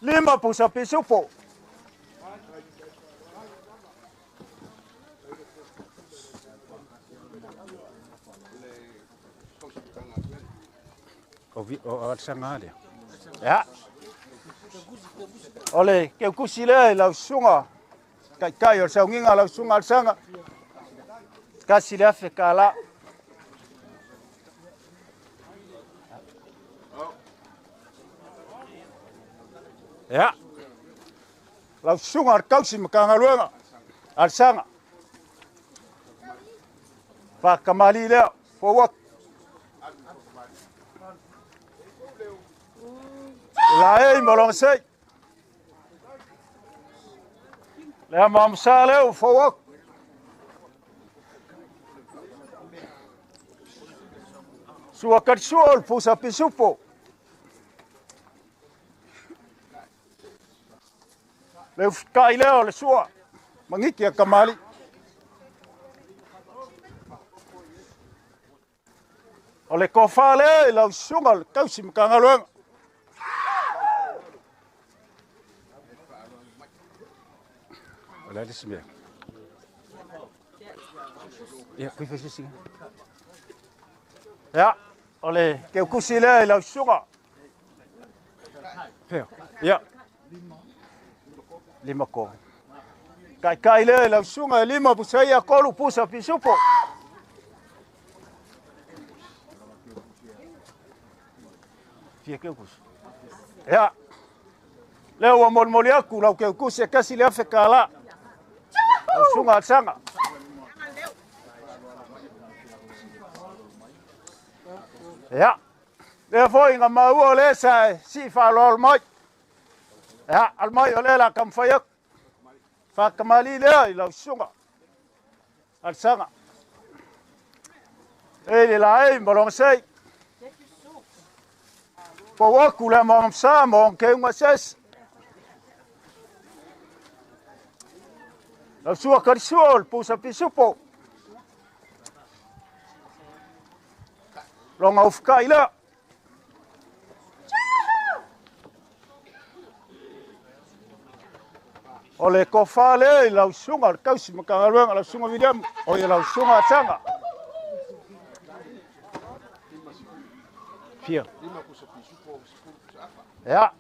Speaker 10: Lima pusa pisupo. O sanga le. Ya. O le ke kusi le lau sunga. Kai kai o saunginga lau sunga sanga. Kasi le afe kala. Ya. Lau sunga ar kausi makangaluenga. Al sanga. Whakamali lea. Fowak. La ei molonga sei. Lea mamsa leo. Fowak. Sua karisua o le pusa pisupo. Le ufikai lea o le sua. Mangiki a kamali. O le kofa lea i lau sunga le kausi makangaluenga. O le alisi mea. Ia, kui fai sisi. Ia. O le keukusi lea i lau suga. Peo. Ia. Lima ko. Kai kai lea i lau suga e lima pusaia kolu pusa pisupo. Fia keukusi. Ia. Lea ua molimoli aku lau keukusi e kasi le afe kālā. Lau suga al sanga. Ia. Lea foi ngā maua o le sa e si whaaloa mai. Ia, al mai o le la kamwhai aku. Whakamali lea i lau sunga. Al sanga. E le la ei, molonga sei. Pau aku lea maamsa, mo keunga ses. Lau sua karisua o le pusa pisupo. Longa ufukai lea. O le kofa lea i lau sunga, le kausi makangaluenga, lau sunga William, o i lau sunga atanga. Fia. Ia,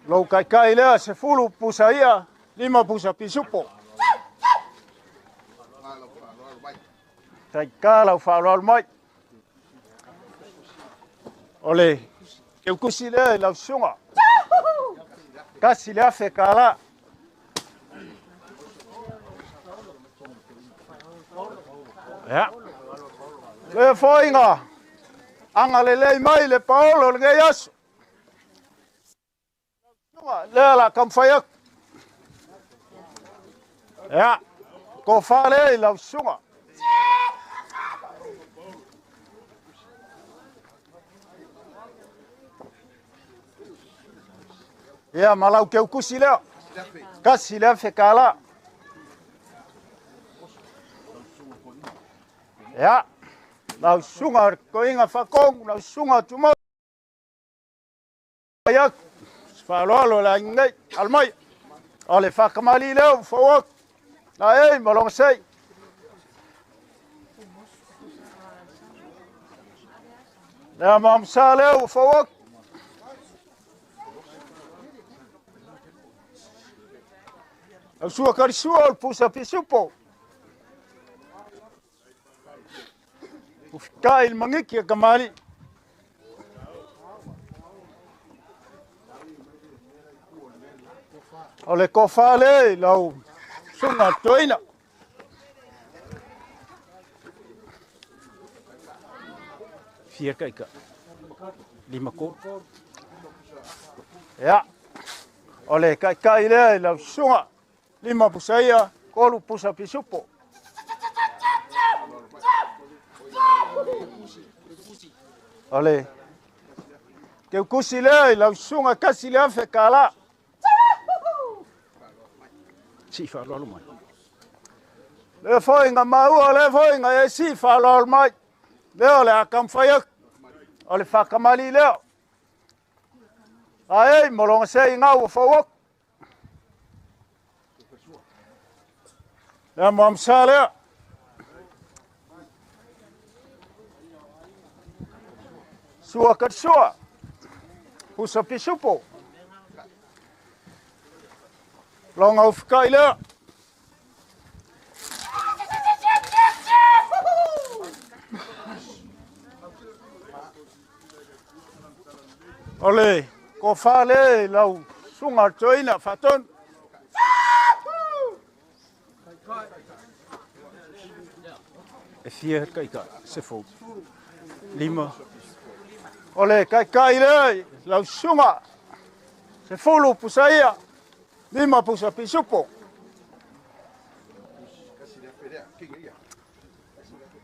Speaker 10: lou kaikai lea, 10 pusa ia, 5 pusa pisupo. Taika lau faaaloalo mai. O le keukusi lea i lau susuga. 1,000 kālā. Ia. Le foinga. Anga lelei mai le paolo lenei aso. Lea la kamwhai aku. Ia. Ko whale i lau susuga. Ia, ma lau keukusi lea. 1,000 kālā. Ia, lau susuga koinga whakongu, lau susuga tumau. Ia, whaaloalo la nei, almai. O le whakamali leo, whawak. La ei, malonga sei. Lea mamsa leo, whawak. Au sua karisua o le pusa pisupo. Ufikai le mangiki a kamali. O le kofa le lau sunga toina. Fia kaika. 5 koro. Ia. O le kaikai lea i lau sunga. 5 pusa ia, 3 pusa pisupo. O le keukusi lea i lau susuga 1,000 kālā. Si faaaloalo mai. Le foi ngā maua, le foi ngā e si faaaloalo mai. Lea o le akamwhai aku. O le whakamali lea. Ai, molonga se i ngā ua whauaku. Lea moamsa lea. Sua katsua. Pusa pisupo. Longa ufikai lea. O le kofa le lau sunga toina whatonu. E fia kaika, se fou. 5. O le kaikai le lau sunga. 10 pusa ia. 5 pusa pisupo.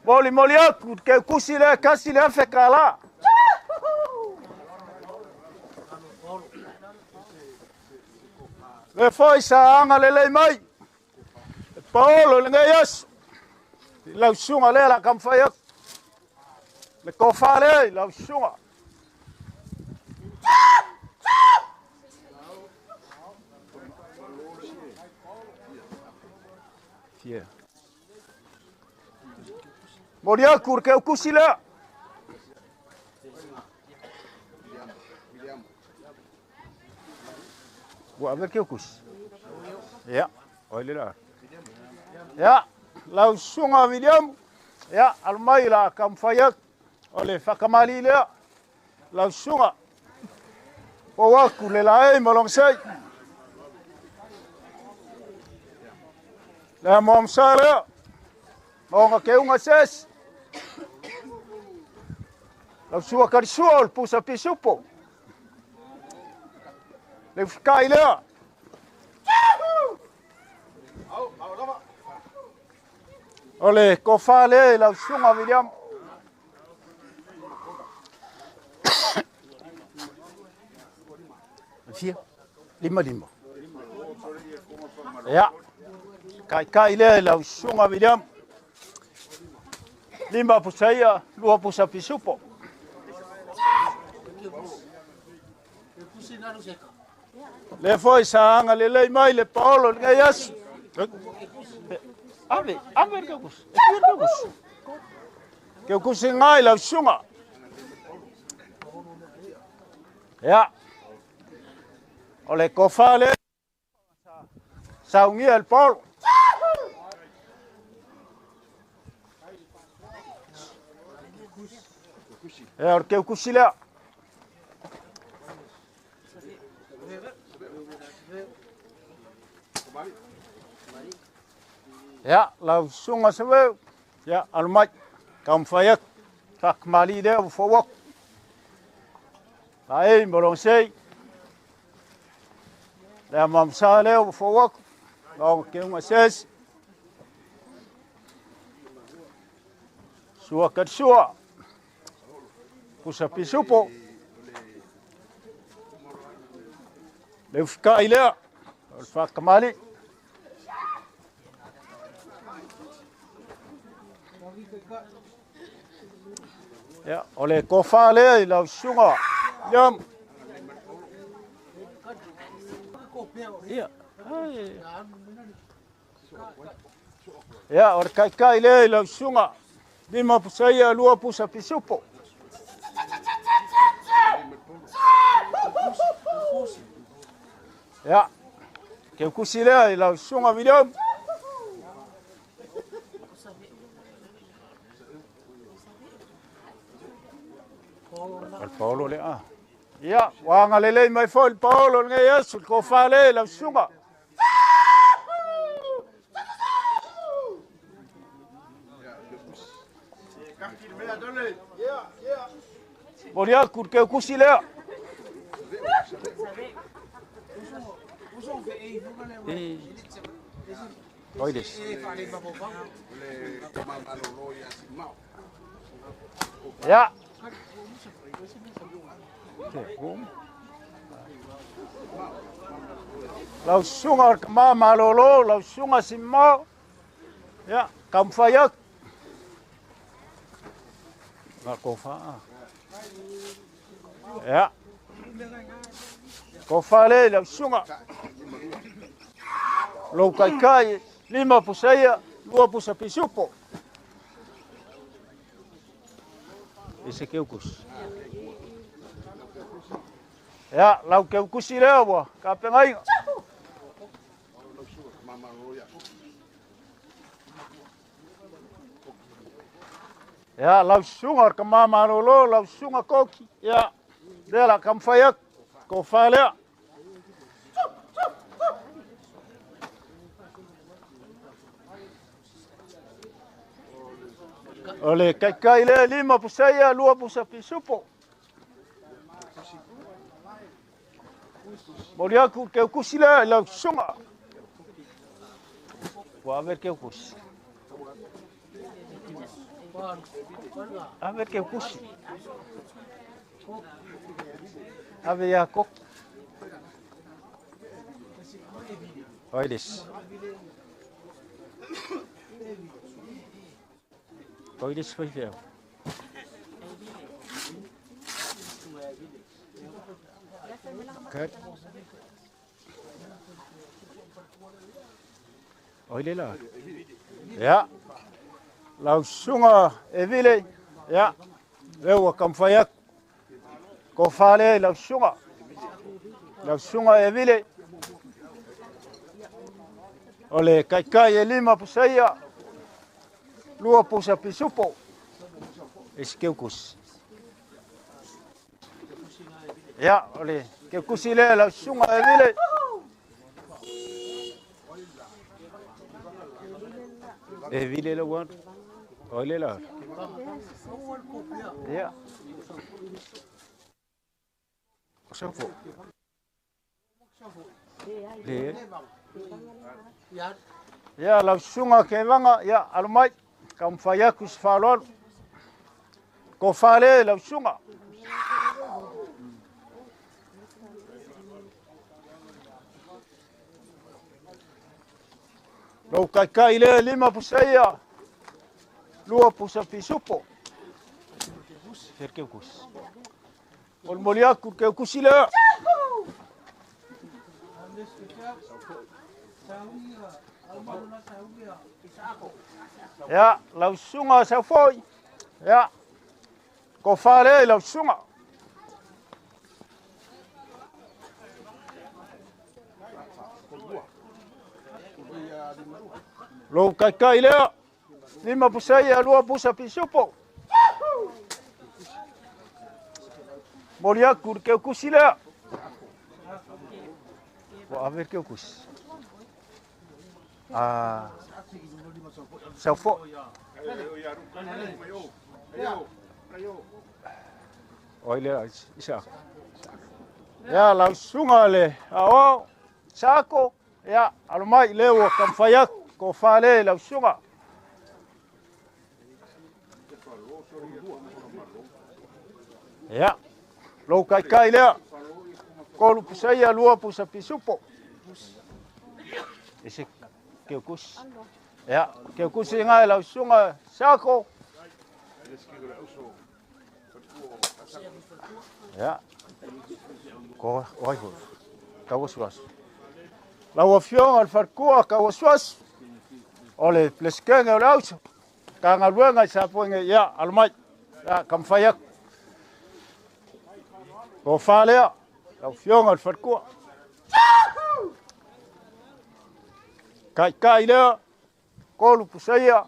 Speaker 10: Moli moli aku, ke kusi le 1,000 kālā. Le foi sa anga lelei mai. Le paolo lenei aso. Lau susuga lea la kamwhai aku. Le kofa lea lau susuga. Fia. Mori aku le keukusi lea. Ua ave keukusi. Ia, oi le la. Ia, lau susuga William. Ia, almai la kamwhai aku. O le whakamali lea. Lau susuga. O aku le laei malonga sei. Lea moamsa lea. Maonga keunga ses. Lau sua karisua o le pusa pisupo. Le ufikai lea. O le kofa lea i lau susuga William. Fia. 5 5. Ia. Kaikai lea i lau susuga William. 5 pusa ia, 2 pusa pisupo. Le foi sa anga lelei mai le paolo lenei aso. Ave, ave le keukusi. E fia le keukusi. Keukusi ngai lau susuga. Ia. O le kofa le saugia le Paolo. Ia, o le keukusi lea. Ia, lau susuga Saveu, ia, alu mai, taumafai atu, faakamali'i lea ua fou atu. Laei ma logasei, le amamasa lea ua fou atu, laoga keuga sesi. Sua kalisua, pusa pisupo, le ufikai lea, o le faakamali'i. Ia, o le tofa lea i lau susuga Liam. Ia, ia, o le kaikai lea i lau susuga. 5 pusa ia, 2 pusa pisupo. Ia, keukusi lea i lau susuga William. O le Paolo lea. Ia, ua agalelei mai foi le Paolo lenei aso, le tofa lea i lau susuga. Moli atu le keukusi lea. Oi les. Ia. Lau susuga o le tama malolo, lau susuga Simao. Ia, taumafai atu. Na tofa. Ia. Tofa le i lau susuga. Lou kaikai, 5 pusa ia, 2 pusa pisupo. E se keukusi. Ia, lau keukusi lea ua kapengaiga. Ia, lau susuga o le tama malolo, lau susuga Koki. Ia, lea la taumafai atu, tofa lea. O le kaikai lea, 5 pusa ia, 2 pusa pisupo. Moli atu le keukusi lea i lau susuga. Ua ave le keukusi. Ave le keukusi. Ave ia Koki. Oi les. Oi les foi feo. Kat. Oi le la. Ia. Lau susuga Evile. Ia. Lea ua taumafai atu. Tofa lea i lau susuga. Lau susuga Evile. O le kaikai e 5 pusa ia, 2 pusa pisupo. E se keukusi. Ia, o le keukusi lea lau susuga Evile. Evile lau atu. Oi le la. Ia. O safo. Le. Ia, lau susuga Kevaga, ia, alu mai, taumafai atu i se faaaloalo. Tofa lea i lau susuga. Lou kaikai lea, 5 pusa ia, 2 pusa pisupo. Fer keukusi. O le moli atu le keukusi lea. Ia, lau susuga Saufoi. Ia, tofa lea i lau susuga. Lou kaikai lea, 5 pusaia, 2 pusa pisupo. Moli aku le keukusi lea. Ua ave le keukusi. Ah, sau fo'i. Oi lea isa. Ia lau susuga le aoao, Sako, ia alo mai lea ua taumafai atu, tofa lea i lau susuga. Ia, lou kaikai lea, 3 pusaia, 2 pusa pisupo. Ese keukusi. Ia, keukusi ngai lau susuga Sako. Ia, ko oi ho. Tauasuasu. Lau afioga o le falekua Tauasuasu. O le Peresetene o le auso. Matagaluega i Sapoege, ia, alo mai. Ia, taumafai atu. Tofa lea, lau afioga o le falekua. Taitai lea, 3 pusaia,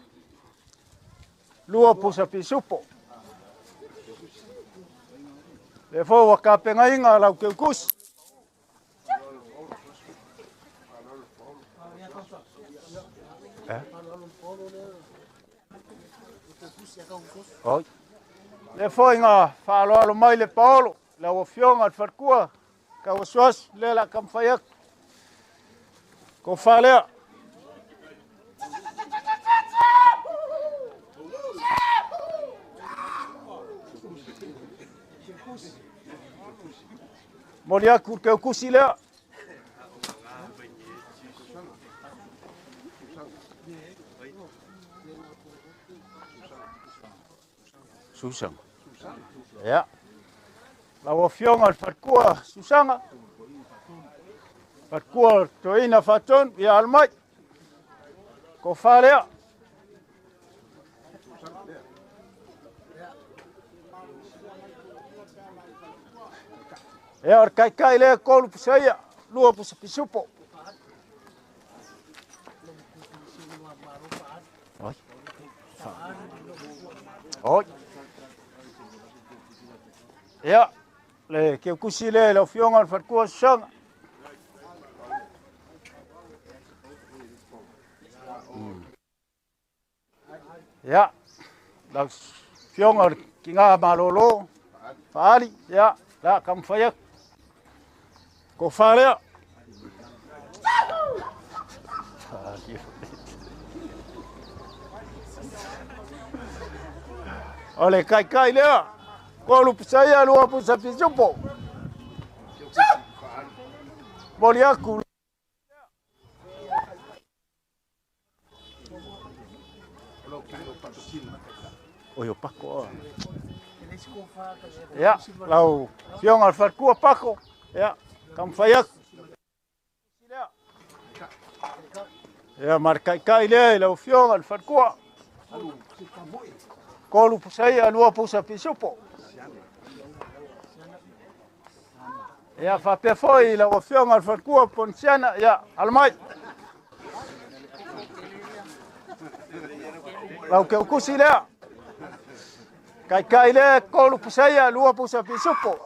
Speaker 10: 2 pusa pisupo. Lea foi ua tapenaina lau keukusi. Oi. Lea foi na faaaloalo mai le Paolo, lau afioga o le falekua, Tauasuasu, lea o le a taumafai atu. Tofa lea. Moli aku le keukusi lea. Susanga. Ia. Lau afioga o le falekua Susanga. Falekua Toeaina Faatonu, ia alo mai. Tofa lea. Ia, o le kaikai lea, 3 pusaia, 2 pusa pisupo. Oi. Oi. Ia, le keukusi lea i lau afioga o le falekua Susanga. Ia, lau afioga o le Kina Malolo, Faali, ia, la taumafai atu. Tofa lea. O le kaikai lea, 3 pusaia, 2 pusa pisupo. Moli aku. Oi o Pako. Ia, lau afioga o le falekua Pako, ia, taumafai atu. Ia, ma le kaikai lea i lau afioga o le falekua. 3 pusaia, 2 pusa pisupo. Ia, faapea foi i lau afioga o le falekua Ponisiana, ia, alo mai. Lau keukusi lea. Kaikai lea, 3 pusaia, 2 pusa pisupo.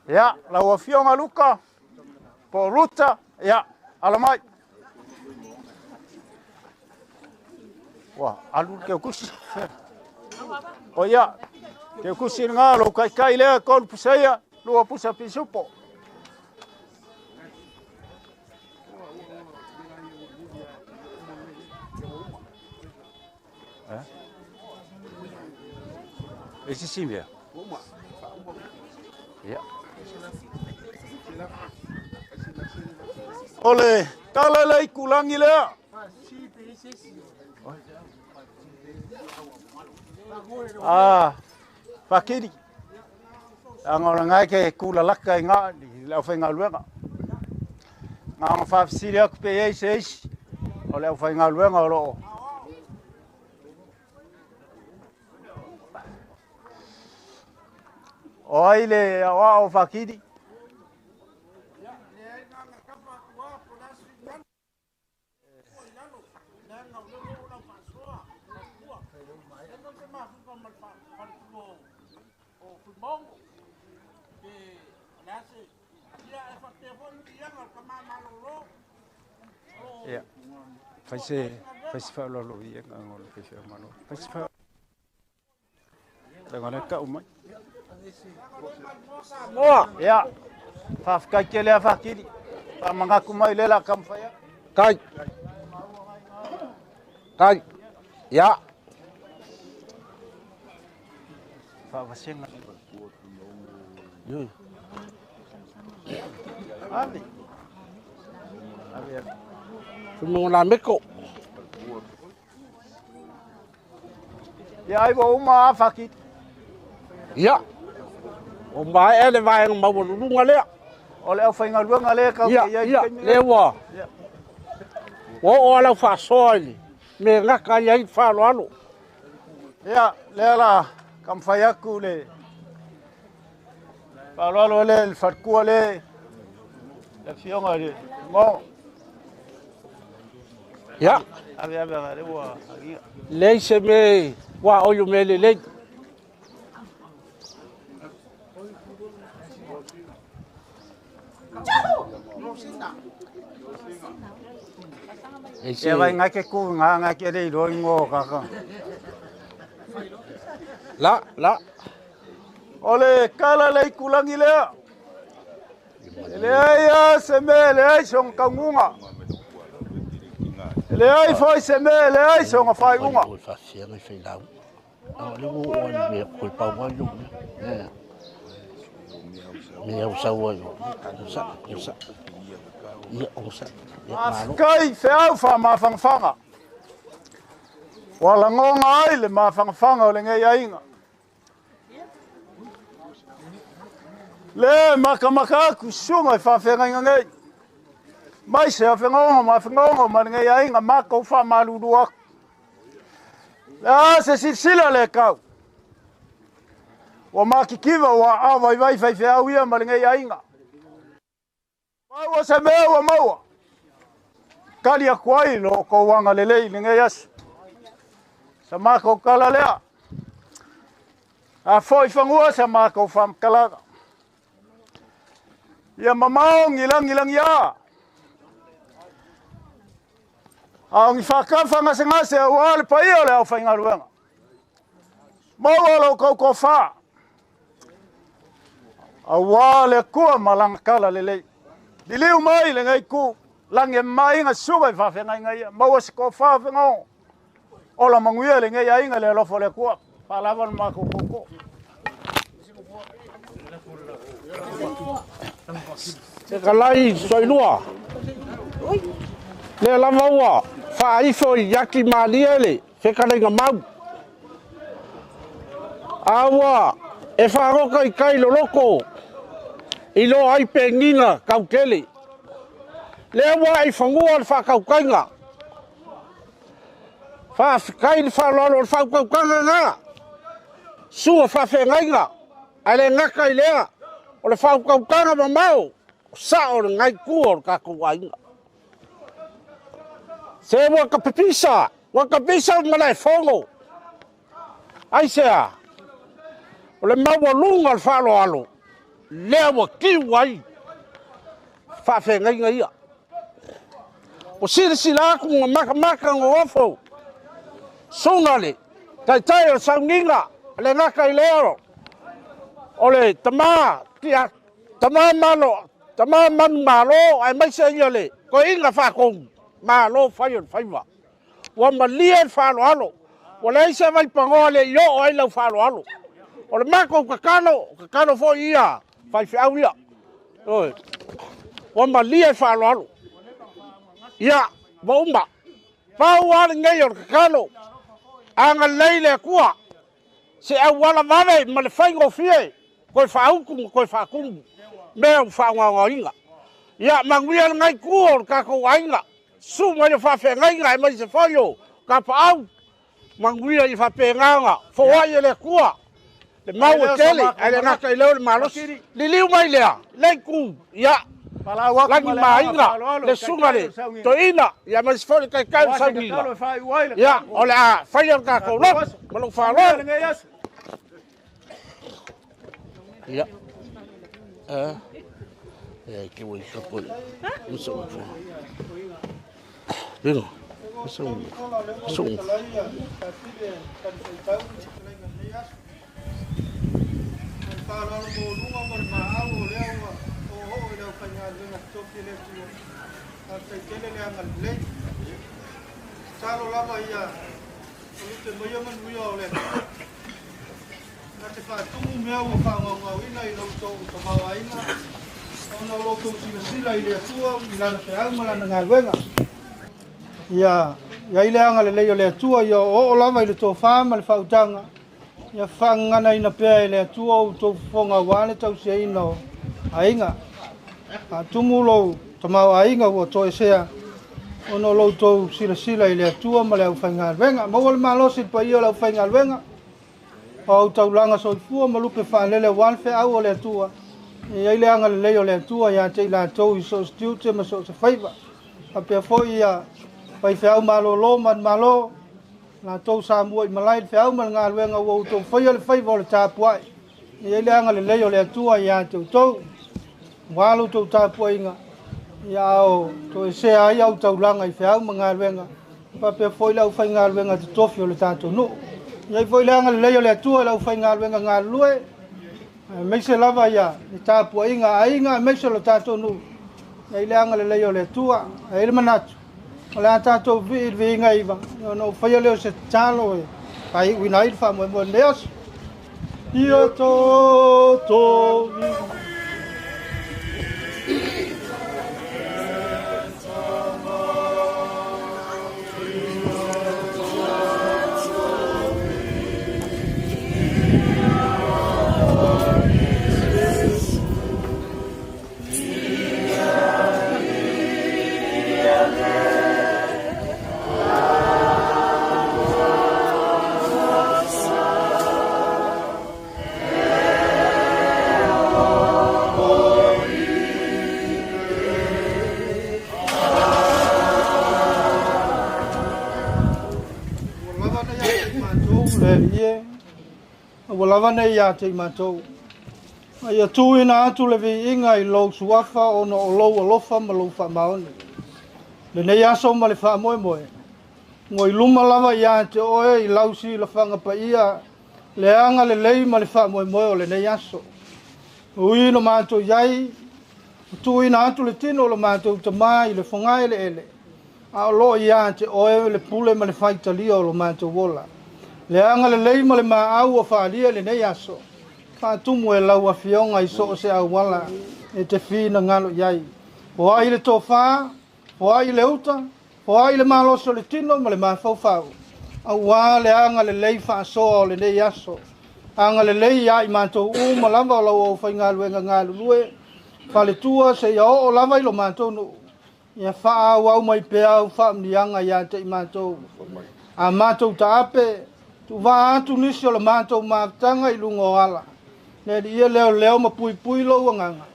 Speaker 10: Ia, lau afioga Luka, po Ruta, ia, alo mai. Ua, alu le keukusi. O ia, keukusi lena, lou kaikai lea, 3 pusaia, 2 pusa pisupo. E sisi mea. Ia. O le tala le ikulangi lea. Ah, Fakiri. Anga o ngai ke kula laka i ngā i le aufaigaluega. Ngā ona whaafisiri aku pe ei se eisi o le aufaigaluega o loo. O ai le aoao Fakiri.
Speaker 1: mafuta ma le faletua o Fuimaono. Pe o le a se ia e faapea foi le viiaga o le tama malolo.
Speaker 11: Ia, fai se fai se faaaloalo i agaga o le faifeau malo. Fai se faa Leaga o lea e tau mai.
Speaker 10: Moa. Ia. Faafetai tele lava Faatili. Faamanatu mai lea o le a taumafai atu.
Speaker 12: Tai. Tai. Ia.
Speaker 10: Faavasega. Ave. Ave ave.
Speaker 12: Fuimaono Lameko.
Speaker 10: Ia ai ua uma a Faatili.
Speaker 12: Ia. Ua maea le vaega maualuluga lea.
Speaker 10: O le aufaigaluega lea tatou te i ai i le taimi lenei.
Speaker 12: Lea ua ua oo lava lau faasoa i le mea e gata ai ai le faaaloalo.
Speaker 10: Ia, lea la taumafai atu le faaaloalo lea i le faletua lea, le afioga i le Mogo.
Speaker 12: Ia.
Speaker 10: Ave ave ave lea ua agia.
Speaker 12: Leai se mea ua oi o mea lelei.
Speaker 10: Ia vai ngai ke ku ngā ngai ke le ilo ingo kaka.
Speaker 12: La, la.
Speaker 10: O le kala le ikulangi lea. E leai lava se mea e leai sona taunuuga. E leai foi se mea e leai sona faaiuga. Faafetai feau faamafanafana ua lagona ai le mafanafana o lenei aiga. Le makamaka atu susuga i faafeagaiga nei, mai se afegaoga ma afegaoga ma lenei aiga matou faamalulu atu. Le a se silasila le tau, ua matitiva ua aao vaivai faifeau ia ma lenei aiga. Pau o se mea ua maua, tali atu ai lo outou agalelei i lenei aso. Sa matou tala lea, a foi fanua sa matou faamatalaga. Ia mamao ni lagilagi a, a o ni faatafa gasegase aua le paia o le aufaigaluega. Maua lo outou tofa, aua le Atua ma lana tala lelei. Liliu mai lenei itu, lagi e maiga susuga i faafeagaiga ia. Maua se tofa fegaogo, ola manuia lenei aiga i le alofa o le Atua. Faalava le matou tootoo.
Speaker 12: Fetalai Soilua, lea lava ua faaifo i ati malie le fetalaiga mau, a ua e faagoka i tai loloto i lo ai penina tautele. Lea ua i fanua le faatautaiga. Faafetai le faaaloalo o le faautautaga lena, sua faafeagaiga, ae le gata i lea, o le faautautaga mamao, o sao o lenai itu o le tatou aiga. Se ua ta pipisa, ua ta pipisa le malaefono. Aisea? O le maualuga o le faaaloalo, lea ua tiu ai faafeagaiga ia. Ua silasila atu ma matamata nonofo, susuga le taitai o le sauniga, le gata i lea o le tama, tama malo, tama manumalo, aemaise ia le toeaina faatonu, malo fai o le faiva. Ua malie le faaaloalo, ua leai se vaipanoa le i oo ai lau faaaloalo. O le matou tatalo, o tatalo foi ia faifeau ia. Ioe. Ua malie le faaaloalo. Ia, ua uma. Pau lava lenei o le tatalo, agalelei le Atua, se auala vave ma le faigofie, toe faautu ma toe faatumu mea ua faagaogaoina. Ia manuia lenei itu o le tatou aiga, susu mai o faafeagaiga aemaise foi o tapaau, manuia ia faapena ona foai e le Atua le mau e tele, ae le gata i lea o le malosi. Liliu mai lea, lea itu, ia. Lagi Maaiga, le susuga i le Toeaina, ia aemaise foi le Taitai o le Sauniga. Ia, o le a faia le tatou lotu ma lou faaaloalo. Ia. E ke wai ka poi. Musa ufu. Lino. Musa ufu. Musa ufu.
Speaker 4: Faaaloalo maualuga ma le maau o lea ua oooo i le aufaigaluega totofi e le Atua. Faafetai tele le agalelei. Tatalo lava ia o lute maia manuia o le Atua. Na te faatumu mea ua faagaogaoina i lo outou tamaoaiga ona o lo outou silasila i le Atua i Lana feau ma Lana galuega. Ia i ai le agalelei o le Atua ia oooo lava i le tofa ma le faautaga. Ia faagaganaina pea e le Atua outou fofoga aua le tausiaina o aiga. Faatumu lou tamaoaiga ua toesea ona o lo outou silasila i le Atua ma le aufaigaluega. Maua le malosi i le paia o le aufaigaluega, o au taulaga soifua ma lupe faalele aua le feau o le Atua. E i ai le agalelei o le Atua ia te i latou i so o se tiute ma so o se faiva. Faapea foi ia faifeau malolo manumalo, latou sa mua i malae i le feau ma le galuega ua outou faia le faiva o le tapuai. E i ai le agalelei o le Atua ia te outou, aua lo outou tapuaiga, ia ao toesea ai au taulaga i feau ma galuega, faapea foi le aufaigaluega totofi o le tatou nuu. E i ai foi le agalelei o le Atua i le aufaigaluega galulue, aemaise lava ia le tapuaiga a aiga, aemaise o le tatou nuu. E i ai le agalelei o le Atua. E i ai le manatu, o le a tatou vii i le viiga iva, ona ou faia lea o se tatalo e faaiuina ai le faamoemoe o lenei aso. Ia tatou Ua lava nei ia te i matou. A ia tuuina atu le viiga i lou suafa ona o lou alofa ma lou faamaoni. Lenei aso ma le faamoemoe, ua i luma lava ia te oe i lau silafaga paia le agalelei ma le faamoemoe o lenei aso. Ui no matou i ai, tuuina atu le tino o lo matou tamā i le fogaeleele, a o loo ia te oe le pule ma le faitalia o lo matou ola. Le agalelei ma le maau o faalia i lenei aso, faatumu e lau afioga i so o se auala e te finagalo i ai. Foai le tofa, foai le uta, foai le malosi o le tino ma le mafaufau, aua le agalelei faasoa o lenei aso. Agalelei ia i matou uma lava o lau aufaigaluega galulue, faletua seia oo lava i lo matou nuu. Ia faaauau mai pea au faamuniaga ia te i matou. A matou taape, tuuvaa atu nisi o le matou mafutaga i luga o ala. Le alii ia leoleo ma puipui lou agaga,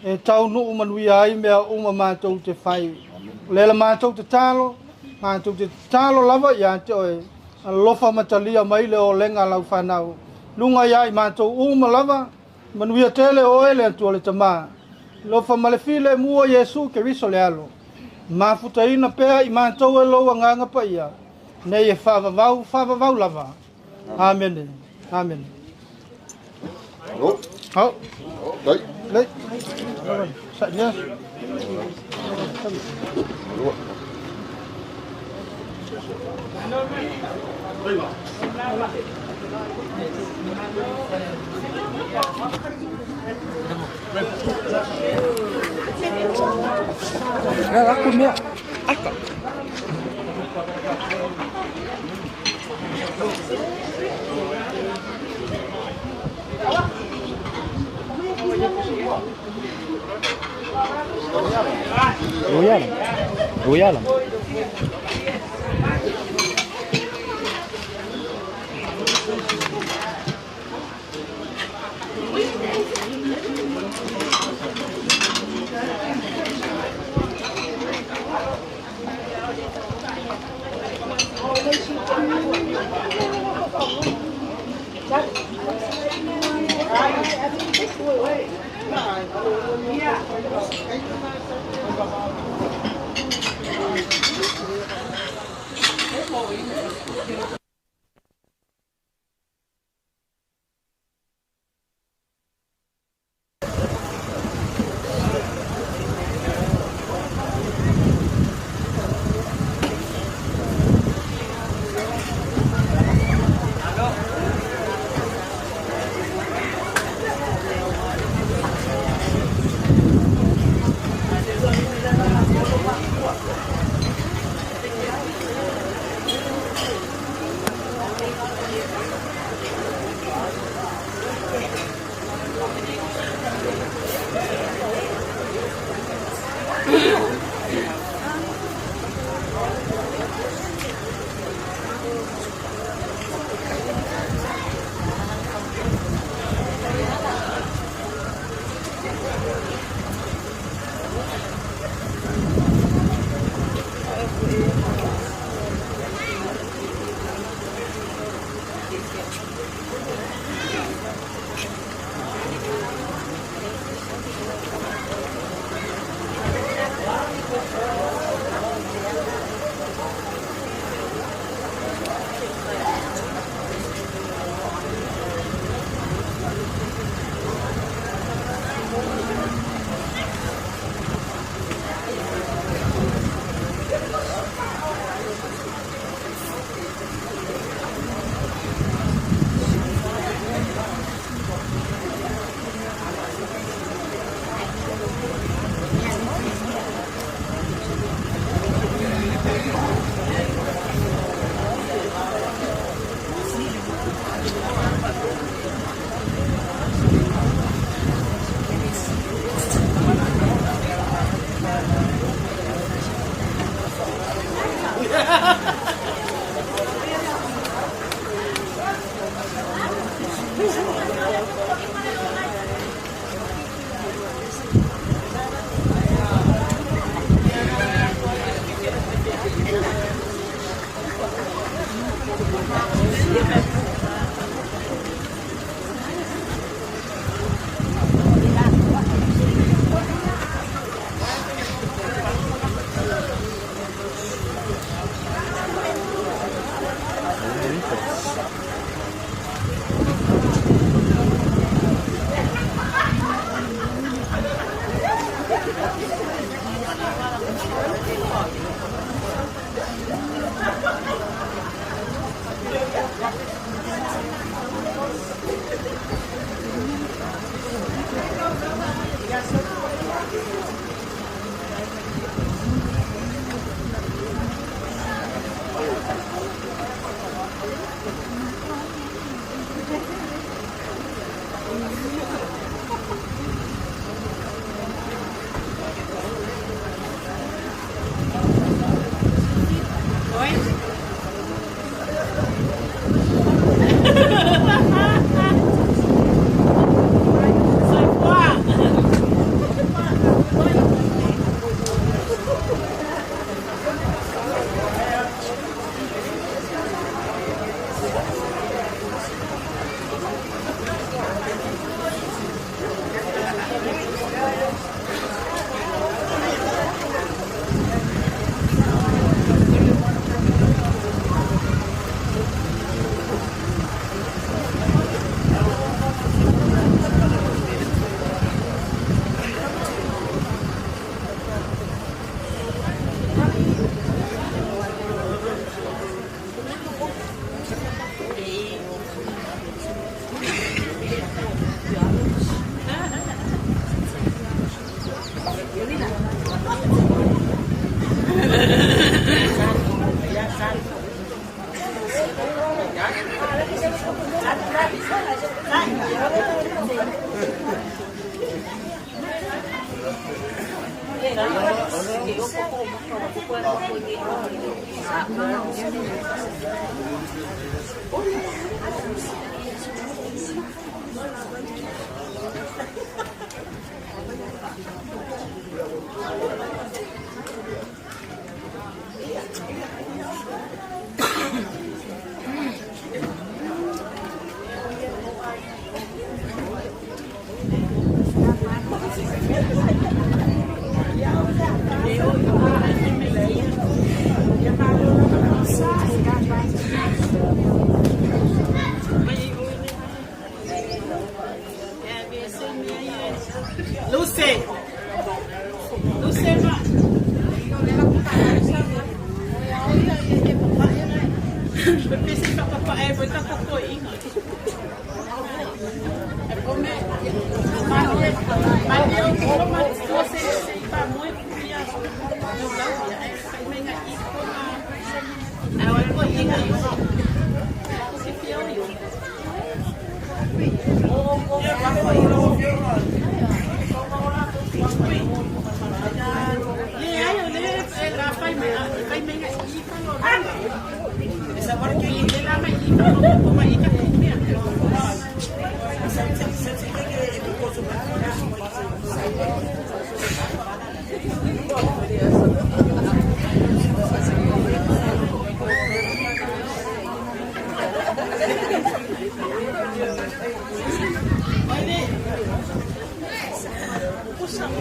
Speaker 4: e taunuu manuia ai mea uma matou te fai. O lea la matou tatalo, matou te tatalo lava ia te oe, alofa ma talia mai le olega a lau fanau. Luga ia i matou uma lava, manuia tele oe le Atua le Tamā. Alofa ma le filemu o Iesu Keriso le Alo. Mafutaina pea i matou e lou agaga paia, nei e faavavau, faavavau lava. Amene. Amene. Hau. Lei. Sa ia.
Speaker 11: Aku mea. Aka. Royal. Royal.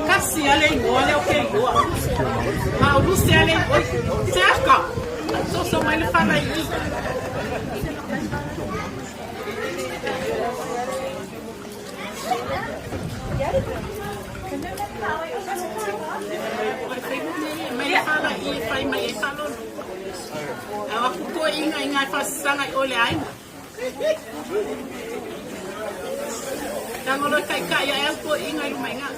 Speaker 13: Kasi ale igoa le o ke igoa. Ma o lusi ale igoa. Se aka. So so mai le fana i. Mai le fana i fai mai e falono. A aku ko inga inga e fasanga i ole aina. Tangolo kai kai ia au ko inga i luma inga.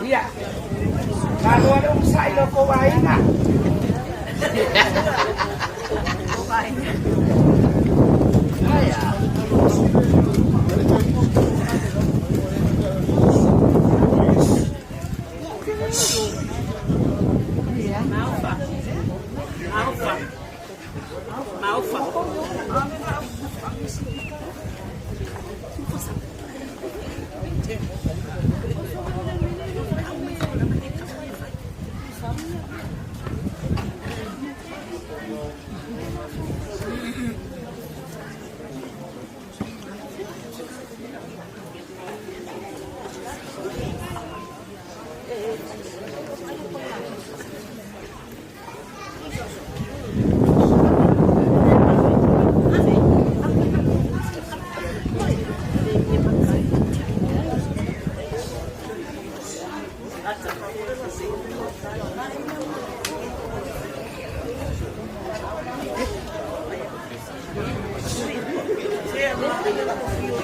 Speaker 14: Ia, malo ale o sai lo ko waina.
Speaker 13: Maufa. Maufa. Maufa.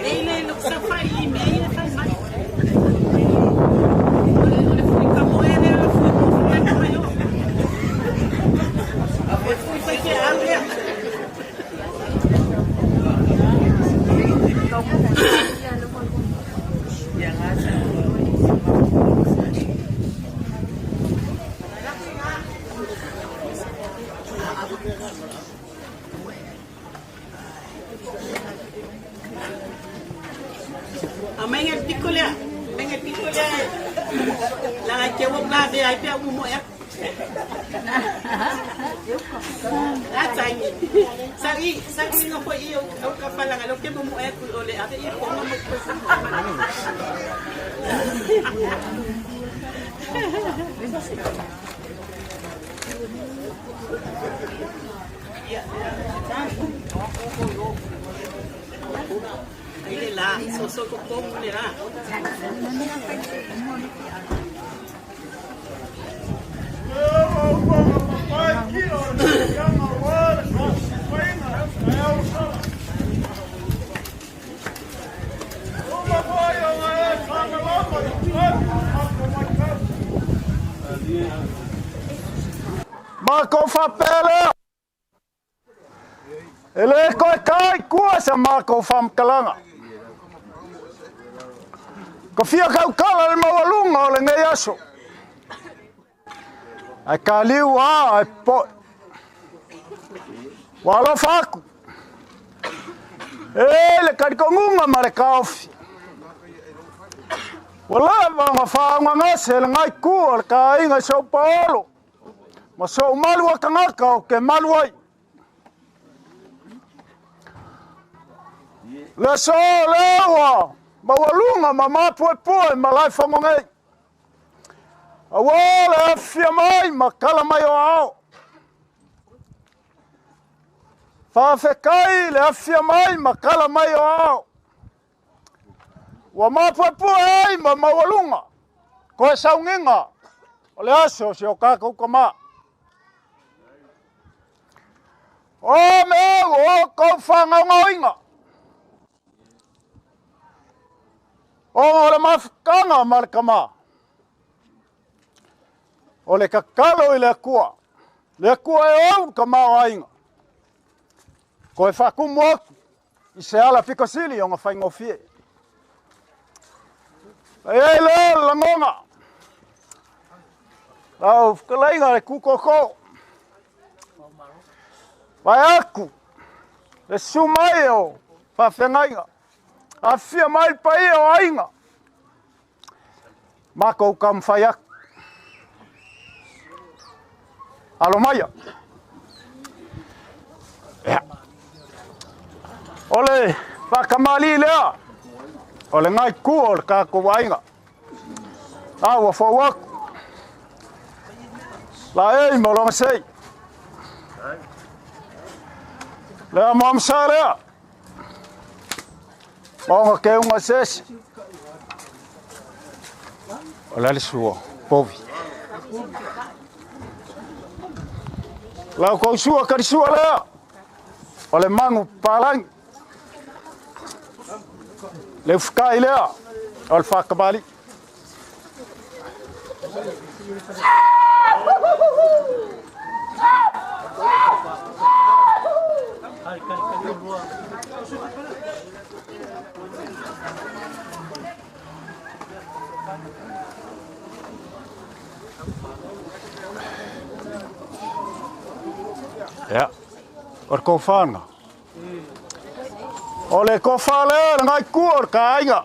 Speaker 13: Ele lo sa fai i me ia fai mai. O le fui ka moe le o fui ko fui ka mai o. O fui fai ke au lea. A mai ngai piko lea. Mai ngai piko lea. La ngai ke wo bla be ai pe au mo ya. Ata i. Sa i sa i no foi i au ka fala ngai lo ke mo mo e ku ole ave i ko mo ko sa. Ai le la, so so ko ko mo le la.
Speaker 10: Ma ko whapele. E le koe kai kua sa ma ko whamkalanga. Ko fia kaukala le maualunga o le nei aso. Ai ka liu a ai po. Wa alofa aku. E le karikongunga ma le kaofi. Ua lava ona faaogagase le ngai kua le kāiga i sou paolo ma sou malu a tagata o ke malu ai. Le aso lea ua maualuga ma mapuepue ma lae fagogei. Auā le afia mai ma kala mai o ao. Faafetai le afia mai ma kala mai o ao. Ua mapuepue ai ma maualuga koe saugiga o le aso o si o tatou tamā. O meau o outou fagaogaoina. Ona o le mafutaga ma le tamā. O le tatalo i le Atua, le Atua e ou le tamaoaiga. Toe faatumu atu i se ala pito sili ona faigofie. E ai lea o le lagona, lau fetalaiga le kūkōkō, vae atu le susu mai o faafeagaiga, afifio mai le paia o aiga, matou taumafai atu. Alo maia. Ia. O le faakamālī lea, o le gaikua o le tatou aiga. A ua fou atu. La ei ma lona sei. Lea moamasa lea. Maonga keuga se esi. O le a le sua, povi. Lau kou sua kalisua lea. O le magu palagi. Le ufukai lea. O le whakamali. Ia, o le kofana. O le kofa lea le ngai kua o le kāinga.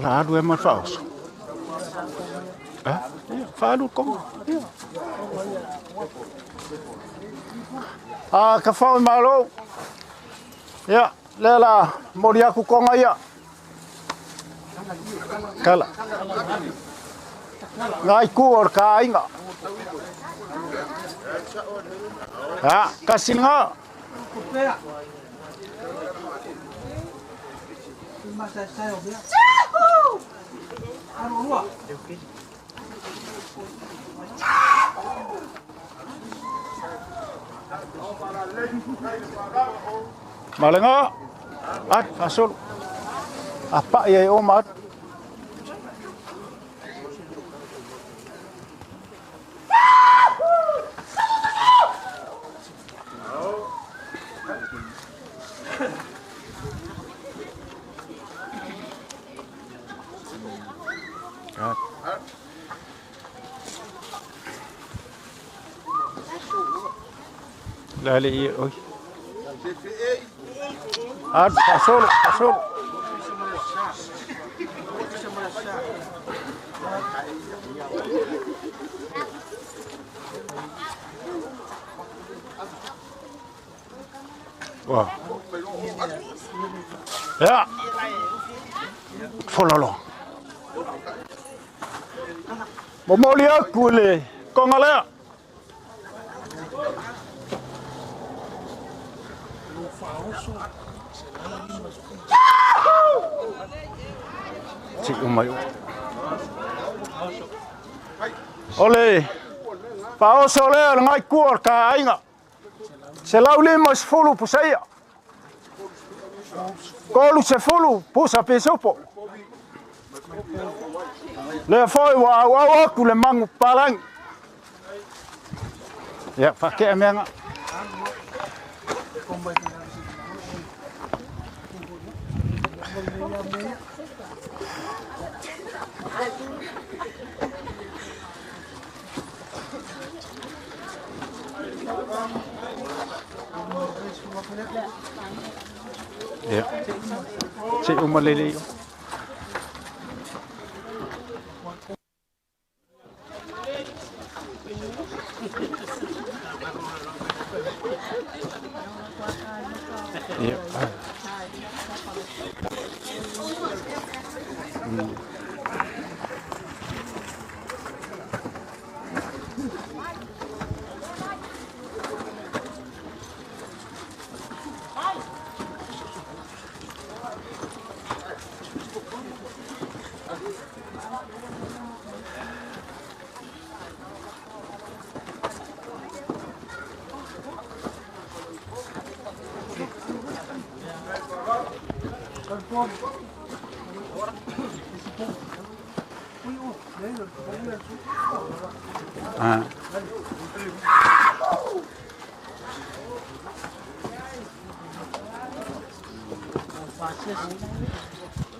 Speaker 10: La alu e ma whaoso. Eh? Ia, whaalu konga. Ia. A ka whao i malo. Ia, lea la mori aku konga ia. Kala. Ngai ku o le kāinga. Ha, kasi ngā. Malenga. At, fasolo. A pa ia e o ma atu. La le i oi. At, fasolo, fasolo. Wow. Ia. Fololo. Momoli aku i le konga lea. Ti umai o. O le faaoso lea o le ngai kua o le kāaiga. 150 pusaia. 30 pusa pisupo. Lea foi ua auau atu le magu palagi. Ia, faakea meaga. Ia. Se uma lele i o.
Speaker 11: Ia. Ah.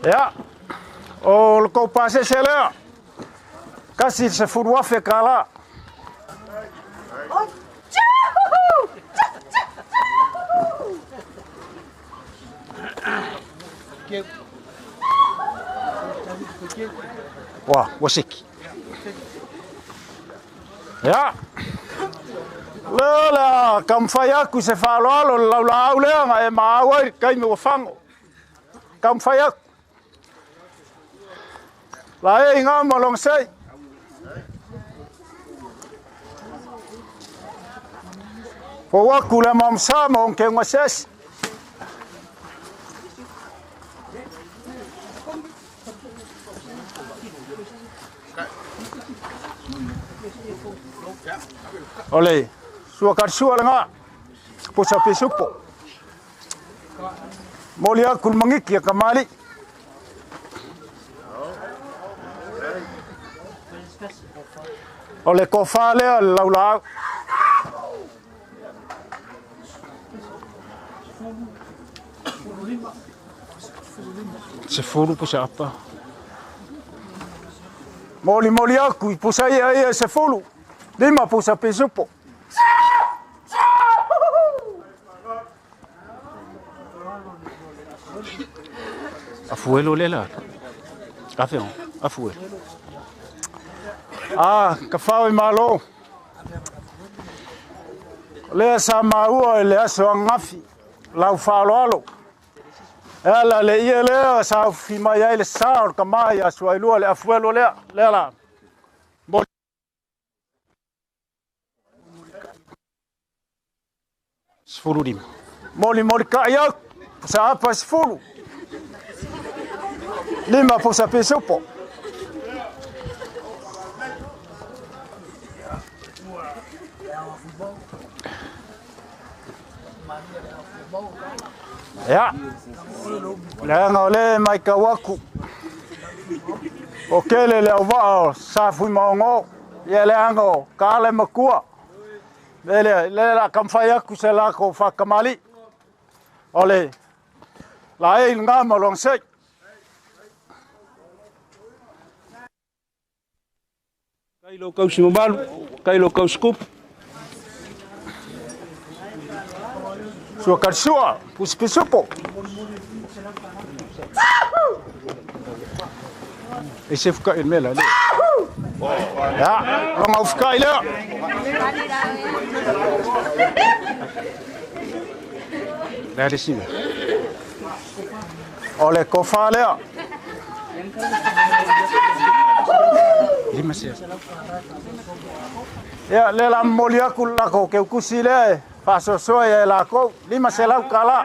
Speaker 10: Ia, o le kou pasese lea, kasi se fulu afe kālā. Ua, ua seki. Ia, lea o le a taumafai atu i se faaaloalo le laulaau lea na e maau ai le taimi ua fago. Taumafai atu. La e i ngā ma lona sei. Fou atu le mamsa ma ona keuga asiasi. O le sua karisua lena, pusa pisupo. Moli atu le magiki a kamali'i. O le tofa lea o le laulaau.
Speaker 11: 10 pusa apa.
Speaker 10: Molimoli atu i pusa ia ia e 15 pusa pisupo.
Speaker 11: Afuelo le la. Afe on. Afuelo.
Speaker 10: Ah, ka fao i malo. O lea sa maua i le aso ananafi, lau faaaloalo. E ala le ie lea sa ufi mai ai le sa o le tama ia Suailua le afuelo lea, lea la. Mo
Speaker 11: 15.
Speaker 10: Molimoli kai atu, pusa apa e 15 pusa pisupo. Ia, leaga o lea e matau atu, o tele le auvaa o Sa Fuimaogo, ia leaga o Kale Matua. Le lea, lea o le a taumafai atu se latou faatamalii. O le laei lena ma lona sei.
Speaker 1: Kai lo kausi mamalu, kai lo kausi kupu.
Speaker 10: Sua kalisua, pusi pisupo.
Speaker 11: E se fuka i le mea la lea.
Speaker 10: Ia, lona ufukai lea.
Speaker 11: Le a le sina.
Speaker 10: O le tofa lea.
Speaker 11: 5 sea.
Speaker 10: Ia, lea la momoli atu le latou keukusi lea e faasoasoa ia e lakou, 500 kālā.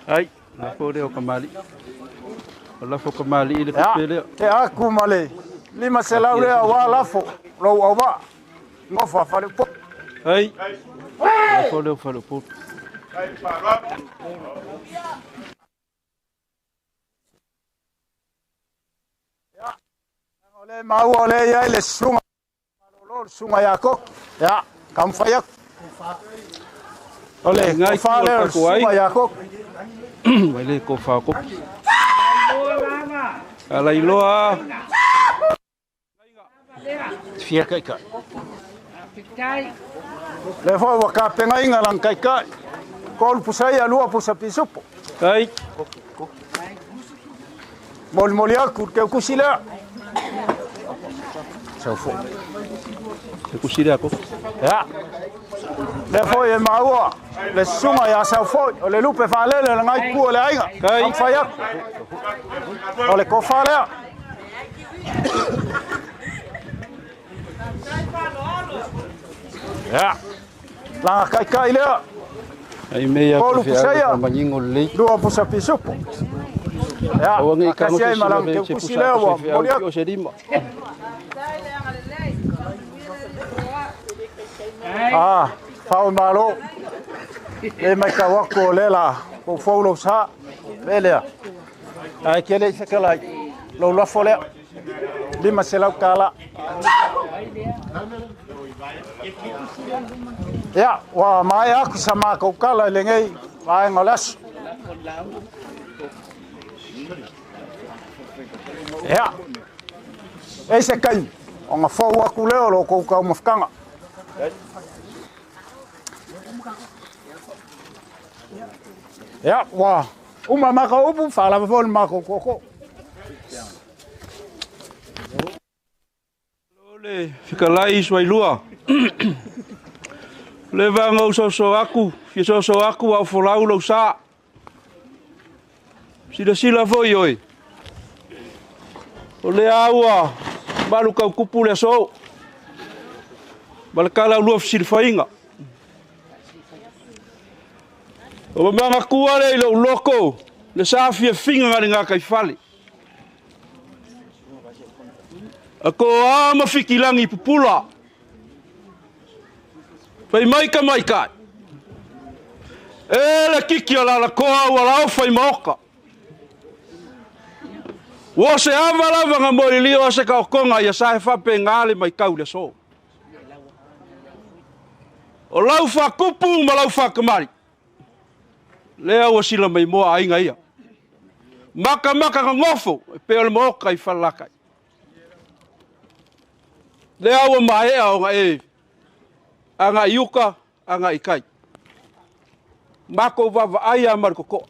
Speaker 1: Ai, lafo lea o kamali'i. O lafo kamali'i le
Speaker 10: Ia,
Speaker 1: tupe lea.
Speaker 10: tea atu ma le 500 lea aua lafo lou auvaa, nofo a Faleupolu.
Speaker 1: Ai, lafo lea o Faleupolu.
Speaker 10: Ia, o lea e maua o lea e i ai le susuga malolo, le susuga ia Koki. Ia, taumafai atu. O le
Speaker 1: Ngai
Speaker 10: tofa
Speaker 1: tu o
Speaker 10: lea o le
Speaker 1: tatou ai.
Speaker 10: susuga ia Koki.
Speaker 1: Mai le tofa o Koki. Ala iloa.
Speaker 11: Fia kai kai.
Speaker 10: Lea foi ua tapenaina lana taitai. 3 pusa ia, 2 pusa pisupo.
Speaker 1: Ai.
Speaker 10: Molimoli atu le keukusi lea.
Speaker 11: Sau fo.
Speaker 1: Keukusi lea Koki.
Speaker 10: Ia. Lea foi e maua le susuga ia sau foi o le lupe faalele o le gai o le aiga. Taumafai atu. O le tofa lea. Ia. Laga kaikai lea.
Speaker 11: Ai mea
Speaker 10: Tolu
Speaker 11: pe feau
Speaker 10: pusaia.
Speaker 11: ka mangingo lelei.
Speaker 10: Lua pusa pisupo. Ia.
Speaker 11: Aua nei ka
Speaker 10: Kasi ai
Speaker 11: se
Speaker 10: ma
Speaker 11: sila
Speaker 10: laga
Speaker 11: ve
Speaker 10: teu
Speaker 11: se
Speaker 10: kusi
Speaker 11: pusa
Speaker 10: lea
Speaker 11: ko
Speaker 10: ua
Speaker 11: se feau
Speaker 10: momoli
Speaker 11: ki
Speaker 10: atu.
Speaker 11: o se lima.
Speaker 10: Ah, fao malo. Le mai ka wako o lela, ko fou sa. Le lea. Ai ke le se kala lo lafo lea. Lima se lau kala. Ia, ua mai aku sa makou kala i lenei vaega o le aso. Ia, e se kaimi, ona fou aku lea o lo kou kaumafakaga. Ia, ua uma makou upu, faalava foi le makou tootoo.
Speaker 1: O le fekalai suailua. Le vaega o soso aku, fia soso aku au folau lou sa. Silasila foi oe. O lea ua malu kaukupu le aso. Ma le kala ulua fesilafaiga. O mamagatua le i lou loko, le sa fiafiga ga le gakaifale. A ko a ma fikilagi pupula. Fai mai ka mai kai. E le kiki o lalakoa ua laofa i maoka. Ua se ava lava nga mo lili o se kaokonga ia sa e fape ngā le mai kau le aso. O lau whakupu ma lau whakamari. Lea ua sila mai moa aiga ia. Maka maka nga ngofo, e pe o le maoka i whalalakai. Lea ua maea o nga e, anga i uka, anga i kai. Mako wawa ai a maru koko.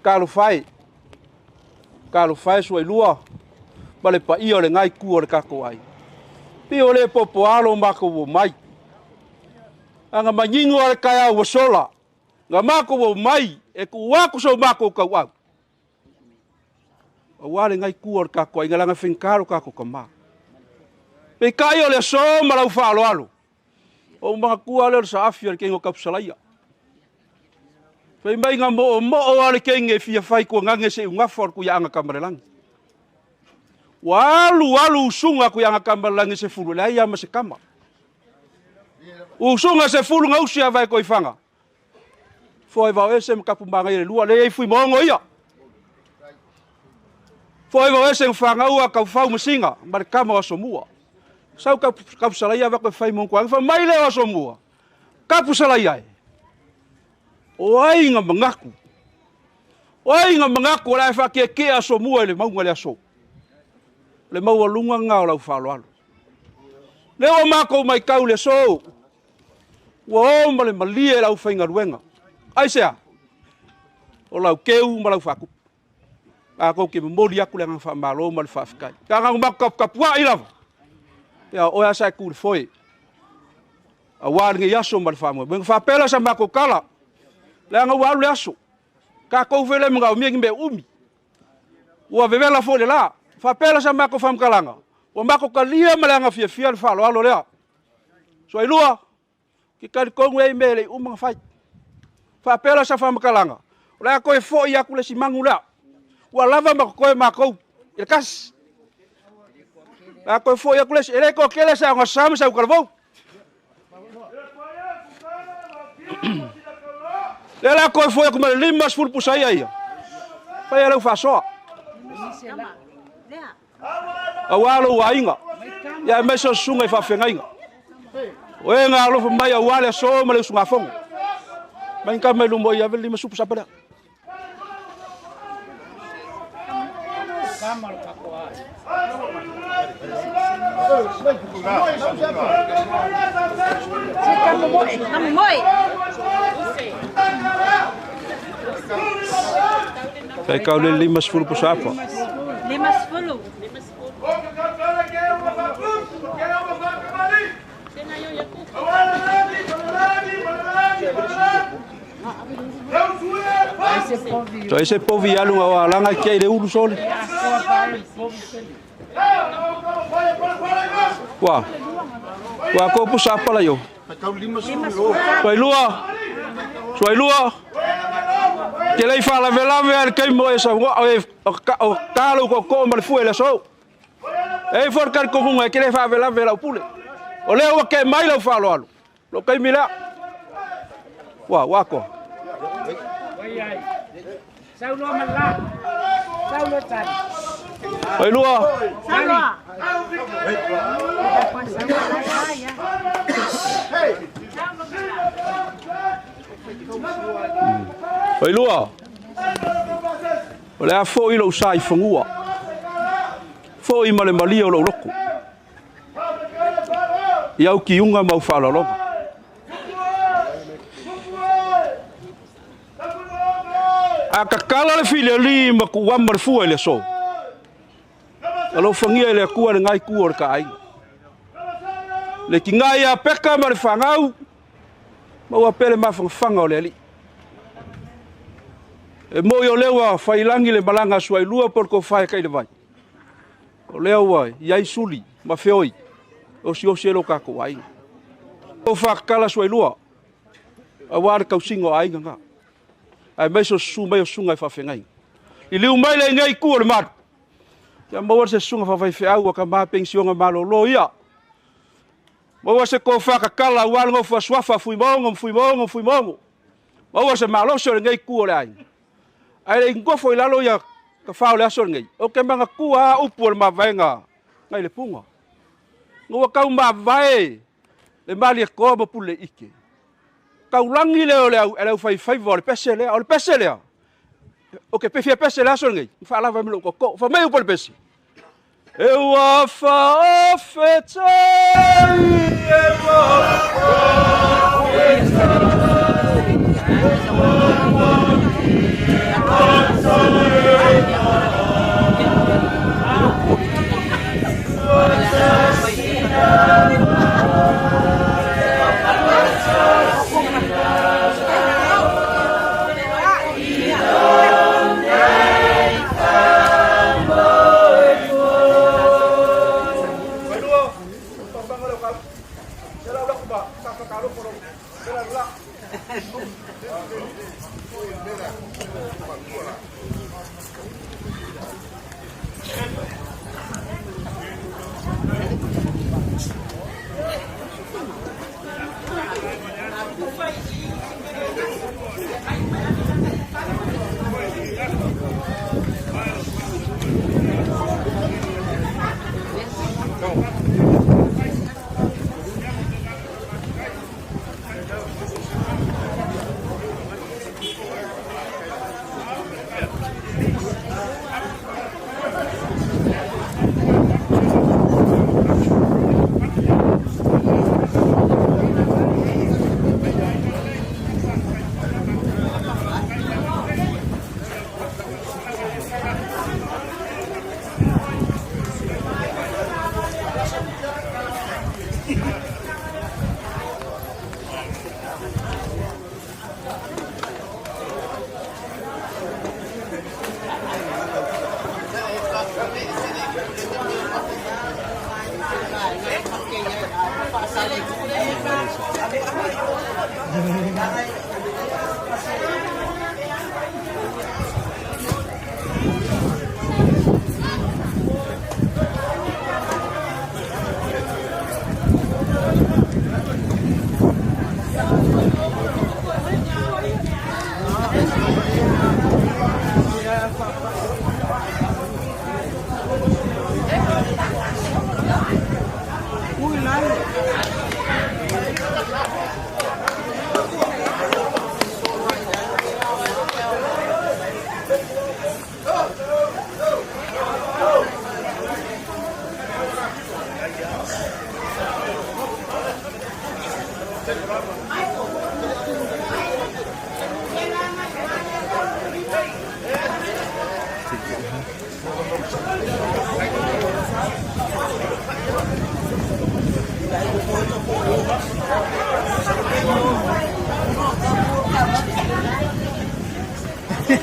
Speaker 1: Kalo whai. Kalo whai sua i lua. Ma le pa ia o le ngai ku o le kako ai. Pi o le popo alo mako wo mai. Anga mangingo a le kai au sola. Nga mako wo mai e ku waku so mako kau au. O wale ngai ku o le kako ai ngalanga whinkaro kako ka mā. Pe kai o le so ma lau whaalo alo. O mga kua le o le saafi o le kengo kapusalaia. Fai mai ngā mo mo o ale kenge fia fai kua ngange se ungafa o ku ia anga kamarelanga. Ua alu alu usunga ku ia anga kamarelanga se fulu le ai ama se kama. Usunga se fulu ngā usi a vai ko i whanga. Foi vau ese mkapu manga i le lua le ei fui mongo ia. Foi vau ese mwhanga ua kau whau masinga, ma le kama o asomua. Sau kapusalaia va koe fai mo koe fa mai le o asomua. Kapusalaia e. O ai ngā mangaku. O ai ngā mangaku o la e whakeke asomua i le maunga le aso. Le maua lunga ngā o lau whaloalo. Le o mākou mai kau le aso. Ua o ma le malie lau whainga ruenga. Ai sea. O lau keu ma lau whakupu. A kou ke momoli aku le anga whamalo ma le whawhikai. Ka ngā mako kapu kapua i lava. Ia oe asa e ku le foe. A wā nge aso ma le whamua. Mwenga whapela sa mako kala. Le anga ua alu le aso. Ka kou vele mga umia ki me umi. Ua vevela fo le la. Whapela sa mako whamkalanga. Ua mako kalia ma le anga fia fia le whalo alo lea. So ai lua. Ki kari kongu ei me le umanga whai. Whapela sa whamkalanga. O lea koe fo i aku le simangu lea. Ua lava mako koe makou. I le kasi. A koe fo i aku le si. Ele ko kele sa nga sama sa ukalavou. Le la koe fo i aku ma le lima sefulu pusa ia ia. Whai e lau whasoa. A wā lo ua inga. Ia e mai so sunga i whawhengainga. O e ngā alofa mai a wā le aso ma le usunga fongo. Mai ngā mai lumo i ave lima supu sapa lea. Kai kau le lima sefulu pusa apa.
Speaker 3: Lima sefulu.
Speaker 12: Toe se povi alu nga o alanga kia i le ulu sole. Ua. Ua ko pusa apala yo. Suailua. Suailua. Ke lei faalavelave a le kaimo e sa e o talo ko ko ma le fue le so. E fo ka ko munga ke lei faalavelave la pule. O lea ua ke mai lau faaloalo. Lo kaimi lea. Ua ua ko. Suailua. Suailua. O le a fo'i lou sa i fagua. Fo'i ma le malia o lou loko. I au kiuga ma au faaaloaloga. A kakala le filialii ma kuuama le fua i le aso. Alofagia e le Atua le ngai ku o le kaaiga. Le tiga ia peka ma le fagau, ma ua pele mafangafaga o le alii. E moi o lea ua failangi le malaga a Suailua po o le tofa e kai le vai. O lea ua i ai suli ma feoi, osiosi e lo tatou aiga. O whakakala Suailua, auā le tausiga o aiga ga. Ae mai so susu mai o susuga e faafeagai. Liliu mai le nei ku o le malu. Ia maua se susuga faafaifeau a ka ma pensioga malōlō ia. Maua se tofa kakala auā le nofo a suafa Fuimaogo ma Fuimaogo ma Fuimaogo. Maua se malosi o lenei ku o le aiga. Ae le nofo i lalo ia ka fa o le aso lenei. O ke manatua a upu o le mavaega ngai le puga. Ua kau mavae le malie koa ma pule ike. Taulangi le o le au, ele au faifaiva o le pese lea, o le pese lea. O ke pewhia pese le aso lenei, whaalava me lou koko, wha mai upo le pese. E ua whaafetai, e ua whaafetai,
Speaker 15: O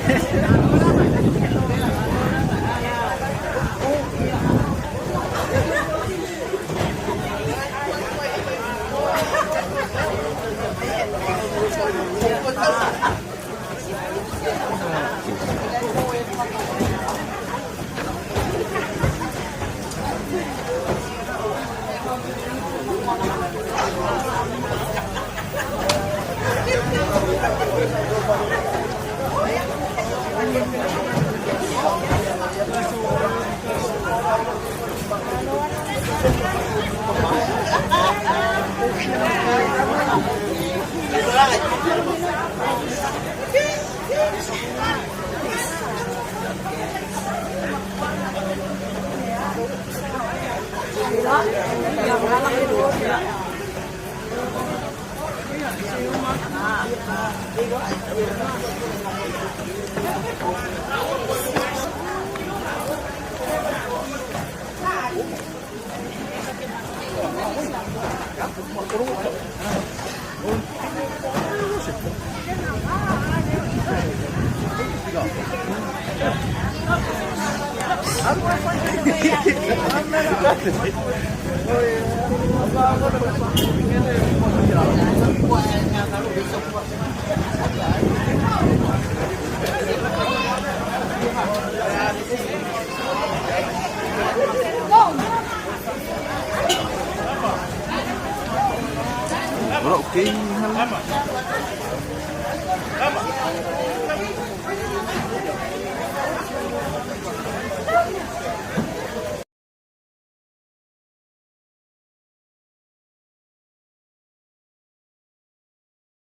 Speaker 15: loo kei hala.